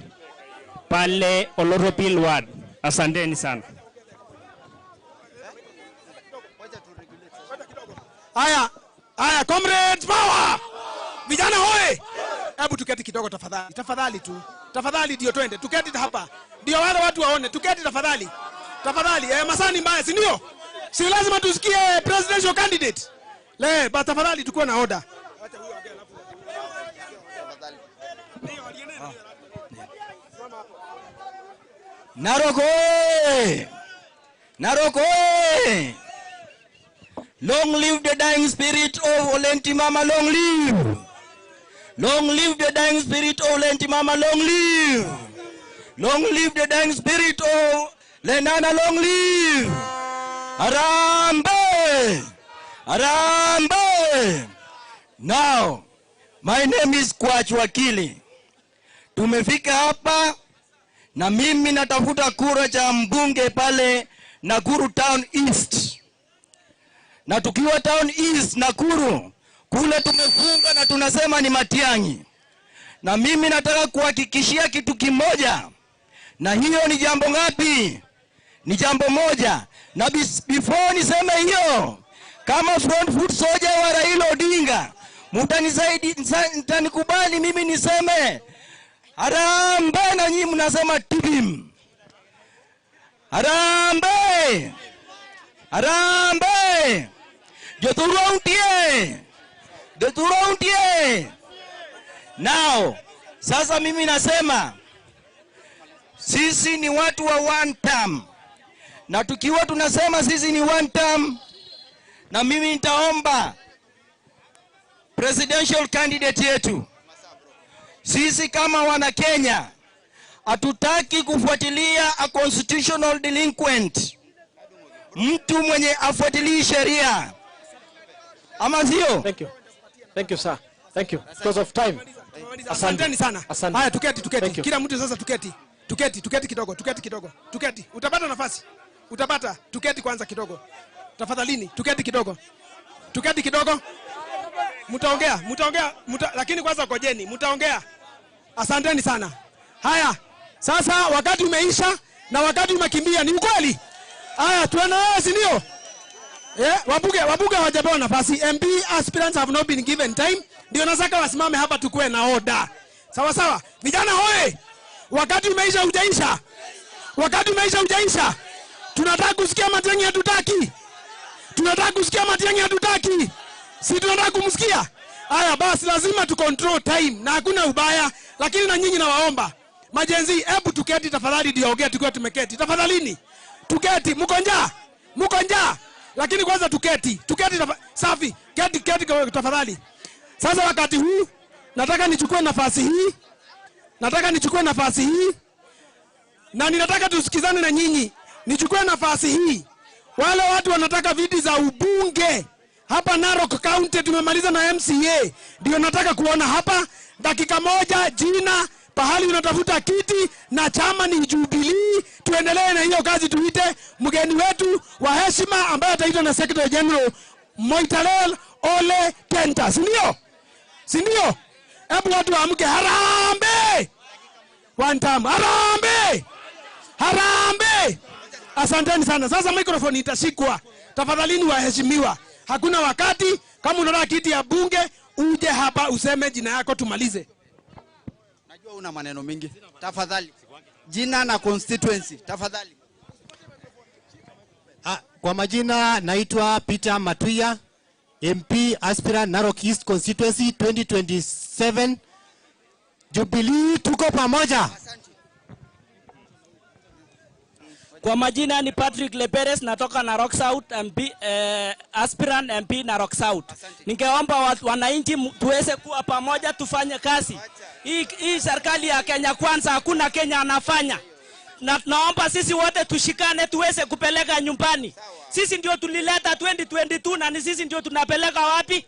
pale Oloropil Ward. Asanteni sana. Haya, haya comrades power. Vijana hoe. Hebu tuketi kidogo tafadhali. Tafadhali tu. Tafadhali ndio twende. Tuketi hapa. Ndio wale watu waone. Tuketi tafadhali. Tafadhali. Masaa ni mbaya, si ndio? Si lazima tusikie presidential candidate. Le, ba tafadhali tukue na order. Narok oye! Narok oye! Long live the dying spirit of Olenti Mama, long live. Long live the dying spirit of Olenti Mama, long live. Long live the dying spirit of Lenana, long live. Harambee! Harambee! Now, my name is Kwach Wakili. Tumefika hapa na mimi natafuta kura cha mbunge pale Nakuru Town East. Na tukiwa Town East Nakuru, kule tumefunga na tunasema ni Matiang'i. Na mimi nataka kuhakikishia kitu kimoja. Na hiyo ni jambo ngapi? Ni jambo moja. Na before niseme hiyo, kama front foot soldier wa Raila Odinga, mtanikubali mimi niseme harambee, na nyinyi mnasema tibim. Harambee! Harambee! Jothurwa untie! Jothurwa untie! Now, sasa mimi nasema sisi ni watu wa one term. Na tukiwa tunasema sisi ni one term, na mimi nitaomba presidential candidate yetu, sisi kama wana Kenya hatutaki kufuatilia a constitutional delinquent, mtu mwenye afuatilii sheria, ama sio? Thank you. Thank you, sir. Thank you. Because of time. Asanteni sana. Haya, tuketi, tuketi. Kila mtu sasa tuketi. Tuketi, tuketi kidogo, tuketi kidogo. Tuketi. Utapata nafasi. Utapata. Tuketi kwanza kidogo. Tafadhalini, tuketi kidogo. Tuketi kidogo. Mtaongea, mtaongea, lakini kwanza ngojeni, mtaongea. Asanteni sana. Haya, sasa wakati umeisha na wakati umekimbia, ni ukweli? Haya, tuendelee, si ndio? Wabunge hawajapewa nafasi. MP aspirants have not been given time. Ndio nataka wasimame hapa tukue na order. Sawa sawa. Vijana hoye. Wakati umeisha hujaisha. Wakati umeisha hujaisha. Tunataka kusikia Matiang'i, hatutaki. Tunataka kusikia Matiang'i, hatutaki. Si tunataka kumsikia? Haya basi, lazima tu control time na hakuna ubaya, lakini na nyinyi nawaomba. Majenzi, hebu tuketi tafadhali, ndio ongea tukiwa tumeketi. Tafadhalini. Tuketi, mko njaa? Mko njaa? Lakini kwanza tuketi. Tuketi safi. Keti, keti tafadhali. Sasa wakati huu nataka nichukue nafasi hii. Nataka nichukue nafasi hii. Na ninataka tusikizane na nyinyi. Nichukue nafasi hii. Wale watu wanataka viti za ubunge hapa Narok County, tumemaliza na MCA. Ndio nataka kuona hapa dakika moja, jina, pahali unatafuta kiti na chama ni Jubilee. Tuendelee na hiyo kazi, tuite mgeni wetu wa heshima ambaye ataitwa na Secretary General Moitalel Ole Kenta. Si ndio? Si ndio? Hebu watu waamke. Harambee! One time. Harambee! Harambee! Asanteni sana. Sasa microphone itashikwa. Tafadhalini waheshimiwa. Hakuna wakati. Kama unataka kiti ya bunge uje hapa useme jina yako tumalize. Najua una maneno mingi. Tafadhali. Jina na constituency. Tafadhali. Kwa majina naitwa Peter Matuya, MP aspirant Narok East Constituency 2027. Jubilee tuko pamoja. Kwa majina ni Patrick Leperes, natoka Narok South, MP, aspirant MP Narok South. Ningeomba wananchi tuweze kuwa pamoja, tufanye kazi. Hii serikali ya Kenya Kwanza hakuna Kenya anafanya. Na naomba sisi wote tushikane tuweze kupeleka nyumbani. Sisi ndio tulileta 2022 na ni sisi ndio tunapeleka wapi?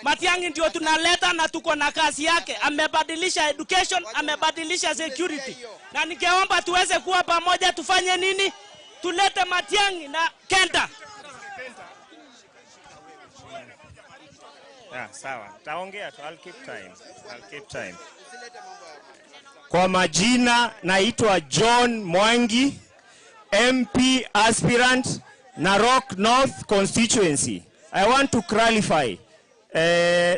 Matiang'i ndio tunaleta na tuko na kazi yake. Amebadilisha education, amebadilisha security. Na ningeomba tuweze kuwa pamoja, tufanye nini? Tulete Matiang'i na Kenta. Sawa. Taongea tu. I'll keep time. I'll keep time. Kwa majina naitwa John Mwangi, MP aspirant Narok North Constituency. I want to clarify.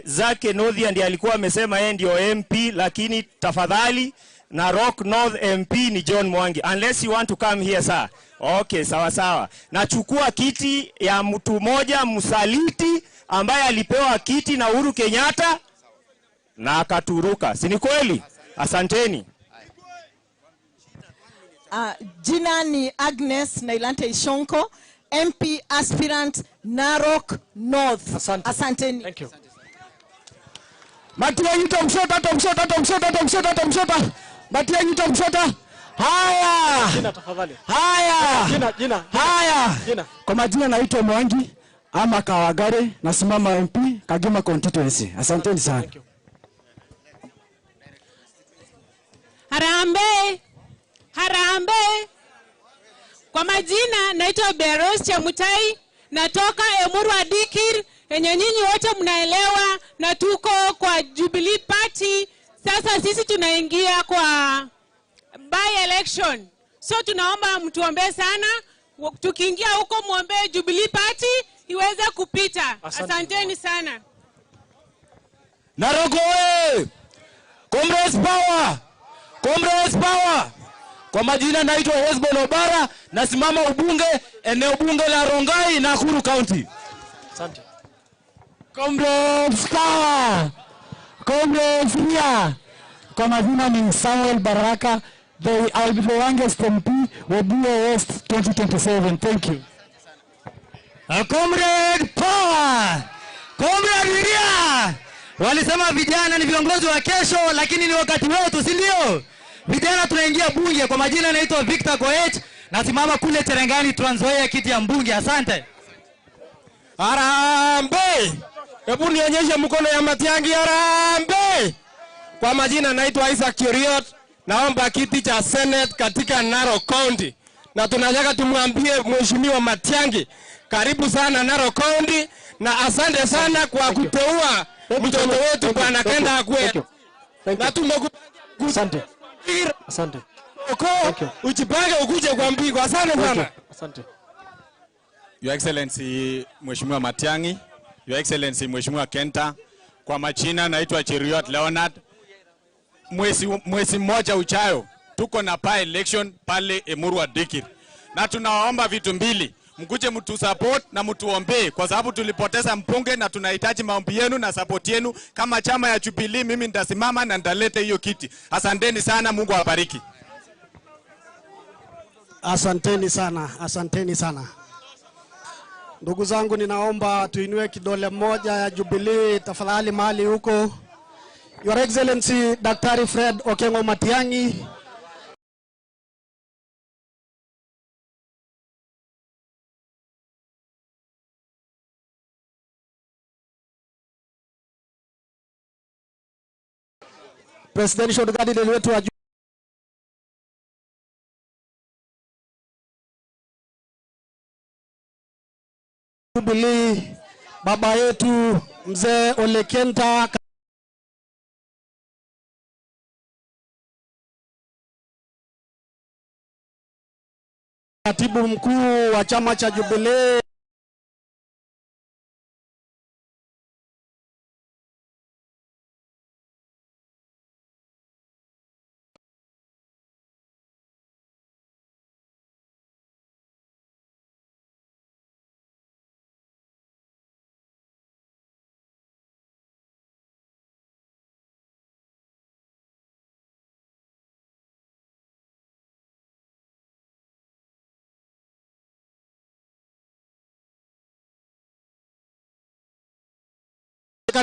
Zake Northia ndiye alikuwa amesema yeye ndio MP, lakini tafadhali Narok North MP ni John Mwangi, unless you want to come here sir. Okay, sawa sawa. Nachukua kiti ya mtu moja msaliti ambaye alipewa kiti na Uhuru Kenyatta na akaturuka. Si ni kweli? Asanteni. Jina ni Agnes Nailante Ishonko, MP aspirant Narok North. Asanteni. Thank you. Matiang'i tamshota, tamshota, tamshota, tamshota, tamshota. Matiang'i tamshota. Haya. Jina tafadhali. Haya. Jina, jina. Haya. Jina. Kwa majina naitwa Mwangi ama Kawagare, nasimama MP Kagema constituency. Asanteni sana. Thank you. Harambee. Harambee. Kwa majina naitwa Beros Chemutai, natoka Emurua Dikir, yenye nyinyi wote mnaelewa, na tuko kwa Jubilee Party. Sasa sisi tunaingia kwa by election. So tunaomba mtuombee sana. Tukiingia huko muombee Jubilee Party iweze kupita. Asanteni sana. Narok oye! Comrades power! Comrades power! Kwa majina naitwa Osborne Obara, nasimama ubunge eneo bunge la Rongai, Nakuru County. Asante. Comrades power! Comrades here. Kwa majina ni Samuel Baraka. I will be the youngest MP Webuye West 2027. Thank you. Comrade power! Comrade Wiria! Walisema vijana ni viongozi wa kesho, lakini ni wakati wetu, si ndio? Vijana tunaingia bunge. Kwa majina naitwa Victor Koech, nasimama kule Cherengani, Trans Nzoia, kiti ya mbunge. Asante. Harambee! Hebu nionyeshe mkono ya Matiang'i. Harambee! Kwa majina naitwa Isaac Kioriot, naomba kiti cha Senate katika Narok County. Na tunataka tumwambie Mheshimiwa Matiang'i, karibu sana Narok County, na asante sana kwa kuteua mtoto wetu Bwana Kenda Akwe. Na tumekupa. Asante. Asante. Ujipange ukuje kwa mpigo. Asante sana. Asante. Your Excellency Mheshimiwa Matiang'i, Your Excellency Mheshimiwa Kenta, kwa majina naitwa Cheriot Leonard. Mwezi mmoja uchayo tuko na by election pale Emurua Dikir, na tunawaomba vitu mbili: mkuje mtu support na mtuombee, kwa sababu tulipoteza mbunge na tunahitaji maombi yenu na support yenu. Kama chama ya Jubilee mimi nitasimama na nitaleta hiyo kiti. Asanteni sana, Mungu awabariki. Asanteni sana, asanteni sana. Ndugu zangu, ninaomba tuinue kidole moja ya Jubilee tafadhali mahali huko. Your Excellency Daktari Fred Okengo Matiang'i, Presidential candidate wetu wa Jubilee, baba yetu Mzee Ole Kenta, katibu mkuu wa chama cha Jubilee,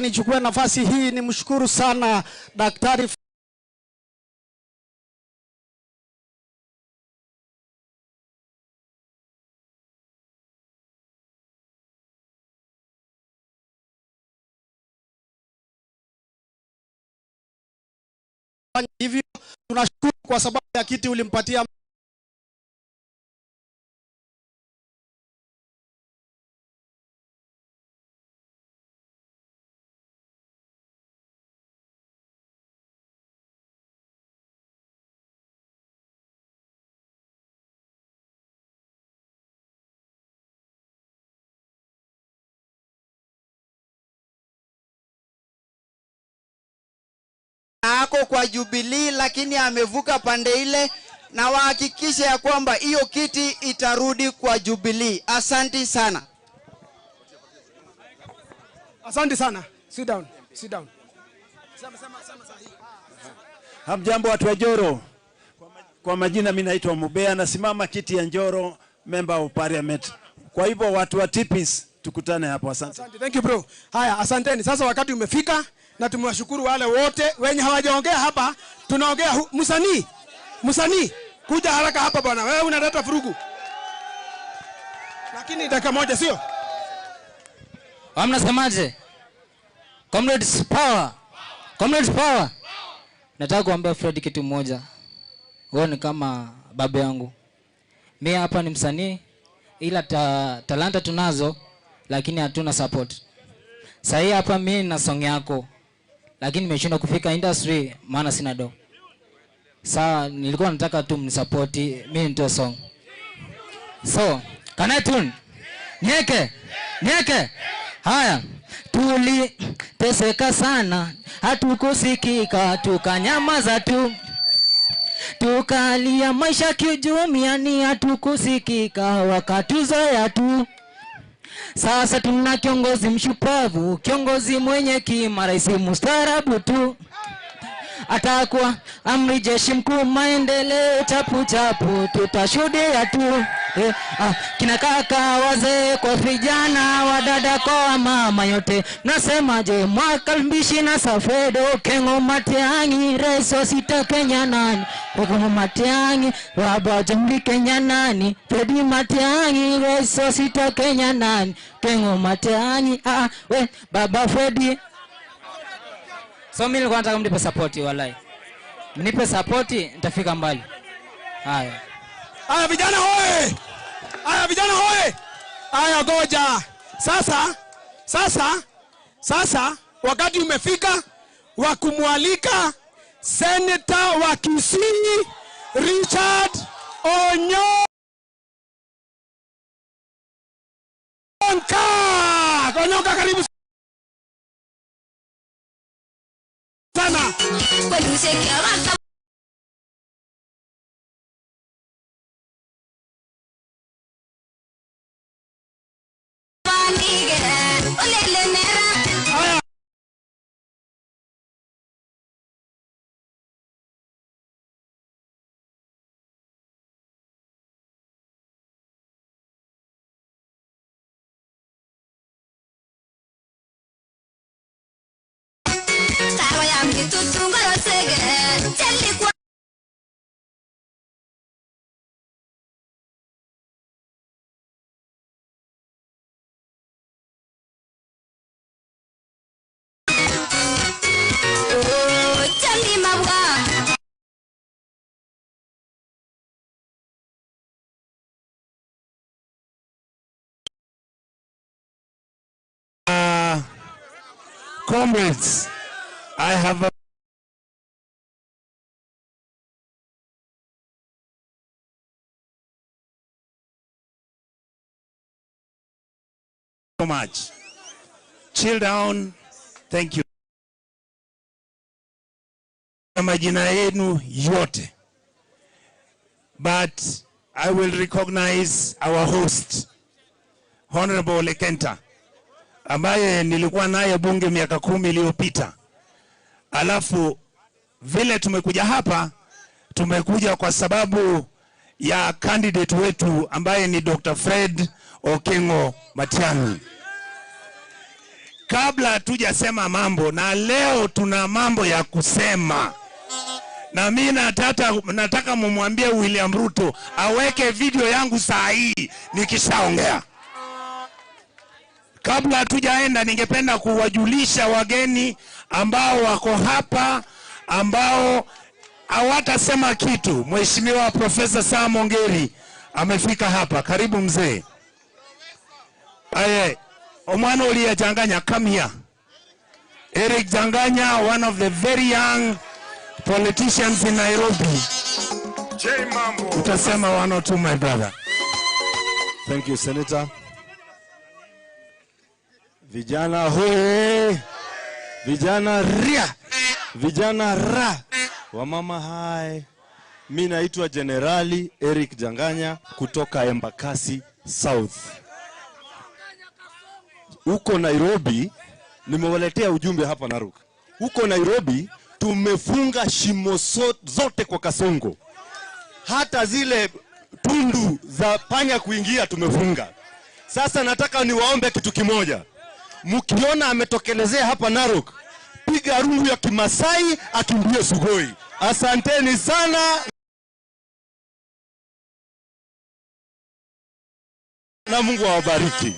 Nichukue nafasi hii nimshukuru sana Daktari hivyo tunashukuru kwa sababu ya kiti ulimpatia Ako kwa Jubilee lakini amevuka pande ile, na wahakikishe ya kwamba hiyo kiti itarudi kwa Jubilee. Asante sana. Asante sana. Sit down. Sit down. Hamjambo watu wa Njoro. Kwa majina mimi naitwa Mubea, nasimama kiti ya Njoro, member of parliament Kwa hivyo watu wa Tipis tukutane hapo. Asante. Thank you bro. Haya, asanteni. Sasa wakati umefika na tumewashukuru wale wote wenye hawajaongea hapa. Tunaongea msanii kuja haraka hapa bwana. Wewe unaleta furugu. Lakini dakika moja sio? Mnasemaje? Comrades power. Comrades power. Nataka kuambia Fred kitu moja. Wewe ni kama baba yangu. Mimi hapa ni msanii, ila talanta tunazo lakini hatuna support. Sasa hapa mimi na song yako, lakini nimeshindwa kufika industry maana sina do. Sasa nilikuwa nataka tu mnisupport mimi nitoe song. So, can I tune? Nieke. Nieke. Haya. Tuliteseka sana, hatukusikika, tukanyamaza tu. Tukalia maisha kijumiani, hatukusikika, wakatuzoea tu. Sasa tuna kiongozi mshupavu, kiongozi mwenye kima, rais mustaarabu tu. Atakuwa amri jeshi mkuu, maendeleo chapu chapu tutashuhudia tu. Kina kaka wazee kwa vijana, wadada kwa mama yote, nasemaje? Mwaka 2027 Safedo Kengo Matiang'i, rais wa sita Kenya nani? Kengo Matiang'i, baba jamhuri Kenya nani? Fredi Matiang'i, rais wa sita Kenya nani? Kengo Matiang'i, we baba Fredi. So mimi nilikuwa nataka mnipe support wallahi. Mnipe support nitafika mbali. Haya. Haya vijana hoye. Haya vijana hoye. Haya goja. Sasa wakati umefika wa kumwalika Senator wa Kisii Richard Onyonka. Onyonka karibu sana. Comrades, I have a so much. Chill down. Thank you. Majina yenu yote. But I will recognize our host, Honorable Lekenta, ambaye nilikuwa naye bunge miaka 10 iliyopita. Alafu vile tumekuja hapa, tumekuja kwa sababu ya candidate wetu ambaye ni Dr. Fred Okengo Matiang'i. Kabla hatujasema mambo, na leo tuna mambo ya kusema, na mimi nataka mumwambie William Ruto aweke video yangu saa hii nikishaongea. Kabla hatujaenda, ningependa kuwajulisha wageni ambao wako hapa ambao hawatasema kitu. Mheshimiwa Professor Sam Ongeri amefika hapa. Karibu mzee. Aye, omwana uliyechanganya, come here. Eric Janganya, one of the very young politicians in Nairobi. Utasema one or two, my brother. Thank you, Senator. Vijana hoe, vijana ria, vijana ra, wamama hai. Mi naitwa Generali Eric Janganya kutoka Embakasi South. Huko Nairobi, nimewaletea ujumbe hapa Narok. Huko Nairobi tumefunga shimo zote kwa Kasongo. Hata zile tundu za panya kuingia tumefunga. Sasa nataka niwaombe kitu kimoja. Mkiona ametokelezea hapa Narok, piga rungu ya Kimasai akimbie Sugoi. Asanteni sana. Na Mungu awabariki.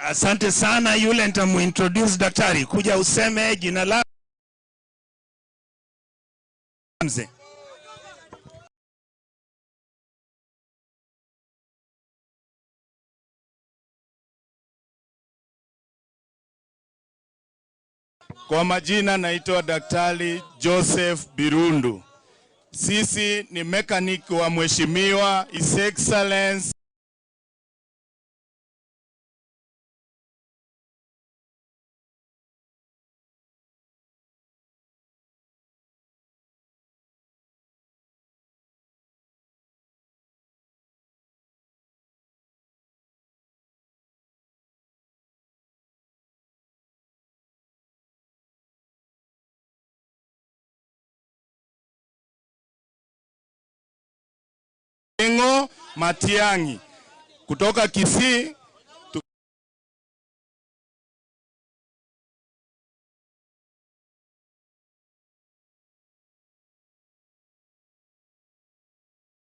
Asante sana. Yule nitamuintroduce daktari. Kuja useme jina lako. Mzee. Kwa majina naitwa Daktari Joseph Birundu. Sisi ni mechanic wa Mheshimiwa His Excellency Okengo Matiang'i kutoka Kisii.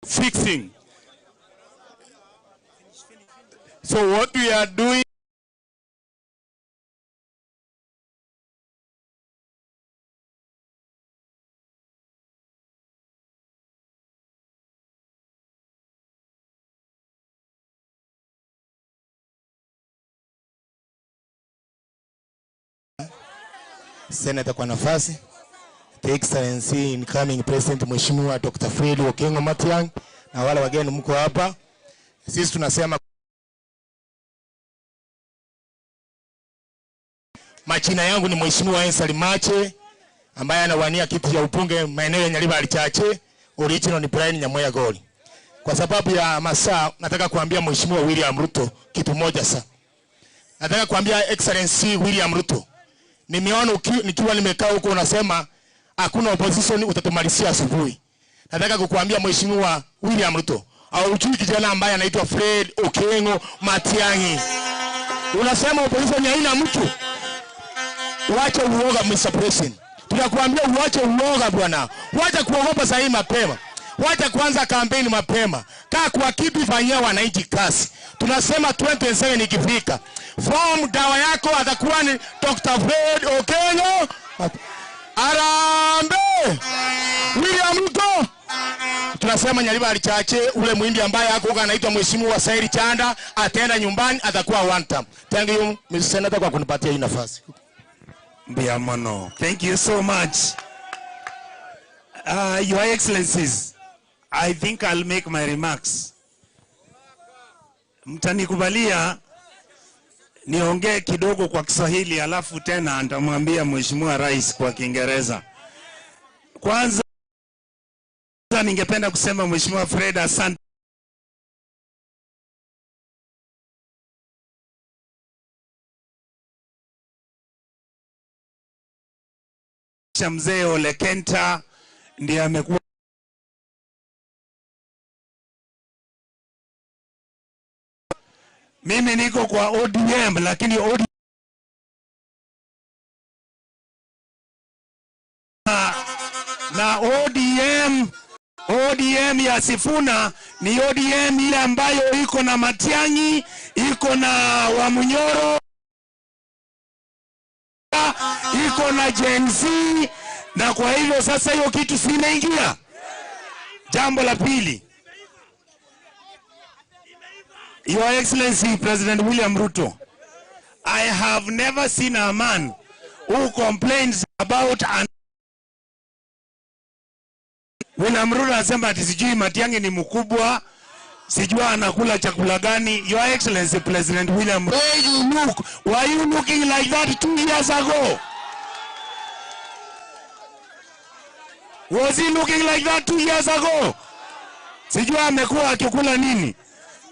Fixing. So what we are doing Senator kwa nafasi, The Excellency incoming President Mheshimiwa Dr. Fred Okengo Matiang'i na wale wageni mko hapa. Sisi tunasema majina yangu ni Mheshimiwa Ensali Mache ambaye anawania kiti cha ubunge maeneo ya Nyaribari Chache, original ni Brian Nyamweya Goli. Kwa sababu ya masaa nataka kuambia Mheshimiwa William Ruto kitu moja sana. Nataka kuambia Excellency William Ruto, nimeona nikiwa nimekaa huko unasema hakuna opposition utatumalizia asubuhi. Nataka kukuambia Mheshimiwa William Ruto, haujui kijana ambaye anaitwa Fred Okengo Matiang'i. Unasema opposition haina mtu. Uache uoga Mr. President. Tunakuambia uache uoga bwana. Wacha kuogopa saa hii mapema. Wacha kuanza kampeni mapema. Kaa kwa kipi, fanyia wananchi kazi. Tunasema 2027 ikifika, form dawa yako atakuwa ni Dr. Fred Okengo. Arambe William Ruto. Tunasema Nyaribari Chache, ule mwindi ambaye hako huko anaitwa Mheshimiwa Sairi Chanda ataenda nyumbani, atakuwa one term. Thank you Mr. Senator kwa kunipatia hii nafasi. Mbiamono. Thank you so much. Your Excellencies, I think I'll make my remarks. Mtanikubalia niongee kidogo kwa Kiswahili alafu tena nitamwambia Mheshimiwa Rais kwa Kiingereza. Kwanza ningependa kusema Mheshimiwa Fred, asante Mzee Ole Kenta ndiye amekuwa mimi niko kwa ODM, lakini ODM na ODM ya Sifuna ni ODM ile ambayo iko na Matiang'i, iko na Wamunyoro, iko na Gen Z, na kwa hivyo sasa hiyo kitu si inaingia. Jambo la pili, Your Excellency President William Ruto, I have never seen a man who complains about an William Ruto anasema ati sijui Matiang'i ni mkubwa, sijui anakula chakula gani. Your Excellency President William, where you look, were you looking like that 2 years ago? Was he looking like that 2 years ago? Sijui amekuwa akikula nini.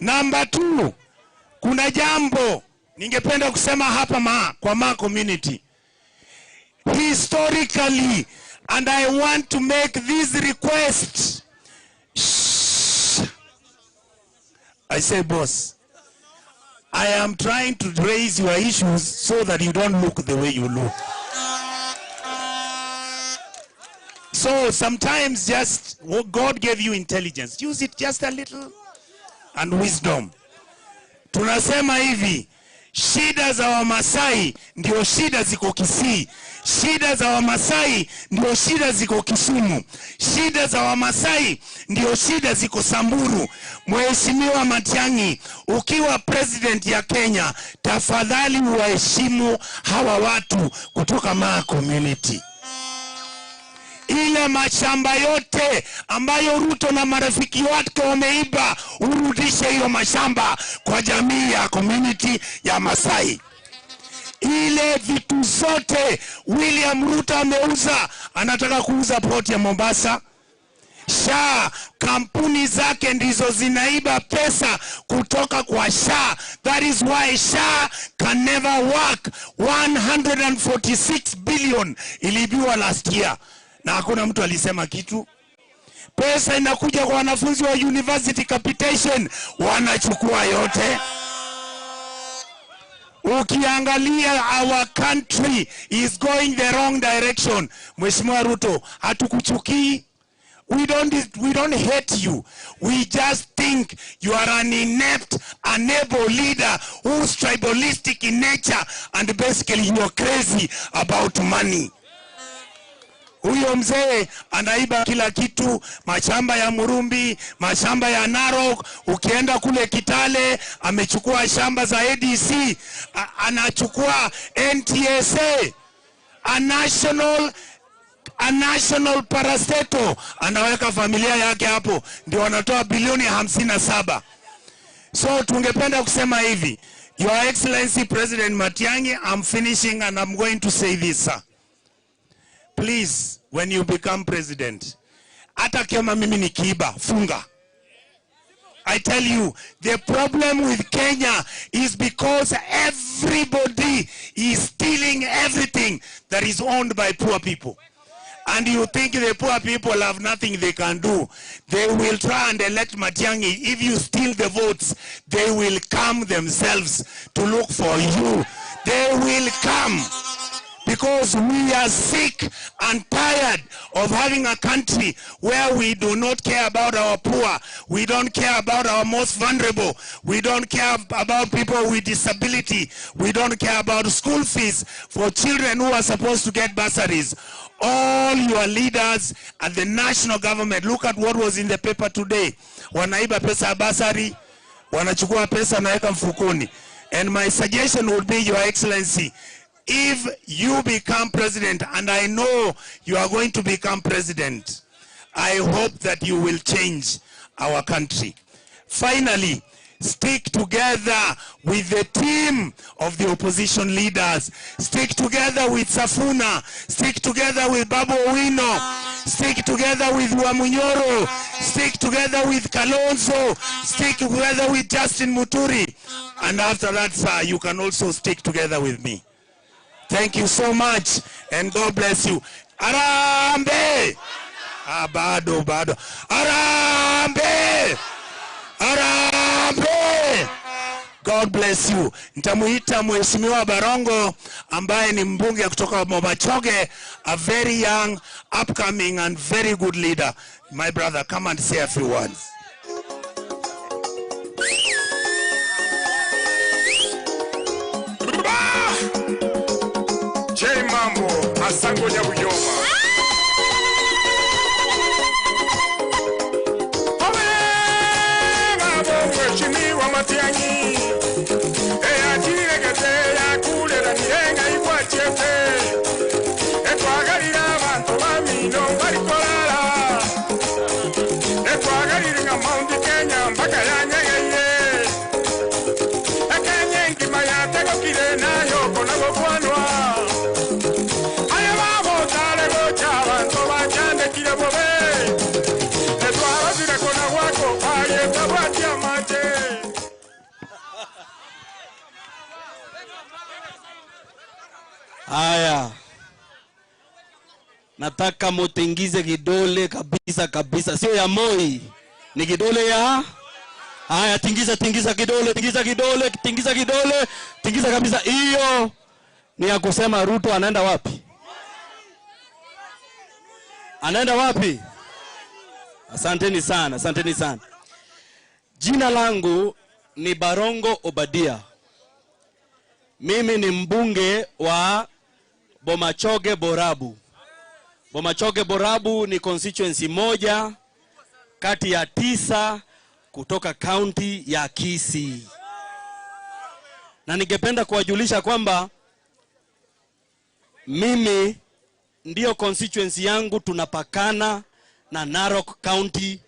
Number 2, kuna jambo ningependa kusema hapa kwa ma community. Historically, and I want to make this request. Shh. I say boss, I am trying to raise your issues so that you don't look the way you look. So sometimes just what God gave you intelligence, use it just a little, and wisdom. Tunasema hivi, shida za Wamasai ndio shida ziko Kisii, shida za Wamasai ndio shida ziko Kisumu, shida za Wamasai ndio shida ziko Samburu. Mheshimiwa Matiang'i, ukiwa president ya Kenya, tafadhali waheshimu hawa watu kutoka Maa community. Ile mashamba yote ambayo Ruto na marafiki wake wameiba, urudishe hiyo mashamba kwa jamii ya community ya Masai. Ile vitu zote William Ruto ameuza, anataka kuuza port ya Mombasa. SHA, kampuni zake ndizo zinaiba pesa kutoka kwa SHA. That is why SHA can never work. 146 billion iliibiwa last year, na hakuna mtu alisema kitu. Pesa inakuja kwa wanafunzi wa university capitation, wanachukua yote. Ukiangalia, our country is going the wrong direction. Mheshimiwa Ruto, hatukuchukii. We don't hate you. We just think you are an inept, unable leader who's tribalistic in nature, and basically you are crazy about money. Huyo mzee anaiba kila kitu, mashamba ya Murumbi, mashamba ya Narok, ukienda kule Kitale amechukua shamba za ADC, anachukua NTSA, a national parastatal, anaweka familia yake hapo, ndio wanatoa bilioni 57. So tungependa kusema hivi, Your Excellency President Matiang'i, I'm finishing and I'm going to say this, sir. Please, when you become president, hata kama mimi nikiiba, funga. I tell you, the problem with Kenya is because everybody is stealing everything that is owned by poor people. And you think the poor people have nothing they can do. They will try and elect Matiang'i. If you steal the votes, they will come themselves to look for you. They will come. Because we are sick and tired of having a country where we do not care about our poor, we don't care about our most vulnerable, we don't care about people with disability, we don't care about school fees for children who are supposed to get bursaries. All your leaders at the national government, look at what was in the paper today. Wanaiba pesa ya bursary, wanachukua pesa naweka mfukoni. And my suggestion would be, Your Excellency, if you become president, and I know you are going to become president, I hope that you will change our country. Finally, stick together with the team of the opposition leaders. Stick together with Safuna. Stick together with Babu Owino. Stick together with Wamunyoro. Stick together with Kalonzo. Stick together with Justin Muturi. And after that, sir, you can also stick together with me. Thank you so much, and God bless you. Arambe! Ah, bado, bado. Arambe! Arambe! God bless you. Nitamuita Mheshimiwa Barongo ambaye ni mbunge kutoka Mobachoge, a very young, upcoming and very good leader. My brother, come and say a few words. J Mambo, Asango Nyabuyoma. Mheshimiwa Matiang'i, Haya, nataka mutingize kidole kabisa kabisa, sio ya Moi, ni kidole ya Haya, tingiza, tingiza kidole, tingiza kidole, tingiza kidole, tingiza kabisa. Hiyo ni ya kusema Ruto anaenda wapi? Anaenda wapi? Asanteni sana, asanteni sana. Jina langu ni Barongo Obadia. Mimi ni mbunge wa Bomachoge Borabu. Bomachoge Borabu ni constituency moja kati ya 9 kutoka county ya Kisii. Na ningependa kuwajulisha kwamba mimi ndiyo constituency yangu tunapakana na Narok County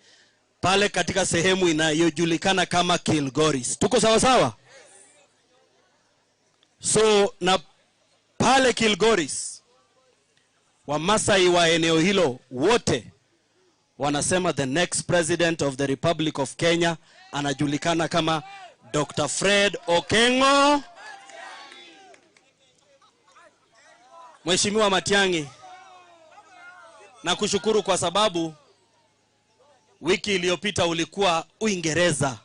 pale katika sehemu inayojulikana kama Kilgoris. Tuko sawa sawa? So na pale Kilgoris, Wamasai wa eneo hilo wote wanasema the next president of the Republic of Kenya anajulikana kama Dr. Fred Okengo. Mheshimiwa Matiang'i, nakushukuru kwa sababu wiki iliyopita ulikuwa Uingereza.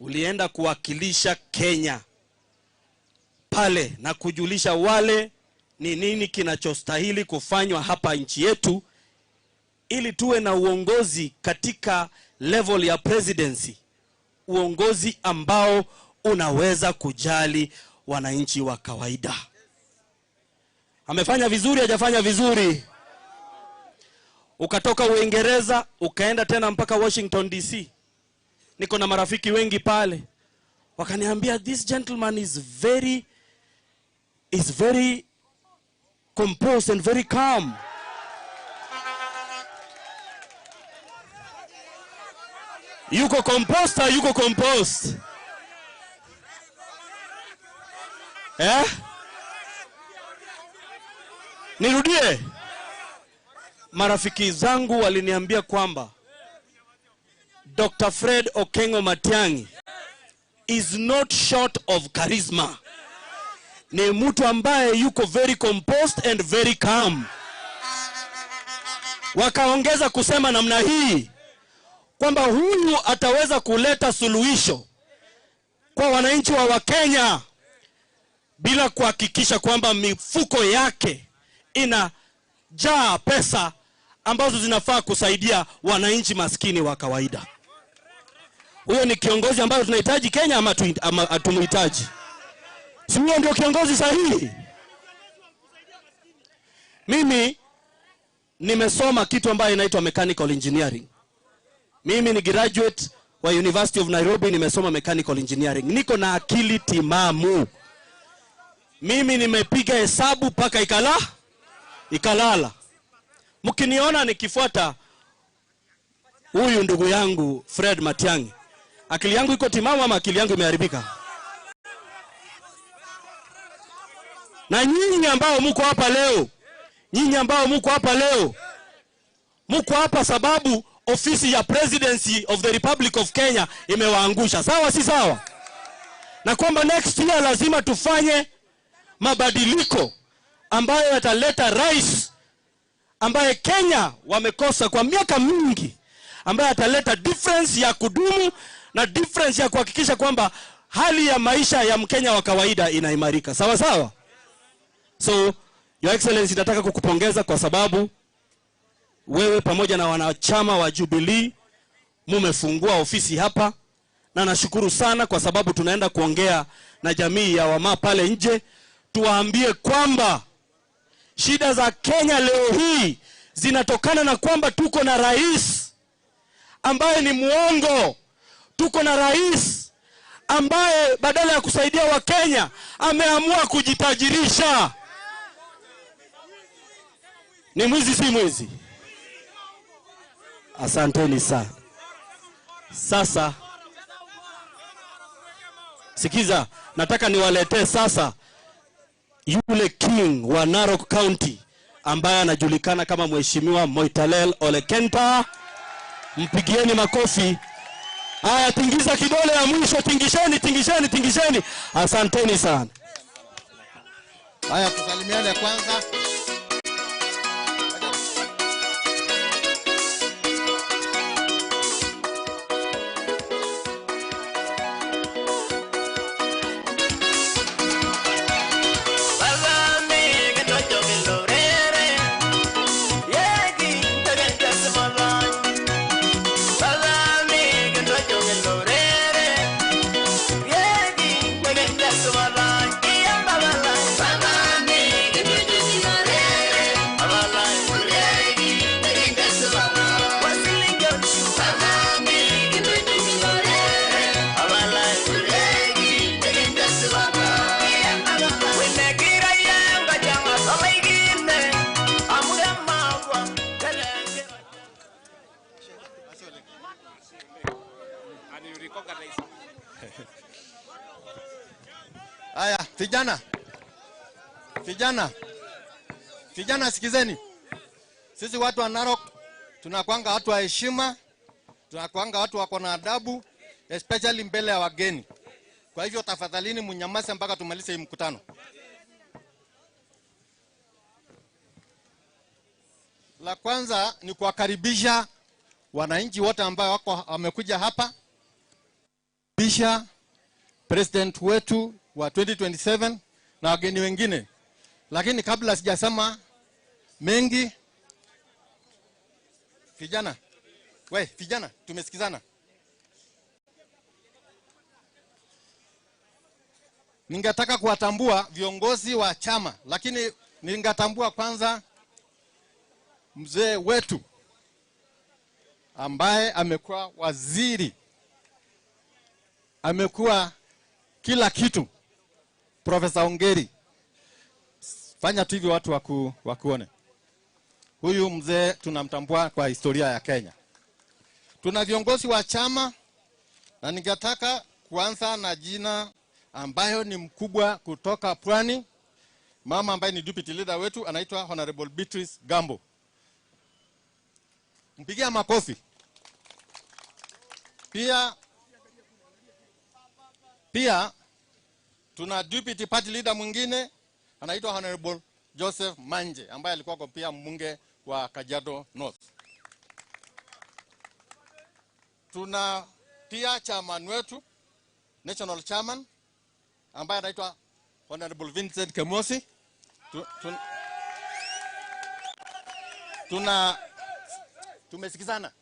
Ulienda kuwakilisha Kenya pale na kujulisha wale ni nini kinachostahili kufanywa hapa nchi yetu ili tuwe na uongozi katika level ya presidency, uongozi ambao unaweza kujali wananchi wa kawaida. Amefanya vizuri, hajafanya vizuri? Ukatoka Uingereza ukaenda tena mpaka Washington DC. Niko na marafiki wengi pale, wakaniambia this gentleman is very composed and very calm. Yuko composed, yuko composed. Eh? Nirudie. Marafiki zangu waliniambia kwamba Dr. Fred Okengo Matiang'i is not short of charisma. Ni mtu ambaye yuko very composed and very calm. Wakaongeza kusema namna hii kwamba huyu ataweza kuleta suluhisho kwa wananchi wa Wakenya bila kuhakikisha kwamba mifuko yake inajaa pesa ambazo zinafaa kusaidia wananchi maskini wa kawaida. Huyo ni kiongozi ambaye tunahitaji Kenya ama hatumuhitaji? Si huyo ndio kiongozi sahihi? Mimi nimesoma kitu ambayo inaitwa mechanical engineering. Mimi ni graduate wa University of Nairobi, nimesoma mechanical engineering. Niko na akili timamu. Mimi nimepiga hesabu paka ikalala. Mkiniona nikifuata huyu ndugu yangu Fred Matiang'i, akili yangu iko timamu ama akili yangu imeharibika? Na nyinyi ambao mko hapa leo, nyinyi ambao mko hapa leo, mko hapa sababu ofisi ya Presidency of the Republic of Kenya imewaangusha. Sawa si sawa? Na kwamba next year lazima tufanye mabadiliko ambayo yataleta rais ambaye Kenya wamekosa kwa miaka mingi, ambaye ataleta difference ya kudumu na difference ya kuhakikisha kwamba hali ya maisha ya Mkenya wa kawaida inaimarika. Sawa sawa? So, Your Excellency, nataka kukupongeza kwa sababu wewe pamoja na wanachama wa Jubilee mumefungua ofisi hapa, na nashukuru sana kwa sababu tunaenda kuongea na jamii ya Wamaa pale nje, tuwaambie kwamba shida za Kenya leo hii zinatokana na kwamba tuko na rais ambaye ni muongo. Tuko na rais ambaye badala ya kusaidia Wakenya ameamua kujitajirisha. Ni mwizi si mwizi? Asanteni sana. Sasa sikiza, nataka niwaletee sasa yule king wa Narok County ambaye anajulikana kama Mheshimiwa Moitalel Ole Kenta. Mpigieni makofi. Haya, tingiza kidole ya mwisho, tingisheni, tingisheni, tingisheni. Asanteni sana. Haya, tusalimiane kwanza. Haya, vijana. Vijana. Vijana sikizeni. Sisi watu wa Narok tunakuanga watu wa heshima, tunakuanga watu wako na adabu, especially mbele ya wageni. Kwa hivyo tafadhalini mnyamaze mpaka tumalize hii mkutano. La kwanza ni kuwakaribisha wananchi wote ambao wako wamekuja hapa. Bisha president wetu wa 2027 na wageni wengine. Lakini kabla sijasema mengi, vijana, we vijana, tumesikizana. Ningetaka kuwatambua viongozi wa chama, lakini ningetambua kwanza mzee wetu ambaye amekuwa waziri, amekuwa kila kitu, Profesa Ongeri. Fanya tu hivi watu wakuone. Huyu mzee tunamtambua kwa historia ya Kenya. Tuna viongozi wa chama na ningetaka kuanza na jina ambayo ni mkubwa kutoka Pwani, mama ambaye ni deputy leader wetu, anaitwa Honorable Beatrice Gambo. Mpigia makofi. Pia tuna deputy party leader mwingine anaitwa Honorable Joseph Manje ambaye alikuwa kwa pia mbunge wa Kajiado North. Tuna pia chairman wetu, national chairman ambaye anaitwa Honorable Vincent Kemosi. Tumesikizana.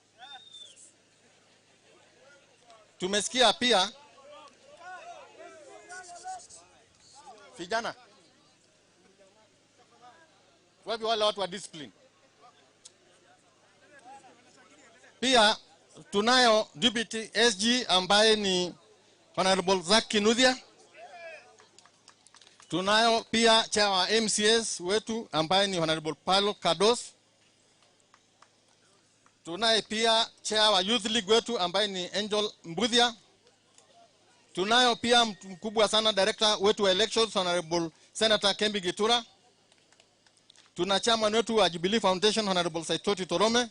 Tumesikia pia vijana. Wapi wale watu wa discipline? Pia tunayo deputy SG ambaye ni Honorable Zaki Nudhia. Tunayo pia chair wa MCS wetu ambaye ni Honorable Paulo Kados. Tunaye pia chair wa Youth League wetu ambaye ni Angel Mbudhia. Tunayo pia mkubwa sana director wetu wa elections Honorable Senator Kembi Gitura. Tuna chairman wetu wa Jubilee Foundation Honorable Saitoti Torome.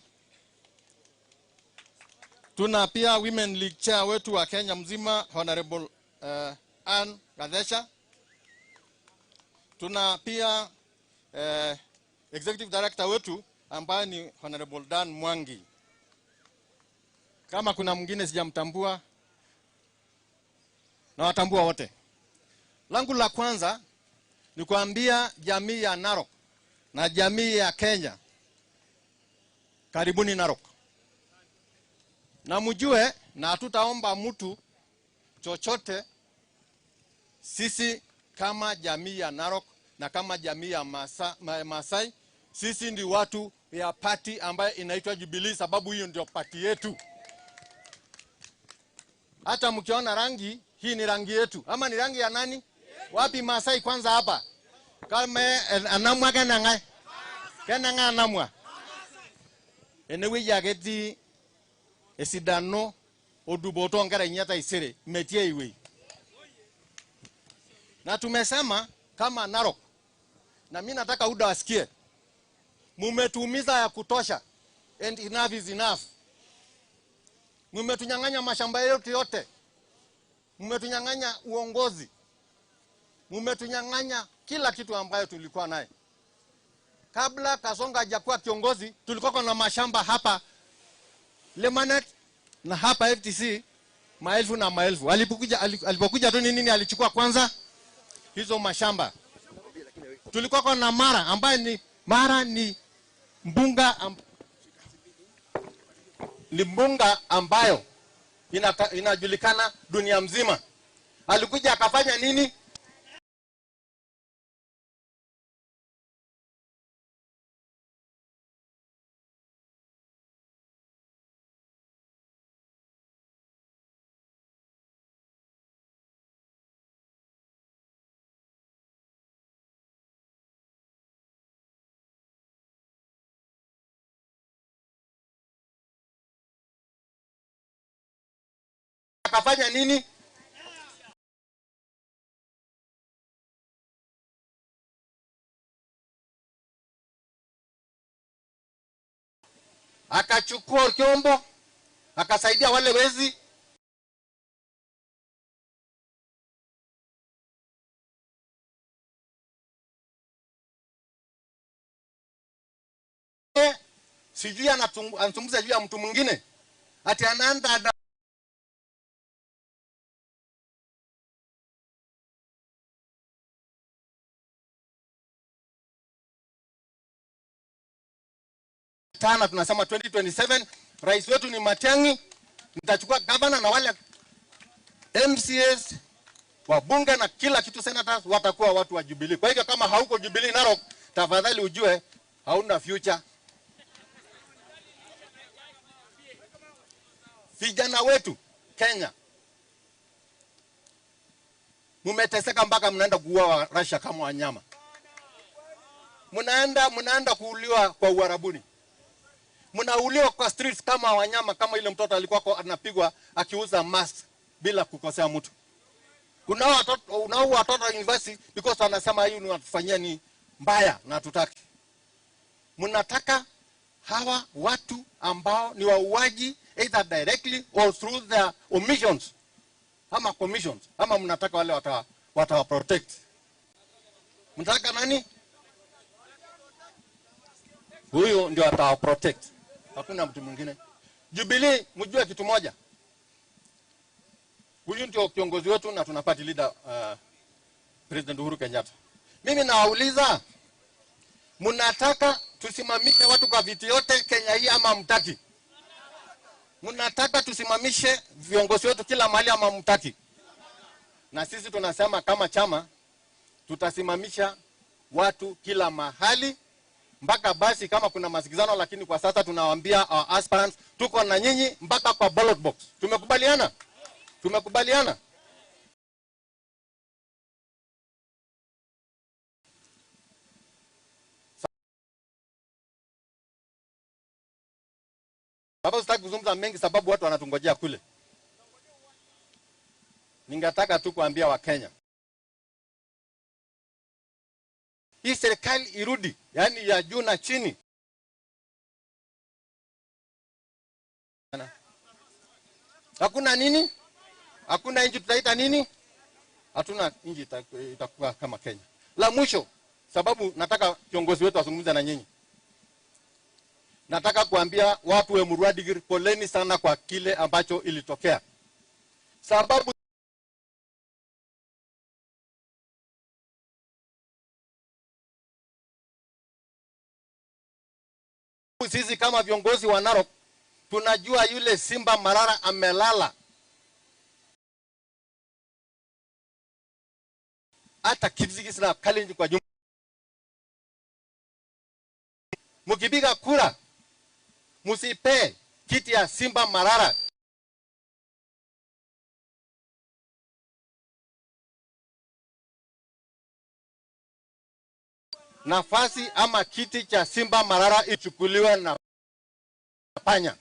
Tuna pia Women League chair wetu wa Kenya mzima Honorable Ann Gadesha. Tuna pia executive director wetu ambaye ni Honorable Dan Mwangi. Kama kuna mwingine sijamtambua, na watambua wote. Langu la kwanza ni kuambia jamii ya Narok na jamii ya Kenya, karibuni Narok. Na mjue, na hatutaomba mtu chochote. Sisi kama jamii ya Narok na kama jamii ya Maasai, sisi ndi watu ya party ambayo inaitwa Jubilee, sababu hiyo ndio party yetu. Hata mkiona rangi hii ni rangi yetu. Ama ni rangi ya nani? Wapi Maasai kwanza hapa? Kama anamwa kana ngai? Kana ngai anamwa? Enewe yageti esidano oduboto ngara inyata isere metie iwe. Na tumesema kama Narok, na mimi nataka UDA wasikie, mumetuumiza ya kutosha, and enough is enough. Mumetunyang'anya mashamba yetu yote, mumetunyang'anya uongozi, mumetunyang'anya kila kitu ambayo tulikuwa naye. Kabla Kasonga hajakuwa kiongozi, tulikuwa na mashamba hapa Lemanet na hapa FTC maelfu na maelfu. Alipokuja tu nini alichukua kwanza? Hizo mashamba. Tulikuwa na Mara ambaye ni Mara ni mbunga ni mbunga ambayo inajulikana dunia mzima. Alikuja akafanya nini? Akafanya nini? Akachukua Kiombo, akasaidia wale wezi. Sijui anazungumza juu ya mtu mwingine. Ati anaanza tana, tunasema 2027 rais wetu ni Matiang'i. Nitachukua governor na wale MCAs, wabunge na kila kitu, senators watakuwa watu wa Jubilee. Kwa hivyo kama hauko Jubilee Narok, tafadhali ujue hauna future. Vijana wetu Kenya, mumeteseka mpaka mnaenda kuua Russia kama wanyama. Mnaenda kuuliwa kwa Uarabuni. Mnauliwa kwa streets kama wanyama, kama ile mtoto alikuwa anapigwa akiuza mask bila kukosea mtu. Kuna watoto, unaua watoto university because wanasema hii ni watufanyia ni mbaya na hatutaki. Mnataka hawa watu ambao ni wauaji either directly or through their omissions ama commissions, ama mnataka wale watawa protect? Mnataka nani? Huyu ndio atawa protect. Hakuna mtu mwingine. Jubilee, mjue kitu moja. Huyu ndio kiongozi wetu na tuna party leader President Uhuru Kenyatta. Mimi nawauliza, mnataka tusimamishe watu kwa viti yote Kenya hii ama mtaki? Mnataka tusimamishe viongozi wetu kila mahali ama mtaki? Na sisi tunasema kama chama tutasimamisha watu kila mahali mpaka basi kama kuna masikizano, lakini kwa sasa tunawaambia our aspirants tuko na nyinyi mpaka kwa ballot box. Tumekubaliana? Tumekubaliana? Sababu sitaki kuzungumza mengi sababu watu wanatungojea kule. Ningetaka tu kuambia Wakenya, hii serikali irudi, yani ya juu na chini. Hakuna nini? Hakuna nchi tutaita nini? Hatuna nchi itakuwa kama Kenya. La mwisho, sababu nataka kiongozi wetu azungumze na nyinyi. Nataka kuambia watu wa Emurua Dikirr, poleni sana kwa kile ambacho ilitokea. Sababu sisi kama viongozi wa Narok tunajua yule Simba Marara amelala. Hata Kipsigis na Kalenjin kwa jumla. Mkipiga kura msipe kiti ya Simba Marara. Nafasi ama kiti cha Simba Marara ichukuliwe na panya.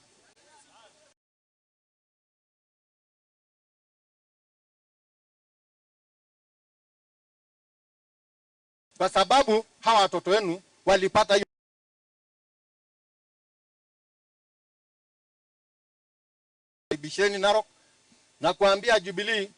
Kwa sababu hawa watoto wenu walipata bisheni Narok na kuambia Jubilee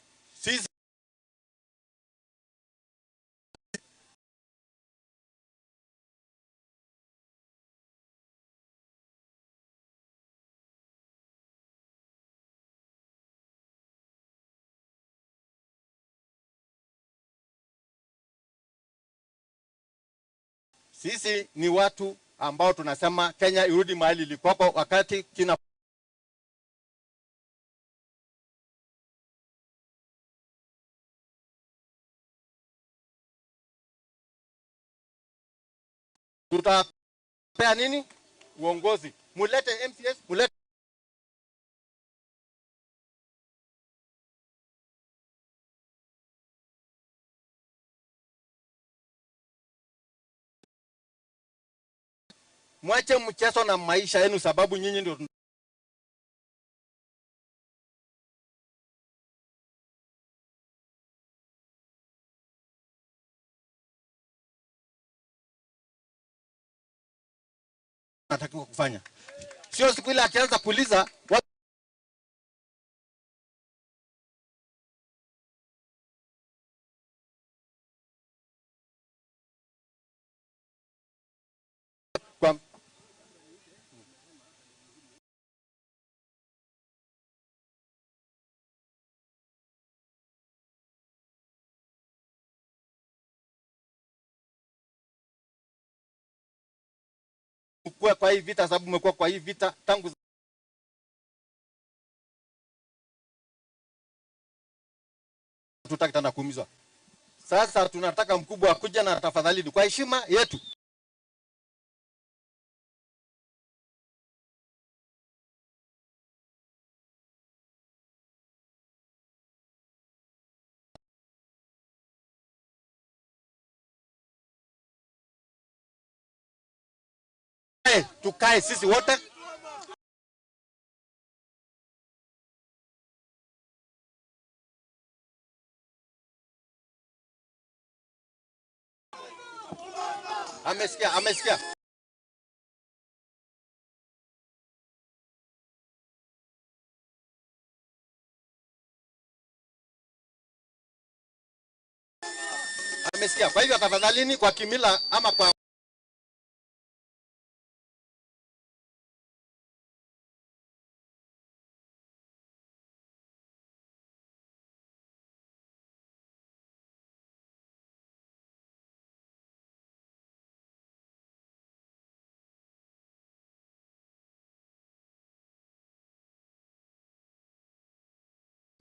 sisi ni watu ambao tunasema Kenya irudi mahali ilikuwako wakati kina tutapea nini uongozi. Mulete MCS, mulete mwache mchezo na maisha yenu, sababu nyinyi ndio natakiwa kufanya. Sio siku ile akianza kuuliza kwa kwa hii vita, sababu umekuwa kwa hii vita tangu tutaki tena kuumizwa. Sasa tunataka mkubwa akuja na tafadhali, kwa heshima yetu. Tukae sisi wote. Amesikia, amesikia. Amesikia. Kwa hivyo tafadhalini, kwa kimila ama kwa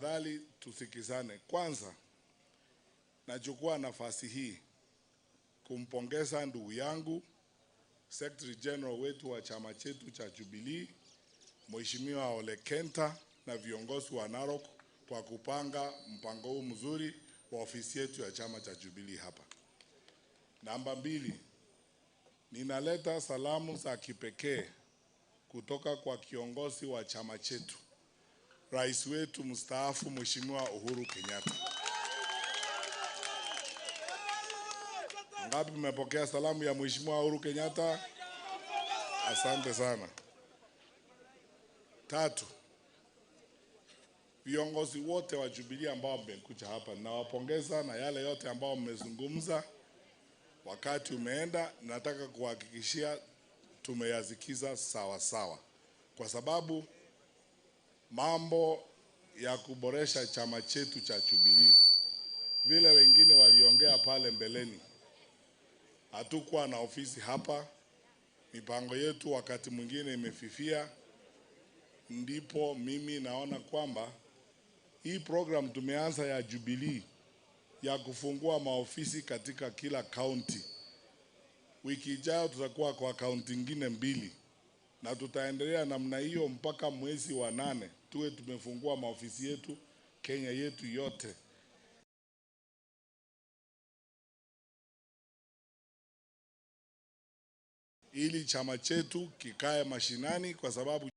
Tafadhali tusikizane. Kwanza, nachukua nafasi hii kumpongeza ndugu yangu Secretary General wetu wa chama chetu cha Jubilee, Mheshimiwa Ole Kenta na viongozi wa Narok kwa kupanga mpango huu mzuri wa ofisi yetu ya chama cha Jubilee hapa. Namba mbili, ninaleta salamu za kipekee kutoka kwa kiongozi wa chama chetu, Rais wetu mstaafu Mheshimiwa Uhuru Kenyatta. Ngapi mmepokea salamu ya Mheshimiwa Uhuru Kenyatta? Asante sana. Tatu, viongozi wote wa Jubilee ambao mmekuja hapa, nawapongeza na yale yote ambao mmezungumza. Wakati umeenda, nataka kuhakikishia tumeyazikiza sawa sawa, kwa sababu mambo ya kuboresha chama chetu cha Jubilee, vile wengine waliongea pale mbeleni, hatukuwa na ofisi hapa, mipango yetu wakati mwingine imefifia. Ndipo mimi naona kwamba hii program tumeanza ya Jubilee ya kufungua maofisi katika kila county. Wiki ijayo tutakuwa kwa county nyingine 2, na tutaendelea namna hiyo mpaka mwezi wa 8 tuwe tumefungua maofisi yetu Kenya yetu yote. Ili chama chetu kikae mashinani, kwa sababu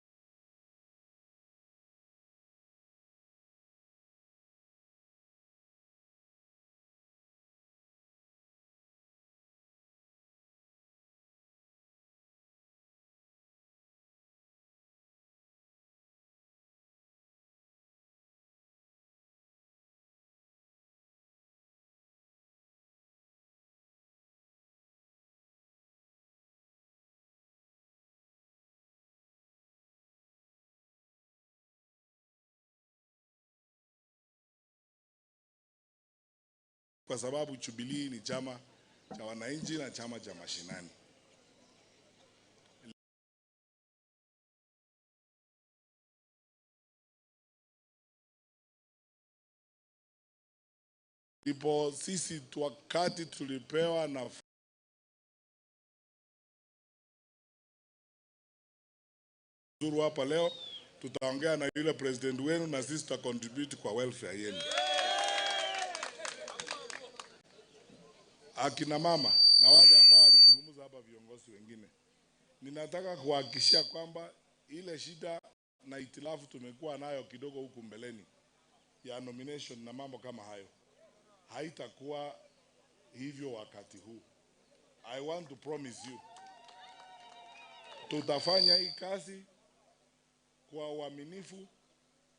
Jubilee ni chama cha wananchi na chama cha mashinani. Ndipo sisi wakati tulipewa na zuru hapa leo, tutaongea na yule president wenu na sisi tuta contribute kwa welfare yenu. Akina mama na wale ambao walizungumza hapa viongozi wengine, ninataka kuhakikishia kwamba ile shida na itilafu tumekuwa nayo kidogo huku mbeleni ya nomination na mambo kama hayo haitakuwa hivyo wakati huu. I want to promise you, tutafanya hii kazi kwa uaminifu,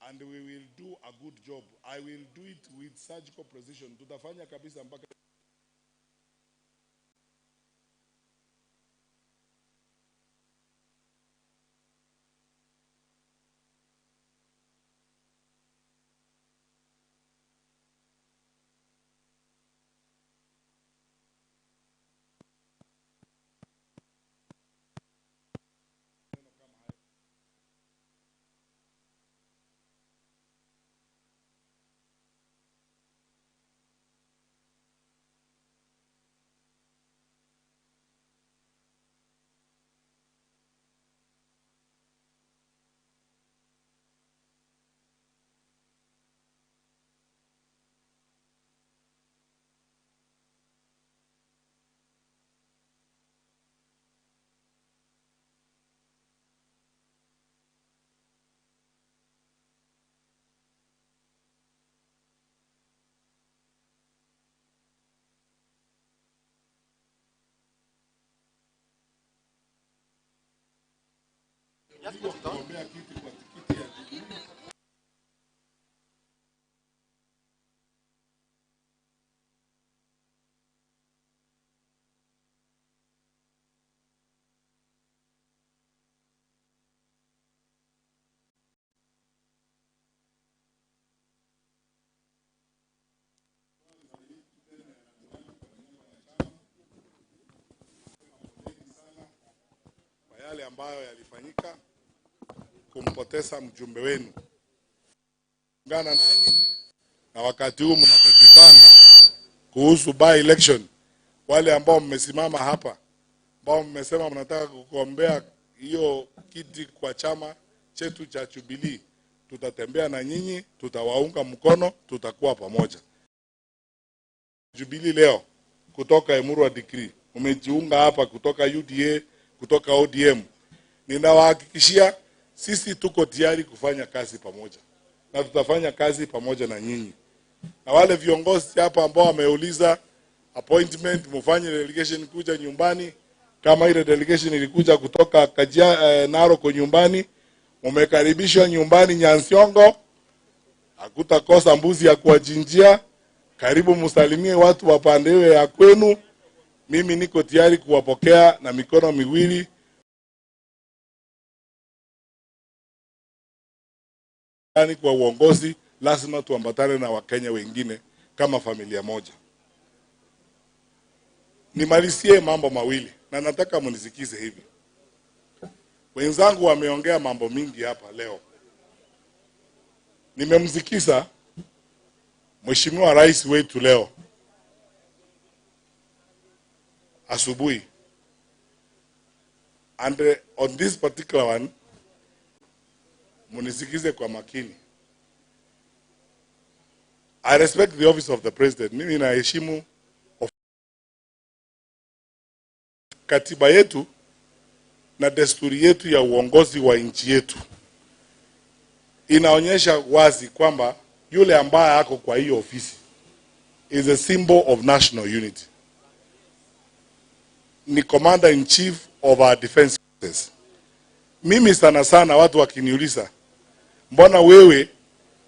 and we will do a good job. I will do it with surgical precision. Tutafanya kabisa mpaka kugombea kiti kwa tikiti ya Jubilee. Kwa yale ambayo yalifanyika kumpoteza mjumbe wenu. Ungana nanyi na wakati huu mnapojipanga kuhusu by election, wale ambao mmesimama hapa, ambao mmesema mnataka kugombea hiyo kiti kwa chama chetu cha Jubilee, tutatembea na nyinyi, tutawaunga mkono, tutakuwa pamoja. Jubilee leo kutoka Emurua Dikirr, umejiunga hapa kutoka UDA, kutoka ODM. Ninawahakikishia sisi tuko tayari kufanya kazi pamoja, na tutafanya kazi pamoja na nyinyi. Na wale viongozi hapa ambao wameuliza appointment, mufanye delegation kuja nyumbani, kama ile delegation ilikuja kutoka Kajia, Narok nyumbani, mumekaribishwa nyumbani Nyansiongo, hakutakosa mbuzi ya kuwachinjia. Karibu musalimie watu wa pande hiyo ya kwenu. Mimi niko tayari kuwapokea na mikono miwili. Kwa uongozi lazima tuambatane na Wakenya wengine kama familia moja. Nimalizie mambo mawili na nataka mnisikize hivi. Wenzangu wameongea mambo mingi hapa leo. Nimemsikiza Mheshimiwa Rais wetu leo asubuhi. And on this particular one, munisikize kwa makini. I respect the office of the president. Mimi naheshimu katiba yetu na desturi yetu ya uongozi wa nchi yetu. Inaonyesha wazi kwamba yule ambaye ako kwa hiyo ofisi is a symbol of national unity. Ni commander in chief of our defense forces. Mimi sana sana watu wakiniuliza, mbona wewe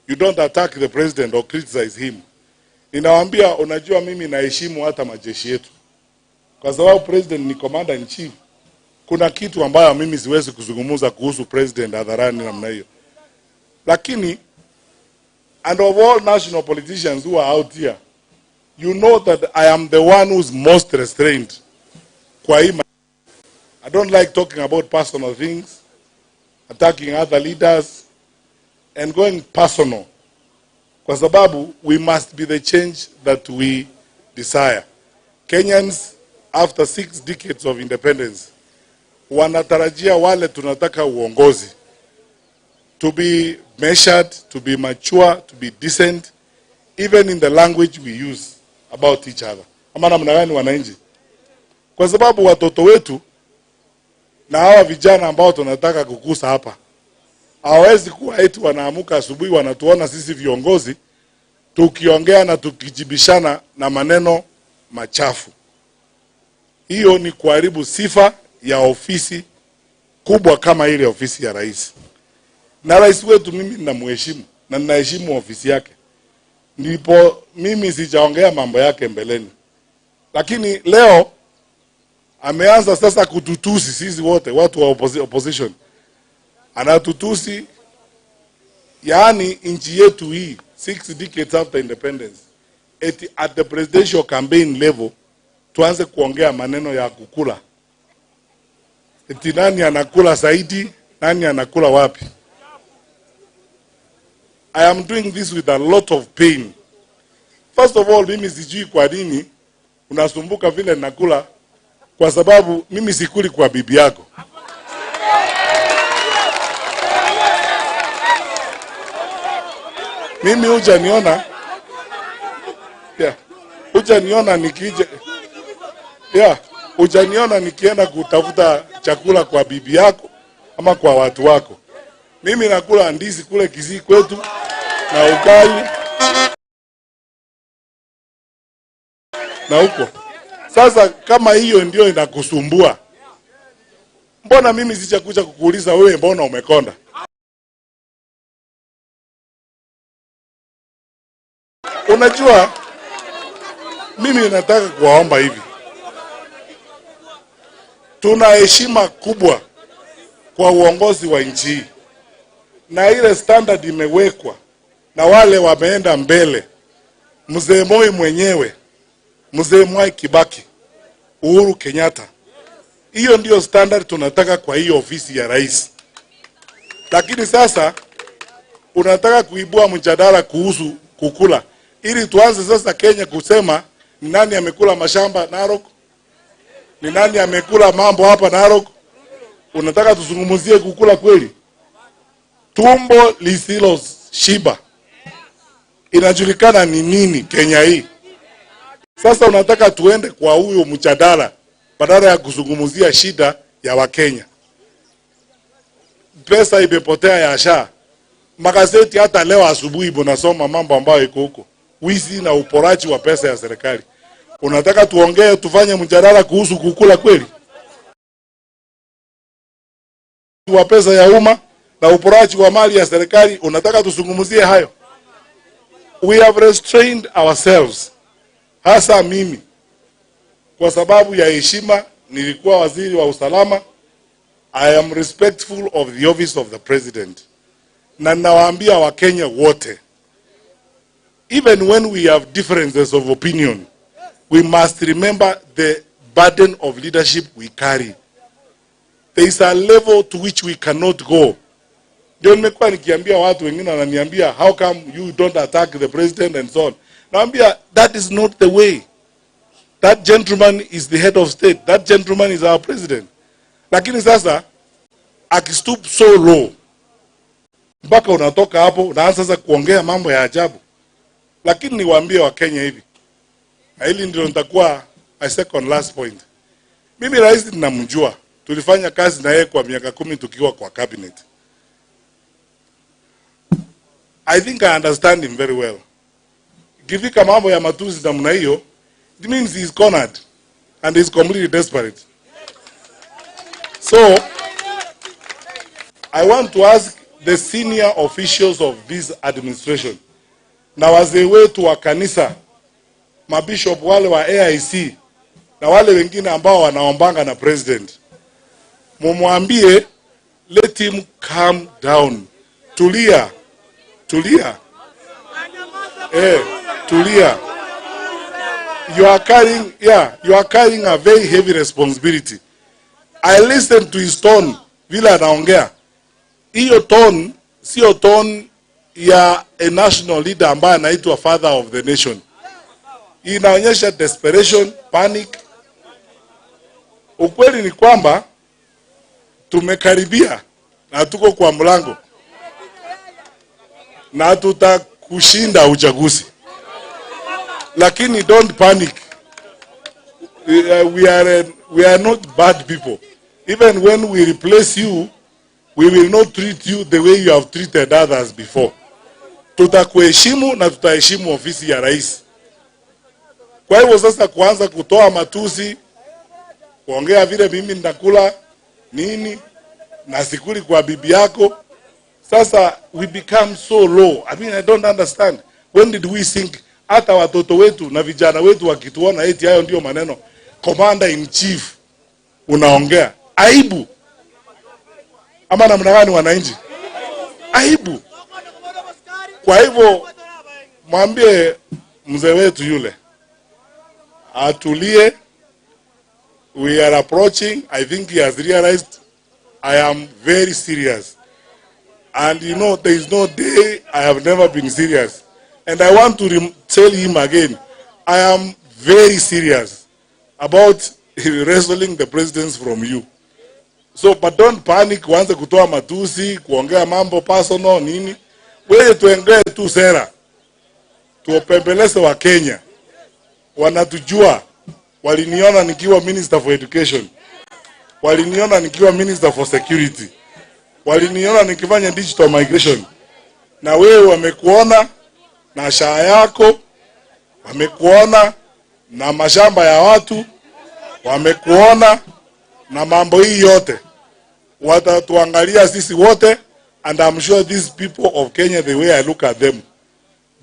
you don't attack the president or criticize him? Ninawaambia, unajua mimi naheshimu hata majeshi yetu. Kwa sababu president ni commander in chief. Kuna kitu ambayo mimi siwezi kuzungumza kuhusu president hadharani namna hiyo. Lakini, and of all national politicians who are out here, you know that I am the one who's most restrained. Kwa hii, I don't like talking about personal things, attacking other leaders, and going personal. Kwa sababu, we must be the change that we desire. Kenyans, after 6 decades of independence, wanatarajia wale tunataka uongozi to be measured, to be mature, to be decent, even in the language we use about each other. Ama namna gani wananchi? Kwa sababu watoto wetu na hawa vijana ambao tunataka kukusa hapa, hawawezi kuwa eti wanaamuka asubuhi wanatuona sisi viongozi tukiongea na tukijibishana na maneno machafu. Hiyo ni kuharibu sifa ya ofisi kubwa kama ile ofisi ya rais. Na rais wetu mimi ninamheshimu na ninaheshimu ofisi yake, ndipo mimi sijaongea mambo yake mbeleni, lakini leo ameanza sasa kututusi sisi wote watu wa opposition, anatutusi. Yaani nchi yetu hii, 6 decades after independence, eti at the presidential campaign level tuanze kuongea maneno ya kukula, eti nani anakula zaidi, nani anakula wapi. I am doing this with a lot of pain. First of all, mimi sijui kwa nini unasumbuka vile nakula, kwa sababu mimi sikuli kwa bibi yako. Mimi hujaniona, yeah, hujaniona nikija, yeah, hujaniona nikienda kutafuta chakula kwa bibi yako ama kwa watu wako. Mimi nakula ndizi kule Kisii kwetu na ugali na huko. Sasa kama hiyo ndio inakusumbua, mbona mimi sijakuja kukuuliza wewe, mbona umekonda? Unajua, mimi nataka kuwaomba hivi, tuna heshima kubwa kwa uongozi wa nchi hii, na ile standard imewekwa na wale wameenda mbele, mzee Moi mwenyewe, mzee Mwai Kibaki, Uhuru Kenyatta. Hiyo ndio standard tunataka kwa hiyo ofisi ya rais. Lakini sasa unataka kuibua mjadala kuhusu kukula, ili tuanze sasa Kenya kusema ni nani amekula mashamba Narok, ni nani amekula mambo hapa Narok. Unataka tuzungumzie kukula kweli? Tumbo lisilo shiba inajulikana ni nini Kenya hii. Sasa unataka tuende kwa huyo mjadala badala ya kuzungumzia shida ya Wakenya. Pesa imepotea ya SHA. Magazeti hata leo asubuhi mnasoma mambo ambayo iko huko, wizi na uporaji wa pesa ya serikali. Unataka tuongee tufanye mjadala kuhusu kukula kweli wa pesa ya umma na uporaji wa mali ya serikali? Unataka tuzungumzie hayo? We have restrained ourselves, hasa mimi, kwa sababu ya heshima. Nilikuwa waziri wa usalama. I am respectful of the office of the president, na nawaambia Wakenya wote, even when we have differences of opinion, we must remember the burden of leadership we carry. There is a level to which we cannot go. Ndio nimekuwa nikiambia watu wengine wananiambia, "How come you don't attack the president?" and so on. Naambia that is not the way. That gentleman is the head of state. That gentleman is our president. Lakini sasa akistoop so low mpaka unatoka hapo unaanza sasa kuongea mambo ya ajabu. Lakini niwaambie Wakenya hivi, na hili ndio nitakuwa my second last point. Mimi rais ninamjua, tulifanya kazi na yeye kwa miaka 10 tukiwa kwa cabinet. I think I understand him very well. Ikifika mambo ya matusi namna hiyo, it means he is cornered and he is completely desperate. So, I want to ask the senior officials of this administration na wazee wetu wa kanisa, mabishop wale wa AIC na wale wengine ambao wanaombanga na president, mumwambie let him calm down, tulia, tulia, tulia. You are carrying, yeah, you are carrying a very heavy responsibility. I listened to his tone vile anaongea. Hiyo tone sio tone ya a national leader ambaye anaitwa father of the nation. Inaonyesha desperation, panic. Ukweli ni kwamba tumekaribia na tuko kwa mlango na tutakushinda uchaguzi, lakini don't panic. We are not bad people. Even when we replace you, we will not treat you the way you have treated others before. Tutakuheshimu na tutaheshimu ofisi ya rais. Kwa hivyo sasa kuanza kutoa matusi, kuongea vile mimi ninakula nini na sikuli kwa bibi yako, Sasa we become so low. I mean, I don't understand. When did we think hata watoto wetu na vijana wetu wakituona eti hayo ndio maneno commander in chief unaongea? Aibu. Ama namna gani wananchi? Aibu. Kwa hivyo mwambie mzee wetu yule atulie. We are approaching. I think he has realized I am very serious. And you know, there is no day I have never been serious. And I want to tell him again, I am very serious about wrestling the presidency from you. So, but don't panic, uanze kutoa matusi, kuongea mambo personal, nini. Wewe tuongee tu sera. Tuwapembeleze Wakenya. Wanatujua. Waliniona nikiwa Minister for Education. Waliniona nikiwa Minister for Security. Waliniona nikifanya digital migration. Na wewe wamekuona na SHA yako, wamekuona na mashamba ya watu, wamekuona na mambo hii yote. Watatuangalia sisi wote, and I'm sure these people of Kenya, the way I look at them,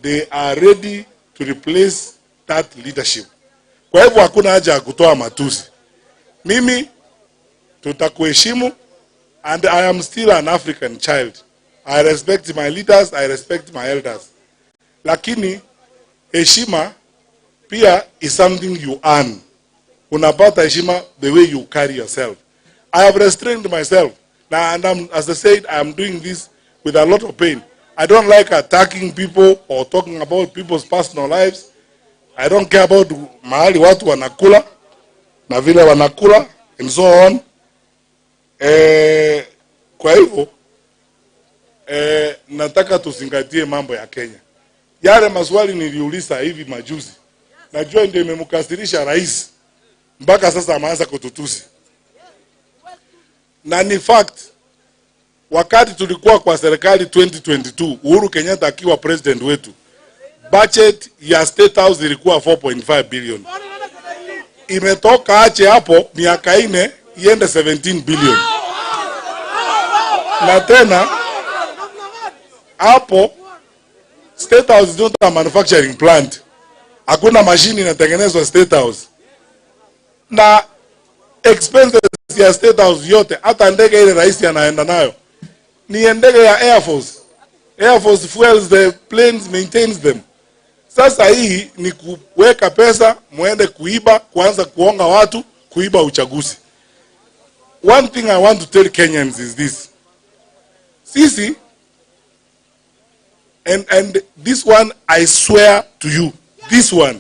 they are ready to replace that leadership. Kwa hivyo hakuna haja ya kutoa matusi. Mimi tutakuheshimu, and I am still an African child. I respect my leaders, I respect my elders. Lakini heshima pia is something you earn. Unapata heshima the way you carry yourself. I have restrained myself. Now, and as I said, I am doing this with a lot of pain. I don't like attacking people or talking about people's personal lives. I don't care about mahali watu wanakula na vile wanakula and so on. Kwa hivyo nataka tuzingatie mambo ya Kenya. Yale maswali niliuliza hivi majuzi, najua ndio imemkasirisha rais mpaka sasa ameanza kututusi. Na ni fact, wakati tulikuwa kwa serikali 2022, Uhuru Kenyatta akiwa president wetu, budget ya State House ilikuwa 4.5 billion. Imetoka ache hapo miaka 4 iende 17 billion. Na tena hapo State House is not a manufacturing plant. Hakuna mashini inatengenezwa State House. Na expenses ya State House yote, hata ndege ile rais anaenda nayo ni ndege ya Air Force. Air Force fuels the planes, maintains them. Sasa hii ni kuweka pesa muende kuiba, kuanza kuonga watu, kuiba uchaguzi. One thing I want to tell Kenyans is this. Sisi, and this one I swear to you, this one.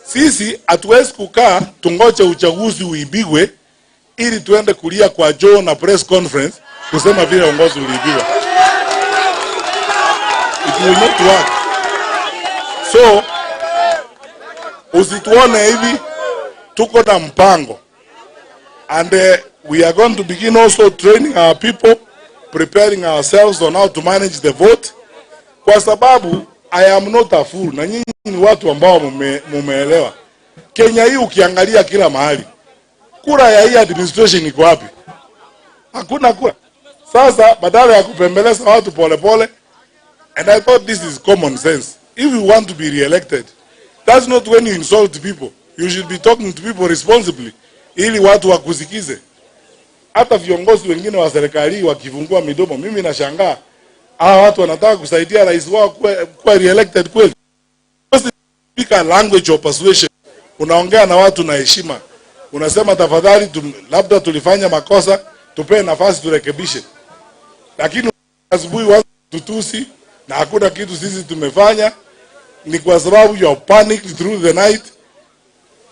Sisi hatuwezi kukaa tungoje uchaguzi uibigwe ili tuende kulia kwa Joe na press conference kusema vile uongozi uliibiwa. It will not work. So usituone hivi, tuko na mpango, and we are going to begin also training our people, preparing ourselves on how to manage the vote, kwa sababu I am not a fool, na nyinyi ni watu ambao mumeelewa. Kenya hii ukiangalia kila mahali, kura ya hii administration iko wapi? Hakuna kura. Sasa badala ya kupembeleza watu polepole, and I thought this is common sense. If you want to be re-elected, that's not when you insult people. You should be talking to people responsibly, ili watu wakusikize. Hata viongozi wengine wa serikali wakifungua midomo, mimi nashangaa hawa watu wanataka kusaidia rais wao kuwa re-elected kweli? Speak a language of persuasion. Unaongea na watu na heshima, unasema tafadhali, labda tulifanya makosa, tupee nafasi turekebishe. Lakini asubuhi watu tutusi na hakuna kitu sisi tumefanya, ni kwa sababu you are panicked through the night.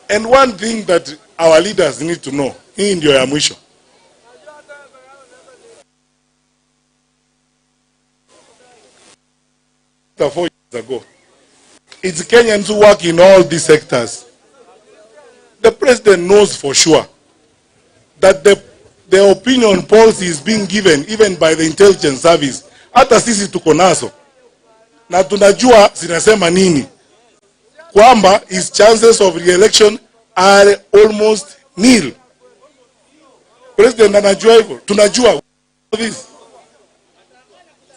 And one thing that our leaders need to know, hii ndio ya mwisho. 4 years ago, it's Kenyans who work in all these sectors. The president knows for sure that the opinion polls is being given even by the intelligence service. Hata sisi tuko nazo na tunajua zinasema nini, kwamba his chances of re-election are almost nil. President anajua hivyo, tunajua this.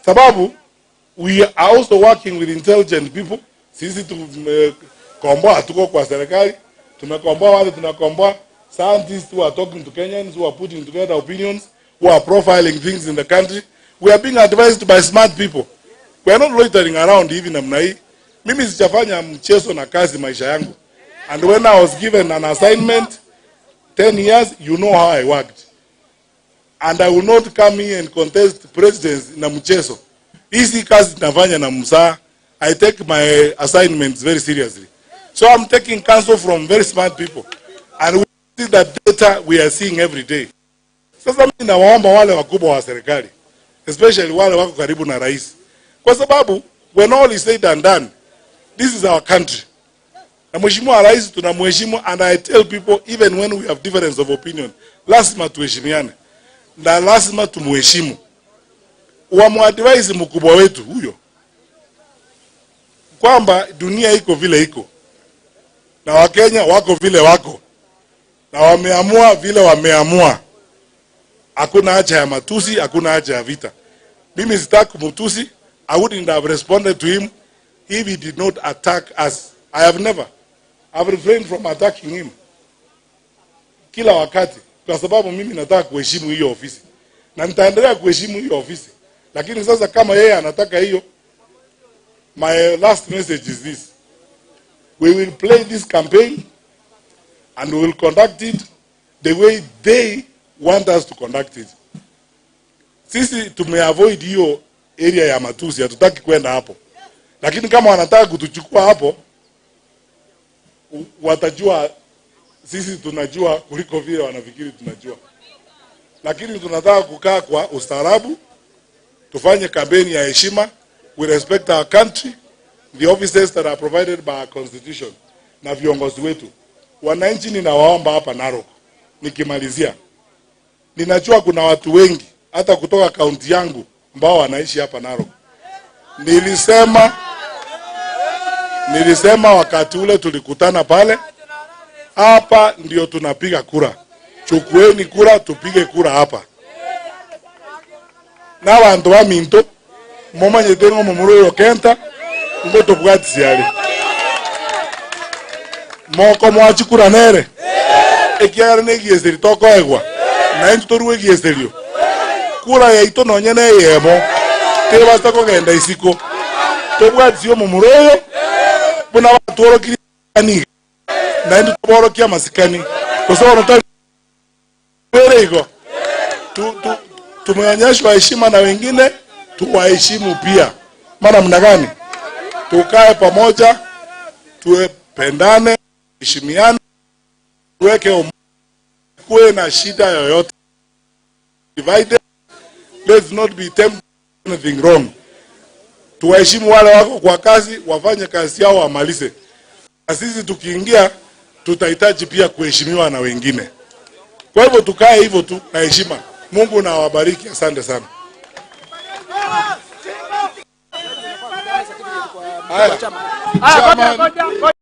Sababu we are also working with intelligent people. Sisi tumekomboa, tuko kwa serikali, tumekomboa wale tunakomboa scientists who are talking to Kenyans, who are putting together opinions, who are profiling things in the country. We are being advised by smart people. We are not loitering around hivi namna hii. Mimi sijafanya mchezo na kazi maisha yangu. And when I was given an assignment, 10 years, you know how I worked. And I will not come here and contest presidency na mchezo. Hizi kazi tunafanya na msaa. I take my assignments very seriously. So I'm taking counsel from very smart people. And we see that data we are seeing every day. Sasa mimi nawaomba wale wakubwa wa serikali, especially wale wako karibu na rais, kwa sababu when all is said and done, this is our country. Na Mheshimiwa Rais tunamheshimu, and I tell people even when we have difference of opinion, lazima tuheshimiane na lazima tumuheshimu. Wamuadvise mkubwa wetu huyo kwamba dunia iko vile iko na Wakenya wako vile wako na wameamua vile wameamua. Hakuna haja ya matusi, hakuna haja ya vita. Mimi sitaki kumtusi. I wouldn't have responded to him if he did not attack us. I have never. I've refrained from attacking him kila wakati, kwa sababu mimi nataka kuheshimu hiyo ofisi na nitaendelea kuheshimu hiyo ofisi. Lakini sasa kama yeye anataka hiyo, my last message is this: we will play this campaign and we will conduct it the way they want us to conduct it. Sisi tumeavoid hiyo area ya matusi, hatutaki kwenda hapo, lakini kama wanataka kutuchukua hapo, watajua sisi tunajua kuliko vile wanafikiri tunajua. Lakini tunataka kukaa kwa ustaarabu, tufanye kampeni ya heshima. We respect our country, the offices that are provided by our constitution na viongozi wetu. Wananchi, ninawaomba hapa Narok, nikimalizia, ninajua kuna watu wengi hata kutoka kaunti yangu ambao wanaishi hapa Narok. Nilisema wakati ule tulikutana pale, hapa ndio tunapiga kura. Chukueni kura, tupige kura hapa. Na bantu baminto momanyete ng'o momura oyo Kenta ngo tobwatisiare moko mwachikura nere ekiagera na egieseri tokoegwa naintwe torue egieserio kura yaito nonye na eyemo tebasa kogenda isiko tobwatisia omomura oyo buna batworokirie niga naintwe toborokia amasikani gose bono tari igo tumeonyeshwa heshima na wengine tuwaheshimu pia. Maana mna gani? Tukae pamoja, tuependane, heshimiane, tuweke umoja, kuwe na shida yoyote. Divided, let's not be tempted to anything wrong. Tuwaheshimu wale wako kwa kazi, wafanye kazi yao wamalize. Na sisi tukiingia, tutahitaji pia kuheshimiwa na wengine. Kwa hivyo tukae hivyo tu na heshima. Mungu na awabariki. Asante sana. Haya. Haya, ngoja, ngoja, ngoja.